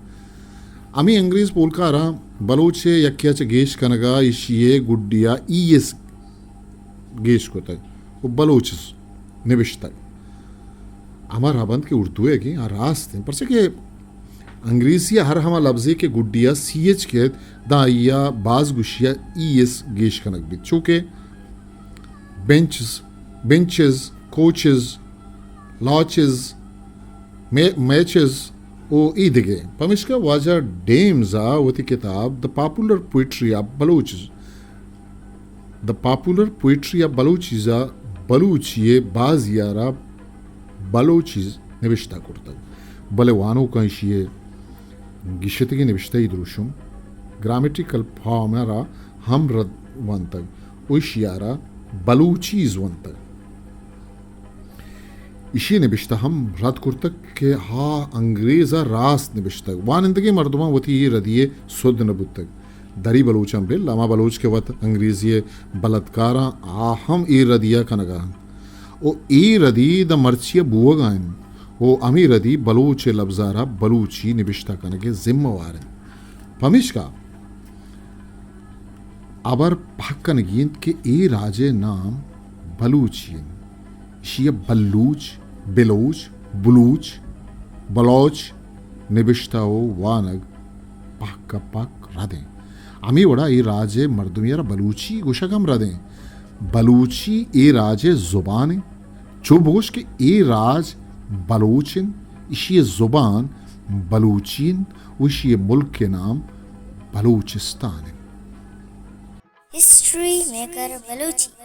ہمے انگریز پولکاراں بلوچ ءِ یکے ءَ چہ گیش کنگ ءَ ایشی ءِ گڈی ءَ ای ایس گیش کتگ ءُ بلوچز نبشتگ۔ ہما رہبند کہ اردو ئیگیں، آ راست اِنت، پرچا کہ انگریزی ءَ ہر ہما لبزے کہ گڈی ءَ سی ایچ کیت، داں آئی ءَ باز گوشی ءَ ای ایس گیش کنگ بیت، چو کہ بینچز، بینچز، کوچز، لاچز، مے-، میچز ءُ اے دگہ۔ پمیشکا واجہ ڈیمز ءَ وتی کتاب The Popular Poetry of Balochs، The Popular Poetry of Balochs ءَ بلوچی ءِ بازی ءَ را بلوچیز نبشتہ کرتگ، بلے وانوکاں ایشی ءِ گیشتگیں نبشتہی دروشم، گرامیٹیکل فارم ءَ را ہم رد ونتگ ءُ ایشی ءَ را بلوچیز ونتگ۔ ایشی نبشتہ ہم رد کرتگ کہ آ انگریز ء راست نبشتگ۔ وانندگیں مردماں وتی اے ردی ء سد نہ بوتگ۔ دری بلوچاں بل، ہما بلوچ کہ وت انگریزی ء بلدکاراں، آ ہم اے ردی ء کنگ ء انت۔ و اے ردی داں مرچی ء بوگ ء انت۔ و ہمے ردی بلوچ ء لبزار ء بلوچی نبشتہ کنگ ء ذمہ وار انت۔ پمیشکا ہبر پہک کنگی انت کہ اے راج ء نام بلوچی انت۔ ایشی ء بلوچ، بلوچ، بلوچ، بلوچ نبشتہ و وانگ پہک ء پہک رد انت۔ ہمے وڑا اے راج ء مردمی ء را بلوچی گوشگ ہم رد انت۔ بلوچی اے راج ء زبان انت۔ چو بگوش کہ اے راج بلوچ انت، ایشی ء زبان بلوچی انت و ایشی ء ملک ء نام بلوچستان انت۔ History maker Balochi.